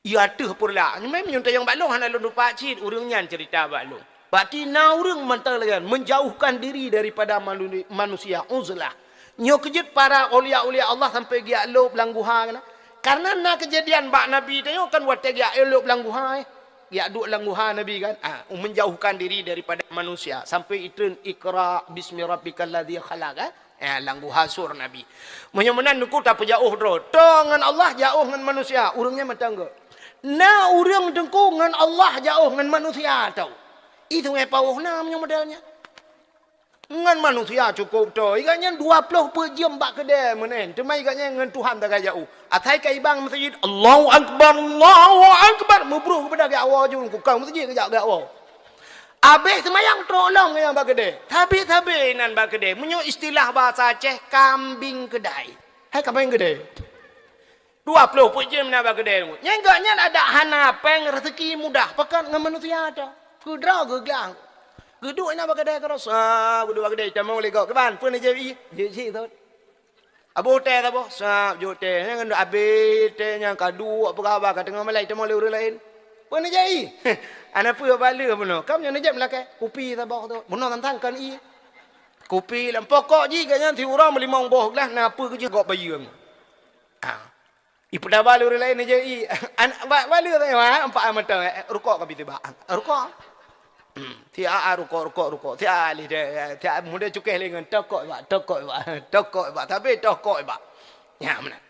Ia teuh peureulak. Nyoe meunyoe tayong bak lôn hana lôn tupat cit ureuëng nyan ceurita bak lôn. Berarti na ureuëng mantong lagée nyan, menjauhkan diri daripada manu-, manusia, uzlah. Nyoe keujeuet para aulia-aulia Allah sampai geujak lôb lam guha keunan. Karena na keujadian bak Nabi tanyoe kan watée geujak lôb lam guha, eh. Geujak duek lam guha Nabi kan. Ah, menjauhkan diri daripada manusia. Sampai itreun Iqra bismi rabbikal ladzi khalaq, eh. Eh, lam guha Sur Nabi. Meunyoe meunan Teungku tapeujaôh droe. Toe ngon Allah jaôh ngon manusia. Ureuëng nyan mantong gét. Na ureuëng Teungku ngon Allah jaôh ngon manusia toe. Ie sungai paoh na meunyoe model nyan. Ngon manusia cukôp toe. Ie gobnyan dua ploh peuet jeuem bak keudée meunan. Teuma ie gobnyan ngon Tuhan sagai jaôh. Asai ka ibang meuseujid, Allahu Akbar, Allahu Akbar. Meubruh keupada geujak woe ju, kukang meuseujid geujak geujak woe. Abéh seumayang trok lom ngon nyang bak keudée. Sabe-sabe inan bak keudée. Meunyoe istilah bahasa Aceh, kambing keudai. Hai kambing keudai. Dua ploh peuet jeuem na bak keudée. Nyan gobnyan adak hana péng, rezeki mudah. Pakon ngon manusia tu. Keudroe geuglang. Geuduek inan bak keudée keurasa. Geuduek bak keudée, tamong lé gob. Kiban, peue neujép ie? Jép cit thot. Abéh teh saboh, sab jok teh. Nyan keuneuk abéh teh nyan ka duek peugah haba ka teungoh malai teuma lé ureuëng laén. Peue neujép ie? Hana peue bak lheueh bunoe. Kam nyan neujép lakée. Kupi saboh tu. Bunoe tantang kon ie. Kupi lam pokok jih gobnyan siuroe meulimong boh glah na peue keujeuet gob bayeue. Ah. Ipeudaba lé ureuëng laén neujép ie. An-, ba-, bak lheueh teuh, ha, empat mata, eh, rukok ka bitibak. Rukok. Hmm, tiap rukok, rukok, rukok. Tiap lé deh, tiap muda cukéh lé ngon tokok bak, tokok bak, tokok bak. Tapi tokok bak. Nyan meunan.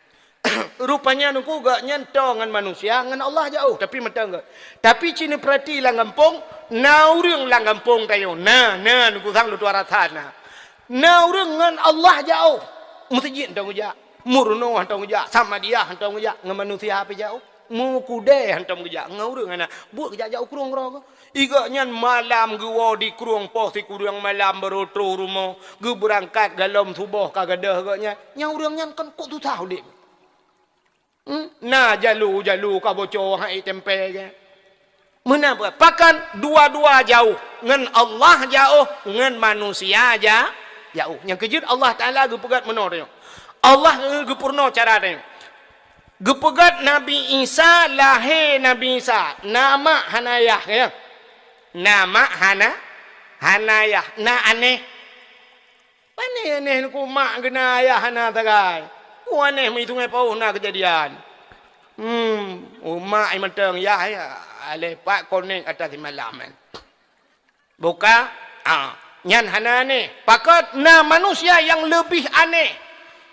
Rupanya Teungku gobnyan toe ngon manusia, ngon Allah jaôh, tapi mantong gét. Tapi ci neupeurati lam gampông, na ureuëng lam gampông tanyoe. Na, na Teungku sang lôn tuan rasa na. Na ureuëng ngon Allah jaôh. Meuseujid hana geujak. Meurunoe hana geujak. Samadiyah hana geujak. Ngon manusia pih jaôh. Meukudée hana geujak. Ngon ureuëng hana. Buet geujak jak u krueng keudroe. Ie gobnyan malam geuwoe di krueng poh sikureueng malam baru troh rumoh. Geubeurangkat golom suboh ka gadôh gobnyan. Nyang ureuëng nyan kon kok susah udeb. Hmm? Na jalu-jalu ka boco hai tempe ke. Meunan peue? Pakon dua-dua jaôh. Ngon Allah jaôh, ngon manusia ja-, jaôh. Nyang keujeuet Allah Taala geupeugét meunoe tanyoe. Allah geupurunoe cara tanyoe. Geupeugét Nabi Isa, lahé Nabi Isa. Na mak hana yah, ya. Na mak hana, hana yah. Na anéh. Pane anéh Teungku mak geuna ayah hana sagai. Ku anéh meuitung ai paoh na keujadian. Hmm, umak ai mantong yah, ya. Aleh pat konek atas simalam kan. Buka, ah, nyan hana anéh. Pakon na manusia nyang leubeh anéh.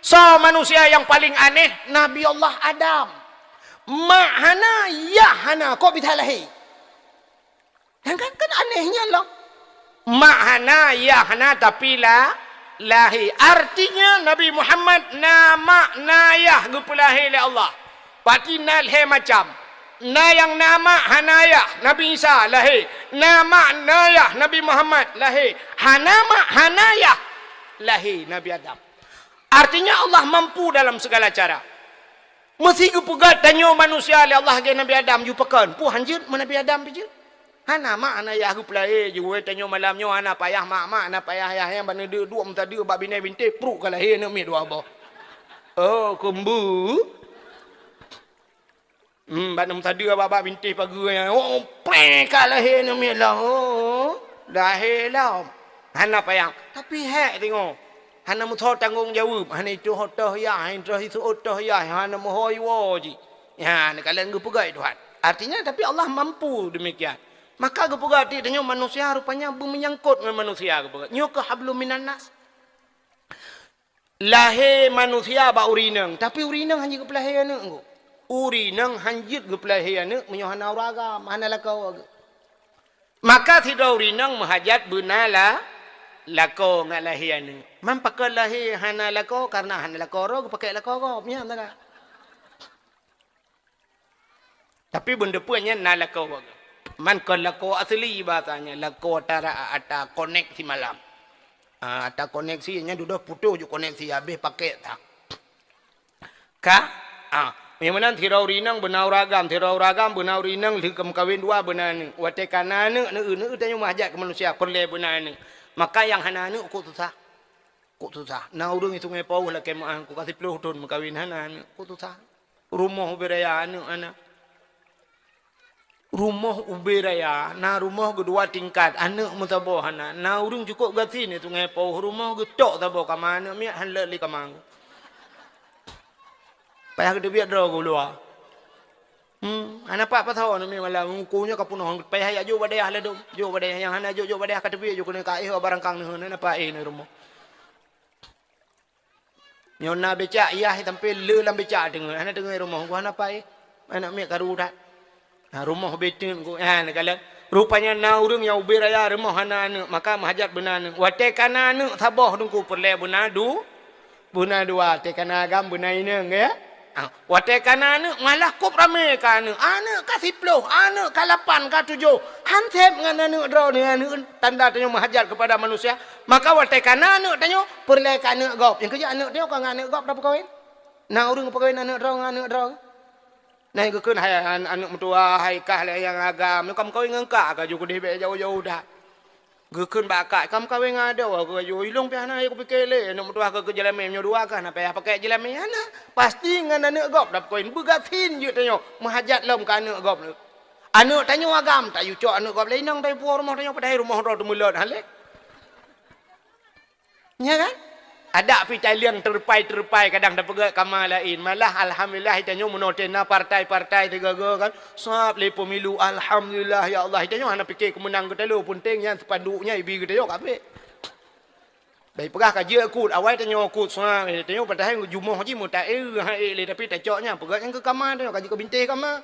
Soe manusia nyang paleng anéh? Nabi Allah Adam. Mak hana, yah hana, kok bisa lahé? Nyan kan, kan anéh nyan lom. Mak hana, yah hana, tapi la-, lahé. Artinya Nabi Muhammad na mak, na yah geupeulahé lé Allah. Berarti na lhée macam. Na nyang na mak, hana yah, Nabi Isa lahé. Na mak, na yah, Nabi Muhammad lahé. Hana mak, hana yah, lahé Nabi Adam. Artinya Allah mampu dalam segala cara. Meusé geupeugét tanyoe manusia lé Allah lagée Nabi Adam, yue pakon? Peue hanjeuet meu Nabi Adam pih jeuet? Hana mak, hana yah geupeulahé, jeuet tanyoe malam nyoe hana payah mak, mak hana payah yah, nyang bak neudeuk duek meusadeue bak binéh bintéh, pruet ka lahé aneuk miet dua boh. Oh, keumbu. Hmm, bak neusadeue bak, bak bintéh pageue nyan. Oh, preh ka lahé aneuk miet lom. Oh, lahé lom. Hana payah. Tapi hék teungoh. Hana meusoe tanggong jaweueb, hana itoh-toh yah, hana itoh isu-, itoh yah, hana meuhôi woe jih. Ya, neukalon geupeugah Tuhan. Artinya, tapi Allah mampu demikian. Maka geupeugah, "Tanyoe manusia rupanya beumeunyangkot ngon manusia," geupeugah. Nyoe keuh hablum minan nas. Lahé manusia bak ureueng inong, tapi ureueng inong hana geupeulahé aneuk. Ureueng inong hana jeuet geupeulahé aneuk meunyoe hana ureueng agam, hana lakoe. Maka sidroe ureueng inong meuhajat beuna la-, lakoe ngat lahé aneuk. Man pakon lahé hana lakoe, kareuna hana lakoe droe geupakék lakoe gob, nyan teuka. Tapi beuneupeue nyan na lakoe gob. Man kon lakoe asli bahasanya, lakoe tara ata koneksi malam. Ah, ata koneksi nyan dudoe putôh ju koneksi habéh pakék tak. Ka? Ah, nyang meunan sidroe ureueng inong beuna ureueng agam, sidroe ureueng agam beuna ureueng inong lheueh ka meukawen dua beuna aneuk. Watée ka na aneuk, neueu-neueu tanyoe meuhajat keu manusia peureulée beuna aneuk. Maka nyang hana aneuk kok susah. Kok susah. Na ureueng di Sungai Pauh lakée meu'ah, kok ka siplôh thon meukawen hana aneuk. Kok susah. Rumoh ubé raya aneuk hana. Rumoh ubé raya, na rumoh geudua tingkat, aneuk meusaboh hana. Na ureueng cukôp gasien di Sungai Pauh, rumoh geutok saboh kama, aneuk miet han lé kama. Payah geuteubiet droe geuh luwa. Hmm, hana pat pasoe aneuk miet malam, muku nyoe ka peunoh, payah jak jok bak dayah ladôm. Jok bak dayah nyang hana jok, jok bak dayah ka teubiet jok keuneuk ka éh barangkang neuh, hana pat éh neuh rumoh. Nyoe na becak, yah sampoe le lam becak teungoh, hana teungoh rumoh, geuh hana pai. Aneuk miet karu that. Ha, rumoh beuteueng ku, ha, neukalon. Rupanya na ureueng nyang ubé raya rumoh hana aneuk, maka meuhajat beuna aneuk. Watée ka na aneuk saboh teungku peureulée beuna du-, beuna dua, watée ka na agam beuna inong, ya. Ah, watée ka na aneuk, malah kôb ramé ka aneuk. Aneuk ka siplôh, aneuk ka lapan, ka tujoh. Han sép ngon aneuk droe nyoe, aneuk tanda tanyoe meuhajat keupada manusia. Maka watée ka na aneuk tanyoe, peureulée keu aneuk gob. Nyang keujeuet aneuk tanyoe ka ngon aneuk gob tapeukawen. Na ureueng peukawen aneuk droe ngon aneuk droe. Na geukheun hai an-, aneuk meutuah, hai kah lé nyang agam. Nyoe ka meukawen ngon kah, ka ju keudeh bék jauh-jauh that. Geukheun bak kak, "Kam kawen ngon adoe," geukheun, "Ilong pih hana, ayo kupike lé, aneuk meutuah keu, keu jeulamé, meunyoe dua kah, na payah pakai jeulamé, hana." Pasti ngon aneuk gob dap koin, beugasien jeuet tanyoe, meuhajat lom keu aneuk gob. Aneuk tanyoe agam, tayue cok aneuk gob lé inong, tayue puwoe rumoh tanyoe, padahai rumoh droe teumeulot, hana lé. Nya kan? Adak pih taliang teurupai-teurupai kadang tapeugah kama laén. Malah alhamdulillah tanyoe meunoe tena partai-partai sigoe-goe kan. Sab lé pemilu, alhamdulillah ya Allah. Tanyoe hana pike keumeunang geutanyoe, peunteng nyan spanduk nyan ibi geutanyoe kabeh. Bai peugah ka jeuet kut, awai tanyoe kut sab, tanyoe padahai jumoh jih meuta-e ha ék lé tapi tacok nyan peugah nyang keu kama tanyoe ka jeuet keu bintéh kama.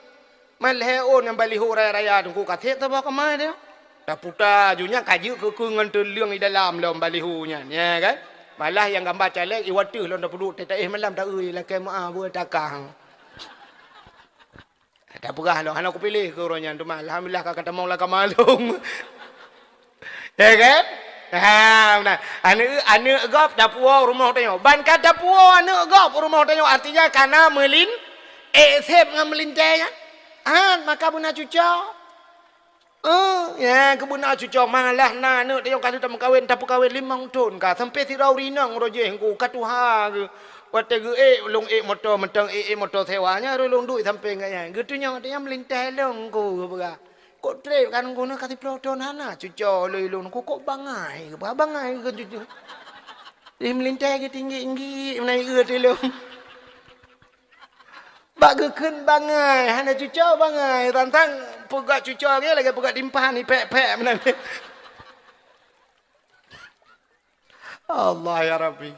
Man lhée ôn nyang baliho raya-raya teungku ka sép saboh kama tanyoe. Taputa ju nyan ka jeuet keu, keu ngon teuleueng di dalam lom baliho nyan, ya kan? Malah nyang gamba caleg iwateuh lom tapeuduek teuh taéh malam taeu lakée meu'ah beue takang. Tapeugah lom hana kupiléh keu uroe nyan teuma alhamdulillah ka katamong lam kama lôn. Ya kan? Ha, meunan. Aneuk, aneuk gob tapuwoe rumoh tanyoe. Ban ka tapuwoe aneuk gob rumoh tanyoe artinya kana meulin, ék sép ngon meulintée nyan. Han maka beuna cucoe. Eh, ya, keubeuna cucoe malah na aneuk tanyoe ka lheueh tameukawen, tapeukawen limong thon ka, sampoe sidroe ureueng inong uroe jéh ngku ka tuha geuh. Watée geuék, lôn ék moto mantong, ék, ék moto sewa, nyan lôn duek sampoe ngon nyan. Geutunyok tanyoe meulintah lôn ngku geupeugah. Kok trép kan ngku nyoe ka siplôh thon hana cucoe lôn, lôn ngku kok bangai, geupeugah bangai keu cucoe. Ih, meulintah geutinggi-tinggi, meunan ié lôn. Bak geukheun bangai, hana cucoe bangai. Tantang peugah cucoe lagée, lagée peugah timphan, ipék-pék meunan. Allah ya Rabbi.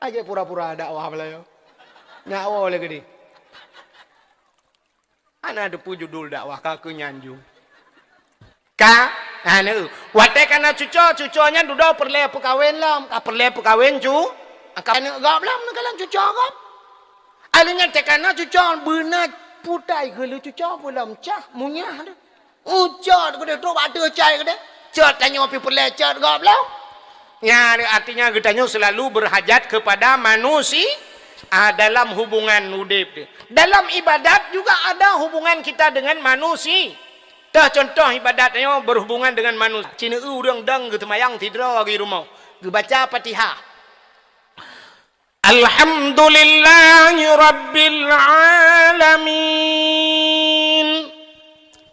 Aja pura-pura dakwah Meulayu. Nyak woe lé geudeh. Hana teupeue judul dakwah ka keu nyan ju. Ka, ha, neu. Watée ka na cucoe, cucoe nyan dudoe peureulée peukawen lom, ka peureulée peukawen cu, ka aneuk gob lom, neukalon cucoe gob. Aleuh nyan teuka na cucoe beuna putai geuleu cucoe peulom cah munyah deh. Ucot geudeh trok bak ateueh cai geudeh. Cot tanyoe pih peureulée cot gob lom. Nyan artinya geutanyoe selalu berhajat kepada manusia, ah, dalam hubungan udeb. Dalam ibadat juga ada hubungan kita dengan manusia. Tah contoh ibadat nyoe berhubungan dengan manusia. Cina ureuëng dong geuseumayang sidroe di rumoh. Geubaca Fatihah. Alhamdulillahi rabbil alamin.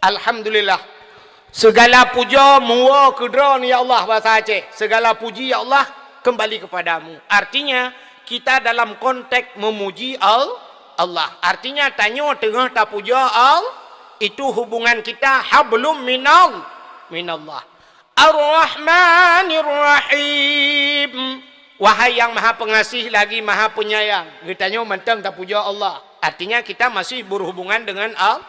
Alhamdulillah. Segala puja muwoe keu Droeneuh ya Allah, bahasa Aceh. Segala puji ya Allah kembali kepadamu. Artinya, kita dalam konteks memuji Al-, Allah. Artinya, tanyoe teungoh tapuja Al-, itu hubungan kita hablum minal-, minallah. Ar-Rahmanir Rahim. Wahai yang Maha Pengasih lagi Maha Penyayang. Geutanyoe mantong tapuja Allah. Artinya kita masih berhubungan dengan Al-,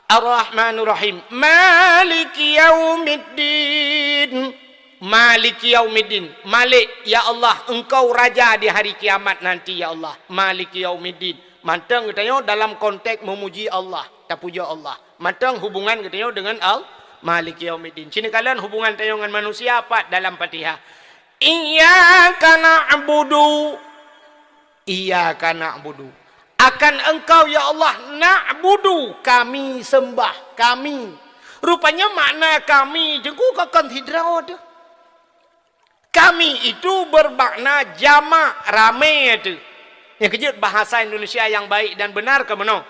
Ar-Rahmanir Rahim. Maliki yaumiddin. Maliki yaumiddin. Malik, ya Allah, Engkau Raja di hari kiamat nanti, ya Allah. Maliki yaumiddin. Mantong geutanyoe dalam konteks memuji Allah, tapujoe Allah. Mantong hubungan geutanyoe deungon Al-, Maliki yaumiddin. Cit neukalon hubungan tanyoe ngon manusia pat dalam Fatihah. Iyyaka na'budu. Iyyaka na'budu. Akan Engkau, ya Allah, na'budu, kami sembah, kami. Rupanya makna kami teungku kon sidroe teuh. Kami itu bermakna jamak, ramé teuh. Nyang keujeuet bahasa Indonesia yang baik dan benar keunoe.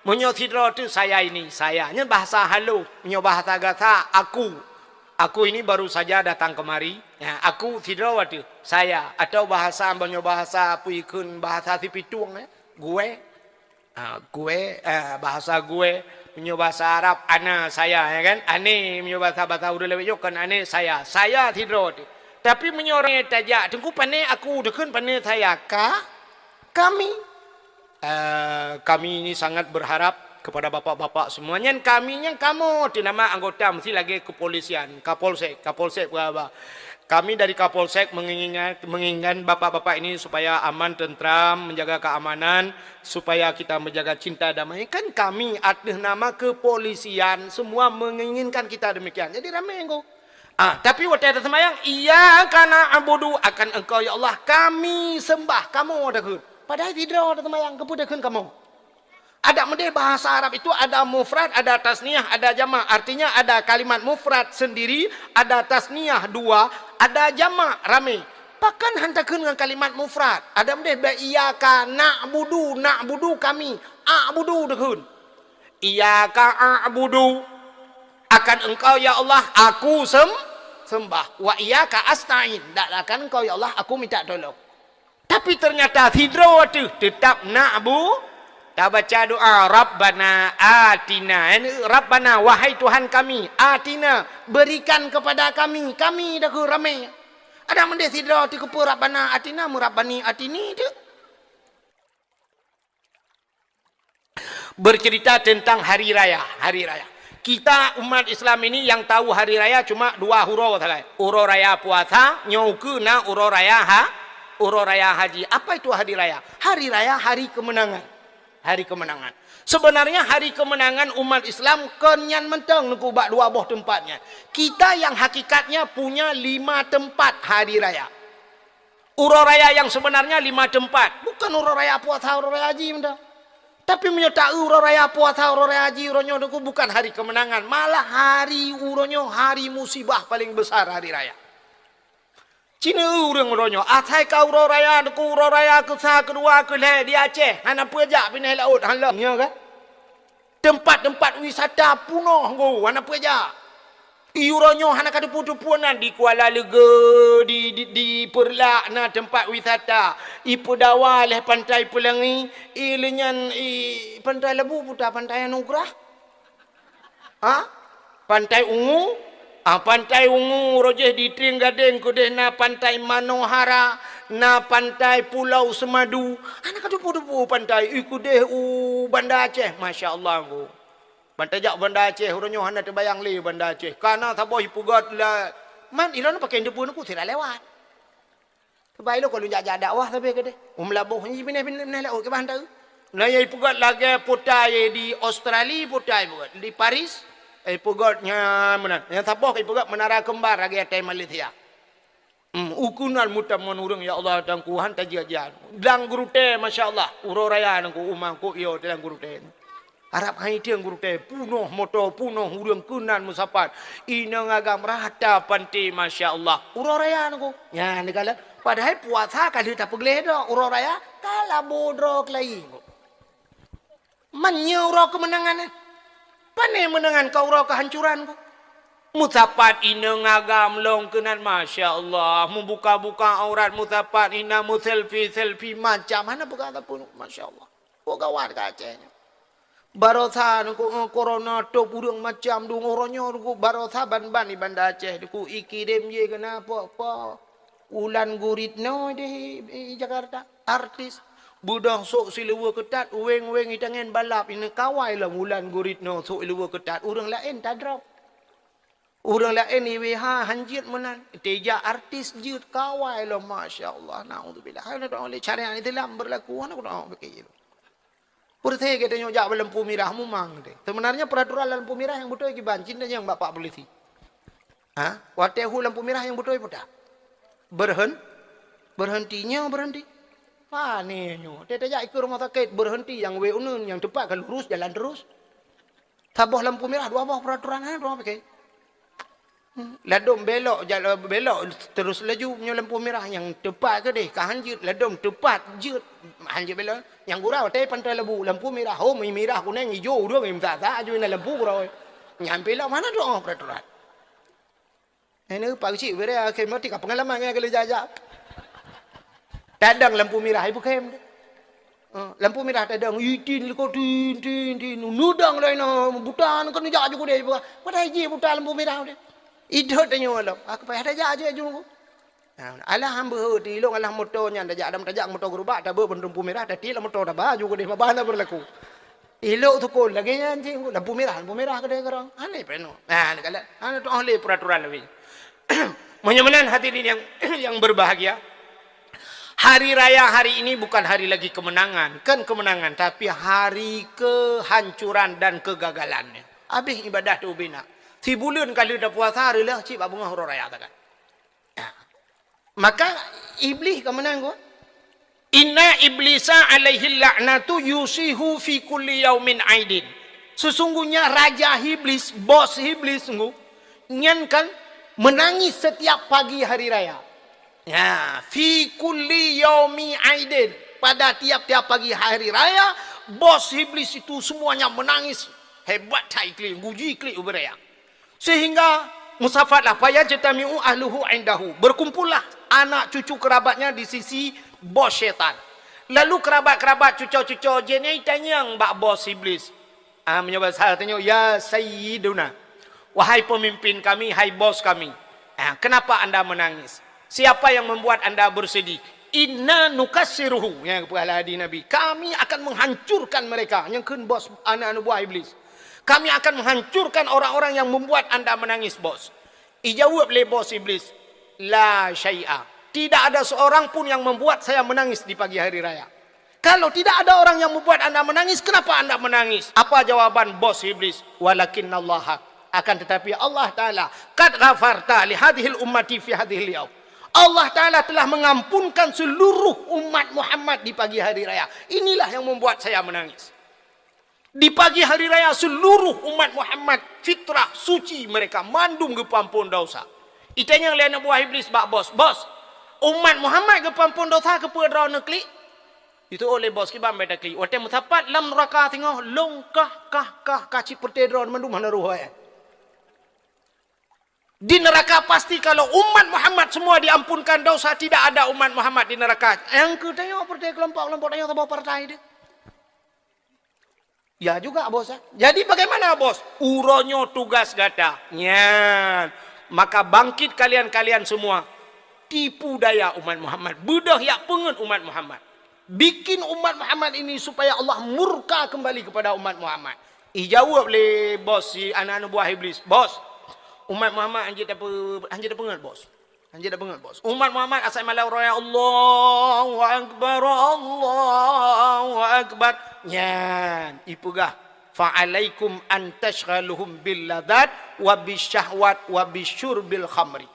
Meunyoe sidroe teuh saya ini, saya. Nyan bahasa halus. Meunyoe bahasa gasa, aku. Aku ini baru saja datang kemari. Ya, aku sidroe teuh, saya. Atau bahasa, meunyoe bahasa peue ikheun, bahasa Sipitueng, eh, gue. Ah, gue, ah, bahasa gue. Meunyoe bahasa Arab, ana, saya, ya kan? Ane, meunyoe bahasa, bahasa ureueng lawét nyoe kan ane, saya. Saya sidroe teuh. Tapi meunyoe ureueng tajak, teungku pane aku, teukheun pane saya. Ka, kami. Eh, kami ini sangat berharap kepada bapak-bapak semua. Nyan kami, nyan kamoe, teuh nama anggota mesti lagée kepolisian, Kapolsek, Kapolsek peue haba. Kami dari Kapolsek menginginkan, menginginkan bapak-bapak ini supaya aman, tentram, menjaga keamanan, supaya kita menjaga cinta damai. Kan kami atas nama kepolisian semua menginginkan kita demikian. Jadi ramé, Ngku. Ah, tapi watée taseumayang, "Iyyaka na'budu," akan Engkau, ya Allah, kami sembah, kamoe takheun. Padahai sidroe taseumayang, keupeue takheun kamoe? Adak meudeh bahasa Arab itu ada mufrad, ada tasniah, ada jamak. Artinya ada kalimat mufrad sendiri, ada tasniah dua, ada jamak ramé. Pakon han takheun ngon kalimat mufrad? Adak meudeh bak iyyaka na'budu, na'budu kami, a'budu takheun. Iyyaka a'budu. Akan Engkau, ya Allah, aku sem-, sembah. Wa iyyaka asta'in. Dan akan Engkau, ya Allah, aku minta tolong. Tapi ternyata sidroe teuh teutap na'bu-, tabaca doa, "Rabbana atina." Yani, "Rabbana, wahai Tuhan kami, atina, berikan kepada kami." Kami dah ke ramé. Adak meudeh sidroe teuh keupeue, "Rabbana atina," meu, "Rabbani atini" teuh. Bercerita tentang hari raya, hari raya. Kita umat Islam ini yang tahu hari raya cuma dua uroe sagai. Uroe raya puasa, nyoe ukeue na uroe raya ha-, uroe raya haji. Apa itu hari raya? Hari raya hari kemenangan. Hari kemenangan. Sebenarnya hari kemenangan umat Islam kon nyan mantong, Teungku, bak dua boh teumpat nyan. Kita yang hakikatnya punya lima tempat hari raya. Uroe raya yang sebenarnya lima tempat. Bukan uroe raya puasa, uroe raya haji mantong. Tapi meunyoe ta-eu uroe raya puasa, uroe raya haji, uroe nyoe Teungku bukan hari kemenangan, malah hari uroe nyoe hari musibah paling besar hari raya. Cina ureuëng uroe nyoe, asai ka uroe raya Teungku, uroe raya keusa, keudua, keulhée di Aceh, hana peue jak pinéh laôt, hana lom, ya kan? Teumpat-teumpat wisata punoh Teungku, hana peue jak. I uroe nyoe hana ka teupeue-teupeue nan di Kuala Leuge, di, di, di Peureulak na teumpat wisata. I Peudawa lheueh Pantai Peulangi, i leunyan i Pantai Labu puta Pantai Anugerah. Ha? Pantai Ungu? Ah, Pantai Ungu uroe jih di Trieng Gadeng keudeh na Pantai Manohara, na Pantai Pulau Semadu. Hana ka teupeue-teupeue pantai, i keudeh u Banda Aceh, masya Allah Teungku. Ban tajak Banda Aceh, uroe nyoe hana teubayang lé Banda Aceh. Kana saboh ipeugét la, man ilôn pakai teupeue Teungku sira lewat. Sabab ilôn ka lôn jak-jak dakwah sabe keudeh. U Meulaboh nyan pinah-pinah laôt kiban teu. Na nyang ipeugét lagée putai di Australia, putai ipeugét di Paris, ipeugét nyan meunan. Nyang saboh ipeugét Menara Kembar lagée atai Malaysia. Hmm, ukeunan meutamon ureuëng, ya Allah, Teungku, han tajak-jak. Lam Geurutée, masya Allah, uroe raya Teungku, uma Teungku yo lam Geurutée. Arab hai tieng Geurutée, punoh moto, punoh ureuëng keunan meusapat. Inong agam rata panté, masya Allah. Uroe raya Teungku. Nyan, neukalon. Padahai puasa ka lheueh tapeugleh dah, uroe raya ka labo droe keulayi Teungku. Man nyoe uroe keumeunangan, eh. Pane meunangan ka uroe keuhancuran Teungku. Meusapat inong agam lom keunan, masya Allah. Meubuka-buka aurat meusapat, ina meuselfie-selfie macam. Hana peugah sapeue, masya Allah. Kok gawat ka Aceh nyoe. Baroesa Teungku, eh, corona top ureuëng macam deungoe uroe nyoe Teungku, baroesa ban-ban di Banda Aceh Teungku, ikirém jih keunan po-po. Wulan Guritno di, di Jakarta, artis. Beudôh sôk siluweue keutat, weng-weng itangen balap, ineuk kawai lom Wulan Guritno sôk siluweue keutat, ureuëng laén tadrop. Ureuëng laén iweh ha hanjeuet meunan, teuja artis jeuet kawai lom, masya Allah, naudzubillah. Hana doa lé syariat Islam berlaku, hana doa pakai jeuet. Peureté gata nyoe jak bak lampu mirah mumang deh. Sebenarnya peraturan lampu mirah nyang beutôi kiban, cinta nyang bapak polisi. Ha? Watée hu lampu mirah nyang beutôi peue dah? Berhen, berhenti nyoe berhenti. Pane nyoe, teuta jak ikeue rumah sakit, berhenti nyang weh uneun, nyang teupat ka lurus jalan terus. Saboh lampu mirah, dua boh peraturan, ha, dua pakai. Hmm. Ladom belok, jala-, belok terus laju, nyoe lampu mirah nyang teupat keudeh, ka hanjeuet, ladom teupat jeuet, hanjeuet belok. Nyang gura watée pantai lebu, lampu mirah, ho, mirah, kunéng, ijo, ureuëng, meusa-sa, aju na lampu gura. Nyang belok mana doa peraturan? Ini Pak Cik bere akhé mati ka pengalaman ngon kali jajak. Tadang lampu mirah ibu kem. Ha, lampu mirah tadang, itin liko tin tin tin, nudang lain na buta kan jak juga deh. Padahai ji buta lampu mirah deh. Idot tanyoe lom. Aku payah tajak aja aju. Nah, alah hamba heuti long alah moto nyan tajak adam tajak moto gerubak tabe bendung lampu mirah tati lam moto taba juga deh babah na berlaku. Ilok tukon lagée nyan cik, lampu mirah, lampu mirah keudeh keurang. Aneh peno. Nah, ni kala, hana tu'oh lé peraturan lagi. Meunyoe meunan hadirin yang, yang berbahagia, hari raya hari ini bukan hari lagi kemenangan, kan kemenangan, tapi hari kehancuran dan kegagalannya. Habis ibadah tu bina. Sibuleuen ka lheueh tapuasa, reulah cit bak beungoh uroe raya takan. Maka Iblih ka meunan geuh. Inna iblisa alaihi la'natu yusihu fi kulli yaumin aidin. Sesungguhnya raja Iblis, bos Iblis sungguh, nyan kan menangis setiap pagi hari raya. Ya, fi kulli yaumi aidin. Pada tiap-tiap pagi hari raya, bos Iblis itu semuanya menangis. Hebat hai klik, guji klik ubé raya. Sehingga musafatlah, fayajtami'u ahluhu indahu. Berkumpullah anak cucu kerabatnya di sisi bos syaitan. Lalu kerabat-kerabat cuco-cuco jih nyan itanyong bak bos Iblis. Ah, meunyoe basa tanyoe, "Ya Sayyiduna, wahai pemimpin kami, hai bos kami, ah, kenapa anda menangis? Siapa yang membuat anda bersedih?" "Inna nukassiruhu," nyang geupeugah lé hadis Nabi, "Kami akan menghancurkan mereka," nyang kheun bos aneuk-aneuk buah Iblis. "Kami akan menghancurkan orang-orang yang membuat anda menangis, bos." Ijaweueb lé bos Iblis, "La syai'a." "Tidak ada seorang pun yang membuat saya menangis di pagi hari raya." "Kalau tidak ada orang yang membuat anda menangis, kenapa anda menangis?" Apa jawaban bos Iblis? "Walakinnallaha, akan tetapi Allah Ta'ala, qad ghafarta li hadhil ummati fi hadhil yaum." Allah Ta'ala telah mengampunkan seluruh umat Muhammad di pagi hari raya. Inilah yang membuat saya menangis. Di pagi hari raya seluruh umat Muhammad fitrah suci mereka mandum geupeuampon dosa. Itanyong lé aneuk buah Iblis bak bos, "Bos, umat Muhammad geupeuampon dosa keupeue droeneuh klik?" Itu oleh bos kiban beda klik. Watée meusapat lam neraka singoh long kah kah kah kah cit peureté droeneuh mandum hana roh hai. Di neraka pasti kalau umat Muhammad semua diampunkan dosa, tidak ada umat Muhammad di neraka. Nyang keu tanyoe peureté kelompok-kelompok tanyoe saboh partai deh. Ya juga bos. Jadi bagaimana bos? Uroe nyoe tugas gata. Nyan. Maka bangkit kalian-kalian semua. Tipu daya umat Muhammad. Beudôh yak peungeut umat Muhammad. Bikin umat Muhammad ini supaya Allah murka kembali kepada umat Muhammad. Ijaweueb lé bos si aneuk-aneuk buah Iblis, "Bos, umat Muhammad hanjeuet tape-, hanjeuet tapeungeut, bos. Hanjeuet tapeungeut, bos. Umat Muhammad asai malam raya Allahu Akbar, Allahu Akbar." Nyan, ipeugah, "Fa'alaikum an tasyghaluhum bil ladzat wa bisyahwat wa bisyurbil khamri."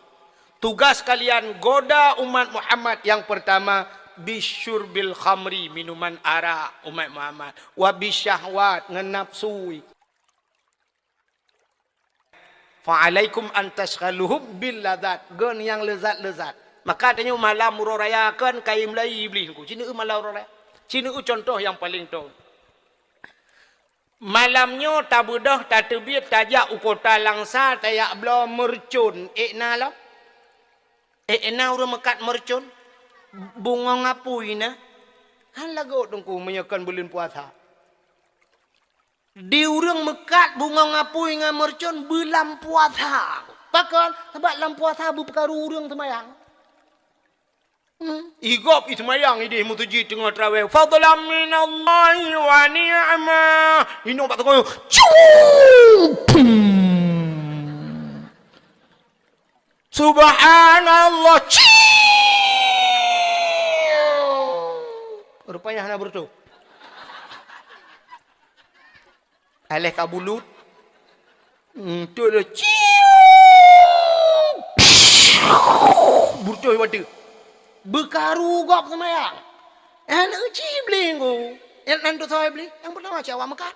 Tugas kalian goda umat Muhammad yang pertama bisyurbil khamri, minuman arak umat Muhammad, wa bisyahwat ngon nafsu. Fa'alaikum an tasyghaluhum bil ladzat, ngon nyang leuzat-leuzat. Maka tanyoe malam uroe raya kan kayém lai Iblih ku. Cina malam uroe raya. Cina contoh yang paling tong. Malam nyoe tabeudôh tateubiet tajak u kota Langsa tajak bloe meureucon. Ék na lom? Ék na ureuëng meukat meureucon? Bungong apui na? Han lagot teungku meunyoe kon buleuen puasa. Di ureuëng meukat bungong apui ngon meureucon beulam puasa. Pakon? Sabab lam puasa beupeukaru ureuëng seumayang. Hmm. Igop i seumayang idéh meuseujid teungoh traweh. Fadlan minallahi wa ni'mah. Inong bak teungoh. Cung! Pum! Subhanallah. Ciu. Rupanya hana beureutoh. Aléh ka bulut. Hmm, tu dia. Ciu. Beureutoh watèe. Beukaru gob seumayang. Eh, nak uji beli ngku. Yang nan tu saya beli. Yang pertama siapa makan?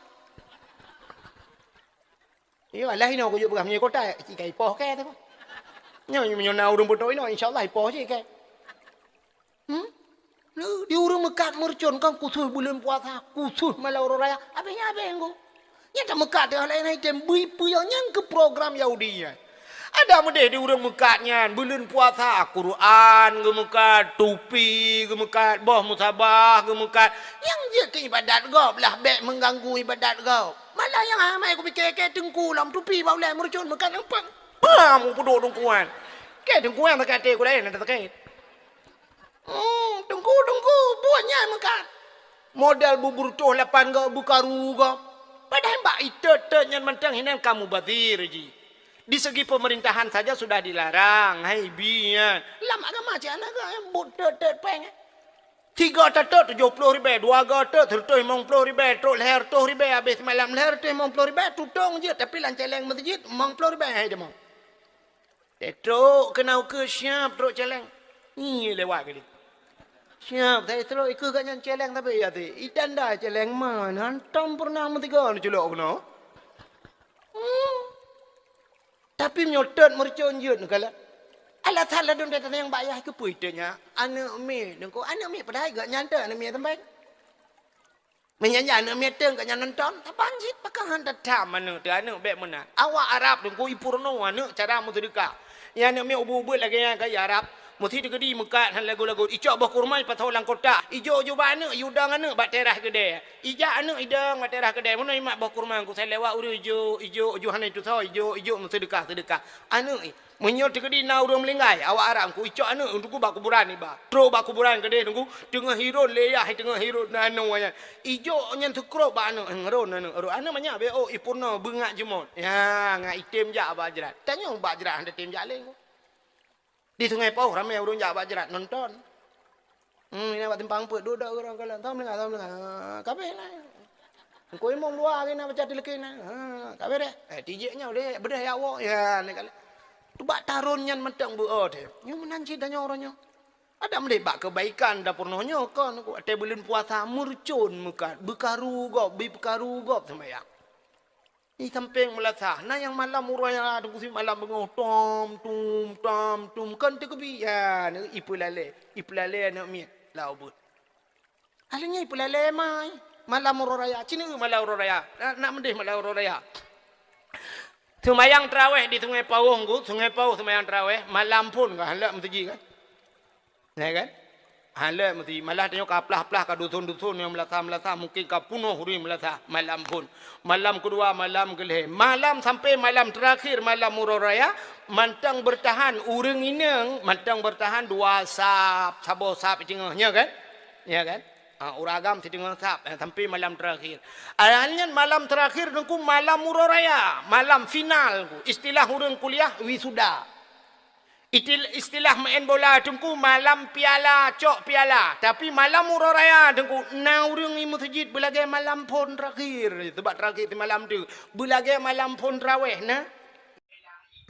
Iyo, alah inoe kujak peugah meunyoe kota, cit ka ipoh kèe tu. Nyoe meunyoe na ureueng beutôi inoe, insya Allah ipoh cit kèe. Hmm? Di ureueng meukat meureucon kan khusus buleuen puasa, khusus malam uroe raya. Abéh nyan abéh ngku. Nyan tameukat teuh laén item bui peue nyang keu program Yahudi nyan. Ada meudeh di ureueng meukat nyan, buleuen puasa, Quran geumeukat, tupi geumeukat, boh musabah geumeukat. Nyang jeuet keu ibadat gob lah, bèk mengganggu ibadat gob. Malah nyang amai kupike kèe teungku lom tupi bak ulèe meureucon meukat nyang pang. Pam, kupeuduek teungku nyan. Kèe teungku nyan sakét até ku laén, ada sakét. Hmm, teungku, teungku, buet nyan meukat. Modal bubur toh lapan gob, beukaru gob. Padahai bak itot-tot nyan mantong hinan ka mubazir jih. Di segi pemerintahan saja sudah dilarang, hai bi nyan. Lam agama cit hana geuh, buet tot-tot péng. Tiga teutôt tujoh ploh ribèe, dua go teutôt seureutôh limong ploh ribèe, trok lhèe reutôh ribèe, abéh seumalam lhèe reutôh limong ploh ribèe, tutông jeuet, tapi lam cèlèng meuseujid limong ploh ribèe hai deungoe. Trok keunoe keu siap trok cèlèng. Ngieng lewat kali. Siap, saya trok ikeu gobnyan cèlèng tapi ya ti. Itanda cèlèng man, hantom pernah meusigoe neuculok keunoe. Hmm. Tapi meunyoe tot meureucon jeuet neukalon. Alasan ladôm that nyang bak yah keupeue teuk nyan? Aneuk miet, teungku, aneuk miet padahai gobnyan teuk aneuk miet sampéng. Meunyan aneuk miet teuk gobnyan nonton, saban cit pakon han tatham aneuk teuh, aneuk bèk meunan. Awak Arab teungku ipeurunoe aneuk cara meuseudeukah. Nyan aneuk miet ubit-ubit lagèe nyan ka i Arab. Meusi teukeudi meukat han lagot-lagot. Icok boh kurma ipasoe lam kotak. Ijok-jok bak aneuk, iudong aneuk bak teras keudè. Ijak aneuk idong bak teras keudè. Meunoe imat boh kurma, ku sai lewat ureueng ijok, ijok, ijok hana itusoe, ijok, ijok meuseudeukah-seudeukah. Aneuk i, meunyoe teukeudi na ureueng meuninggai, awak Arab ku icok aneuk teungku bak kuburan iba. Trok bak kuburan keudeh teungku, teungoh hirot lé yah, teungoh hirot na aneuk nyan. Ijok nyan teukrop bak aneuk, eh, ngeron aneuk, ron aneuk manyak bèk ôk ipeurunoe beungat jeumot. Ya, ngat item jak bak jrat. Tanyoe bak jrat han tatem jak lé. Di Sungai Pauh ramè ureueng jak bak jrat nonton. Hmm, inan bak simpang peuet, duek-duek ureueng kalon. Tom leuha, tom leuha. Ha, ka abéh na. Engko imum dua hari na baca tileukin na. Ha, ka abéh deh. Eh, tijek nyoe deh, beudeh ya woe. Ya, ni kali. Tu bak taron nyan mantong beu-o deh. Nyoe meunan cit tanyoe uroe nyoe. Adak meudeh bak keubaikan dapur noh nyoe kon. Watèe buleuen puasa meureucon meukat, beukaru gob, bipeukaru gob seumayang. Di sampéng meulasah, na nyang malam uroe raya teungku sit malam beungoh, tom, tum, tom, tum, kon teukeubit. Ya, ipeulale, ipeulale aneuk miet lam ubeut. Akhirnya ipeulale mai malam uroe raya, cit na malam uroe raya, na, na meudeh malam uroe raya. Seumayang taraweh di Sungai Pauh, Sungai Pauh seumayang taraweh, malam phon ka han lheueh meuseujid kan. Ya kan? Hana meusti, malah tanyoe ka plah-plah ka dusun-dusun nyang meulasah-meulasah, mungkin ka peunoh ureueng meulasah malam phon. Malam keudua, malam keulhèe, malam sampai malam terakhir, malam uroe raya, mantong beurtahan ureueng inong, mantong beurtahan dua sap, saboh sap teungoh, nya kan? Ya kan? Ha, ureueng agam siteungoh sap, eh, sampai malam terakhir. Akhirnya malam terakhir teungku malam uroe raya, malam final, istilah ureueng kuliah wisuda. Itil-, istilah meu'en bola teungku malam piala, cok piala. Tapi malam uroe raya teungku, na ureueng i meuseujid beulagèe malam phon terakhir. Sabab terakhir simalam tu, beulagèe malam phon taraweh na.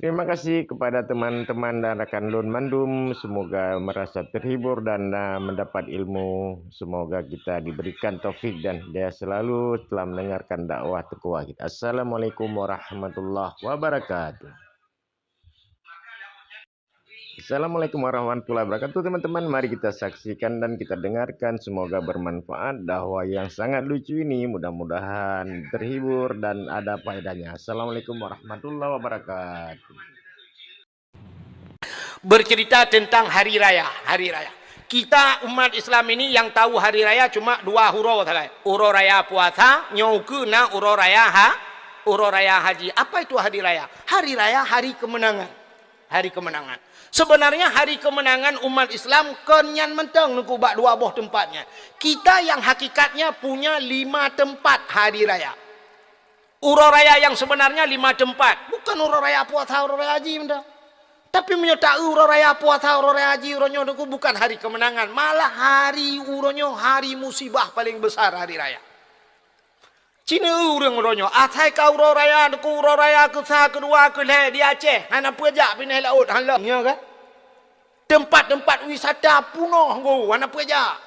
Terima kasih kepada teman-teman dan rakan lôn mandum. Semoga merasa terhibur dan, ah, mendapat ilmu. Semoga kita diberikan taufik dan hidayah selalu setelah mendengarkan dakwah teukuah kita. Assalamualaikum warahmatullahi wabarakatuh. Assalamualaikum warahmatullahi wabarakatuh, teman-teman. Mari kita saksikan dan kita dengarkan. Semoga bermanfaat dakwah yang sangat lucu ini. Mudah-mudahan terhibur dan ada faedahnya. Assalamualaikum warahmatullahi wabarakatuh. Bercerita tentang hari raya, hari raya. Kita umat Islam ini yang tahu hari raya cuma dua uroe sagai. Uroe raya puasa, nyoe ukeue na uroe raya ha-, uroe raya haji. Apa itu hari raya? Hari raya hari kemenangan. Hari kemenangan. Sebenarnya hari kemenangan umat Islam kon nyan mantong teungku bak dua boh tempat nyan. Kita yang hakikatnya punya lima tempat hari raya. Uroe raya yang sebenarnya lima tempat. Bukan uroe raya puasa, uroe raya haji mantong. Tapi meunyoe ta-eu uroe raya puasa, uroe raya haji, uroe nyoe Teungku bukan hari kemenangan, malah hari uroe nyoe hari musibah paling besar hari raya. Cina ureuëng uroe nyoe, asai ka uroe raya Teungku, uroe raya keusa, keudua, keulhée di Aceh, hana peue jak binéh laôt, hana lom, ya kan? Teumpat-teumpat wisata punoh go, hana peue jak.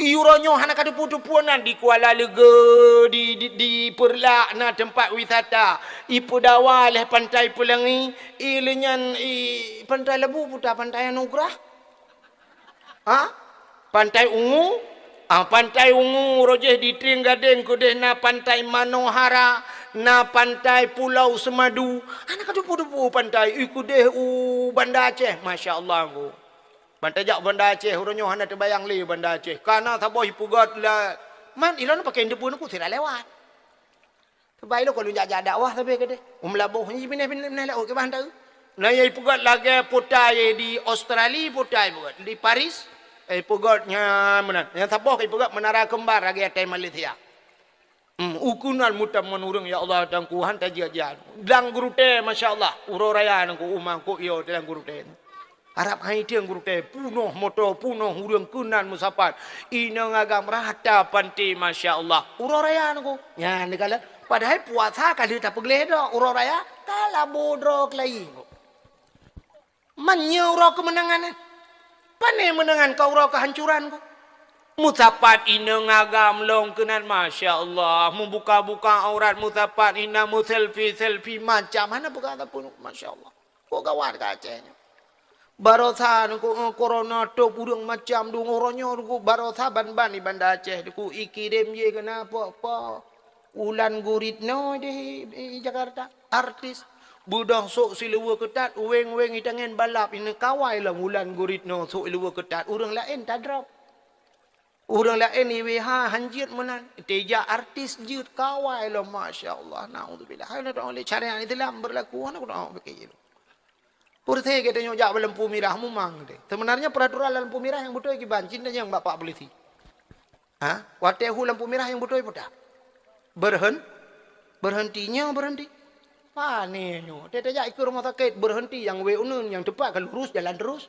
Uroe nyoe hana ka teupeu-teupeu nan di Kuala Leuge, di, di, di Peureulak na teumpat wisata. Ipeudawa lé Pantai Peulangi, i lé nyan i Pantai Lebu puta Pantai Anugerah. Ha? Pantai Ungu? Ah, Pantai Ungu, rojéh di Trienggadeng keudeh na Pantai Manohara, na Pantai Pulau Semadu. Hana ka teupeu-teupeu pantai, i keudeh u Banda Aceh, masya Allah go. Ban tajak Banda Aceh, uroe nyoe hana teubayang lé Banda Aceh. Kana saboh ipeugét la, man ilôn pakai teupeu Teungku sira lewat. Sabab ilôn ka lôn jak-jak dakwah sabe keudeh. U Meulaboh nyan binéh-binéh laôt kiban teu. Na nyang ipeugét lagée putai di Australia, putai ipeugét di Paris. Eh, ipeugét nyan meunan. Nyang saboh ipeugét Menara Kembar lagée atai Malaysia. Hmm, u keunan meutamon ureuëng, ya Allah, Teungku, han tajak-jak. Lam gurutée, masya Allah, uroe raya Teungku, uma kok yo lam gurutée. Arab hai tieng gurutée, punoh moto, punoh ureuëng keunan meusapat. Inong agam rata panté, masya Allah. Uroe raya Teungku. Nyan dikala, padahai puasa ka lheueh tapeugleh droe, uroe raya ka labo droe keulayi Teungku. Man nyoe uroe keumeunangan nyan. Pane meunangan ka uroe keuhancuran Teungku. Meusapat inong agam lom keunan, masya Allah, meubuka-buka aurat, meusapat ina, meuselfie-selfie macam, hana peugah sapeue, masya Allah. Kok gawat ka Aceh nyoe. Barosa Teungku, eh, corona top ureuëng macam deungoe uroe nyoe Teungku, barosa ban-ban di Banda Aceh Teungku, ikirém jih keunan po-po. Wulan Guritno deh i, i Jakarta, artis. Beudôh sôk siluweue keutat, weng-weng itangen balap, ineuk kawai lom Wulan Guritno sôk siluweue keutat, ureuëng laén tadrop. Ureuëng laén iweh ha han jeuet meunan, teuja artis jeuet kawai lom, masya Allah, naudzubillah. Hai na doa lé syariat Islam beurlaku, hana doa bagi jih. Peureusé geutanyoe jak bak lampu mirah mumang teuh. Seubeunarnya peuraturan lam lampu mirah nyang beutôi kiban, cit nyang bak pak polisi. Ha? Watée hu lampu mirah nyang beutôi peue that? Berhen-, berhenti nyoe, berhenti. Pane nyoe. Teuh tajak ikeue rumoh sakét, berhenti nyang wée uneun, nyang teupat ka lurus jalan terus.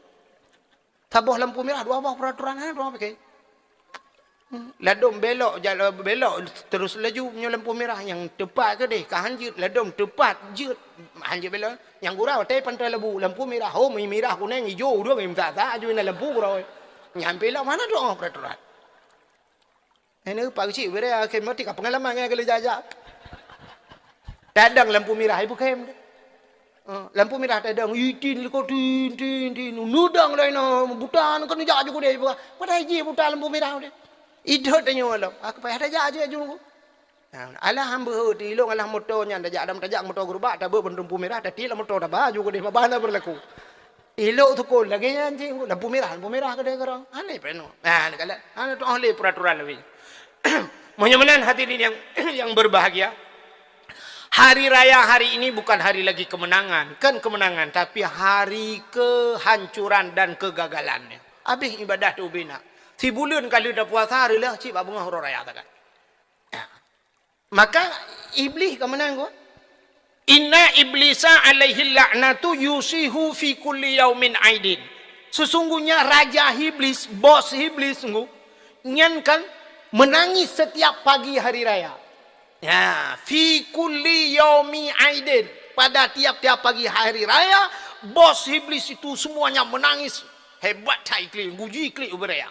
Saboh lampu mirah, dua boh peuraturan, ha, dua boh pakai. Hmm. Ladom belok, jala-, belok terus laju, nyoe lampu mirah nyang teupat keudeh, ka han jeuet, ladom teupat jeuet, han jeuet belok. Nyang gura watée Pantai Lebu, lampu mirah, ho, mirah, kuneng, ijo, ureuëng, meusa-sa, aju na lampu gura. Nyan belok mana doa peuraturan. Ini Pak Keuchik, bere akhé mati ka pengalaman ngai kali jak-jak. Tadang lampu mirah, ibu kem. Eh, lampu mirah tadang, itin liko tin, tin, tin. Nudang lain, buta, kan jak aju kudeh, buka. Padahai jih buta lampu mirah deh. Idot tanyoe lom. Aku payah tajak aju, aju nunggu. Nah, alah hamba, tilong alah moto nyan, tajak adam tajak moto gerubak, tabe bendung pu mirah, tati lah moto taba, aju kudeh, babah na berlaku. Ilok tukul lagée nyan cit, lampu mirah, lampu mirah keudeh keurong. Aneh peno. Nah, dikala, hana tu'oh lé peuraturan lagi. Meunyoe meunan hadirin yang, yang berbahagia, hari raya hari ini bukan hari lagi kemenangan, kan kemenangan, tapi hari kehancuran dan kegagalannya. Habis ibadah tu bina. Sibuleuen ka lheueh tapuasa, reulah cit bak beungoh uroe raya takan. Maka Iblih ka meunan ko. Inna iblisa alaihi la'natu yusihu fi kulli yaumin aidin. Sesungguhnya raja Iblis, bos Iblis sungguh, nyan kan menangis setiap pagi hari raya. Ya, fi kulli yaumi aidin. Pada tiap-tiap pagi hari raya, bos Iblis itu semuanya menangis. Hebat that iklik, guji iklik ubé raya.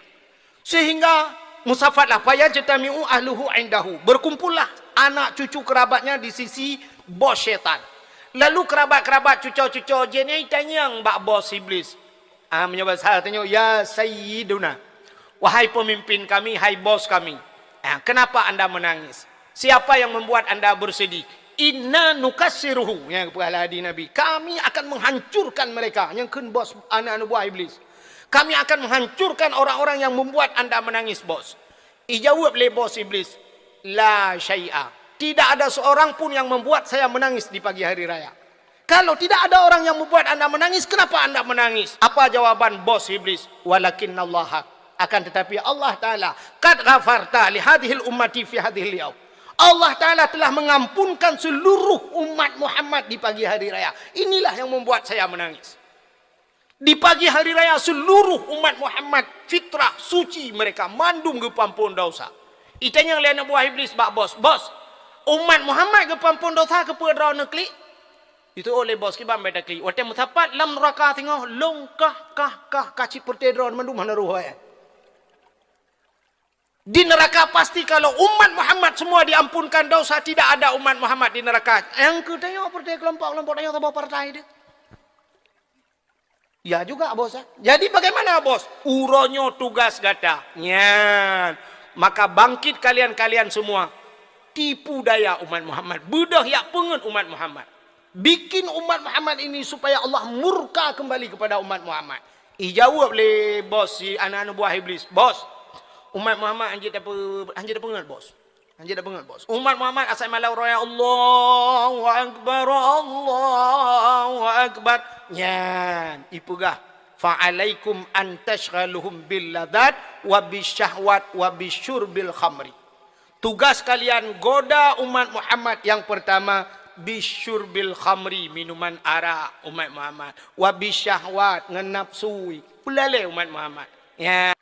Sehingga musafatlah, fayajtami'u ahluhu indahu. Berkumpullah anak cucu kerabatnya di sisi bos syaitan. Lalu kerabat-kerabat cuco-cuco jih nyan tanyong bak bos Iblis. Ah, meunyoe basa tanyoe, "Ya Sayyiduna, wahai pemimpin kami, hai bos kami, ah, kenapa anda menangis? Siapa yang membuat anda bersedih?" "Inna nukassiruhu," nyang geupeugah lé hadis Nabi, "Kami akan menghancurkan mereka," nyang kheun bos aneuk-aneuk buah Iblis. "Kami akan menghancurkan orang-orang yang membuat anda menangis, bos." Ijaweueb lé bos Iblis, "La syai'a." Tidak ada seorang pun yang membuat saya menangis di pagi hari raya. Kalau tidak ada orang yang membuat anda menangis, kenapa anda menangis? Apa jawaban bos Iblis? "Walakinnallaha." Akan tetapi Allah Ta'ala, "Qad ghafarta li hadhil ummati fi hadhil yaum." Allah Ta'ala telah mengampunkan seluruh umat Muhammad di pagi hari raya. Inilah yang membuat saya menangis. Di pagi hari raya, seluruh umat Muhammad, fitrah, suci mereka, mandum geupeuamphon dosa. Itanyong lé aneuk buah Iblis bak bos, "Bos, umat Muhammad geupeuamphon dosa, keupeue droeneuh klik?" Itu oleh bos, "Kiban beda klik. Watée meusapat lam nuraka singoh, lôn kah, kah, kah, kah cit peureute droeneuh mandum hana roh, eh." Di neraka pasti kalau umat Muhammad semua diampunkan dosa, tidak ada umat Muhammad di neraka. Nyang keu tanyoe partai kelompok-kelompok tanyoe saboh partai deh. Ya juga, Bos, ya. Jadi bagaimana, Bos? Uroe nyoe tugas gata. Nyan. Maka bangkit kalian-kalian semua. Tipu daya umat Muhammad. Beudôh yak peungeut umat Muhammad. Bikin umat Muhammad ini supaya Allah murka kembali kepada umat Muhammad. Ijaweueb lé bos si aneuk-aneuk buah Iblis, "Bos, umat Muhammad hanjeuet tape-, hanjeuet tapeungeut, Bos. Hanjeuet tapeungeut, Bos. Umat Muhammad asai malam raya, Allahu Akbar, Allahu Akbar." Nyan, ipeugah, "Fa'alaikum an tasyghaluhum bil ladzat wa bisyahwat wa bisyurbil khamri." Tugas kalian goda umat Muhammad yang pertama, bisyurbil khamri, minuman arak umat Muhammad, wa bisyahwat, ngon nafsu, peulalé umat Muhammad. Ya,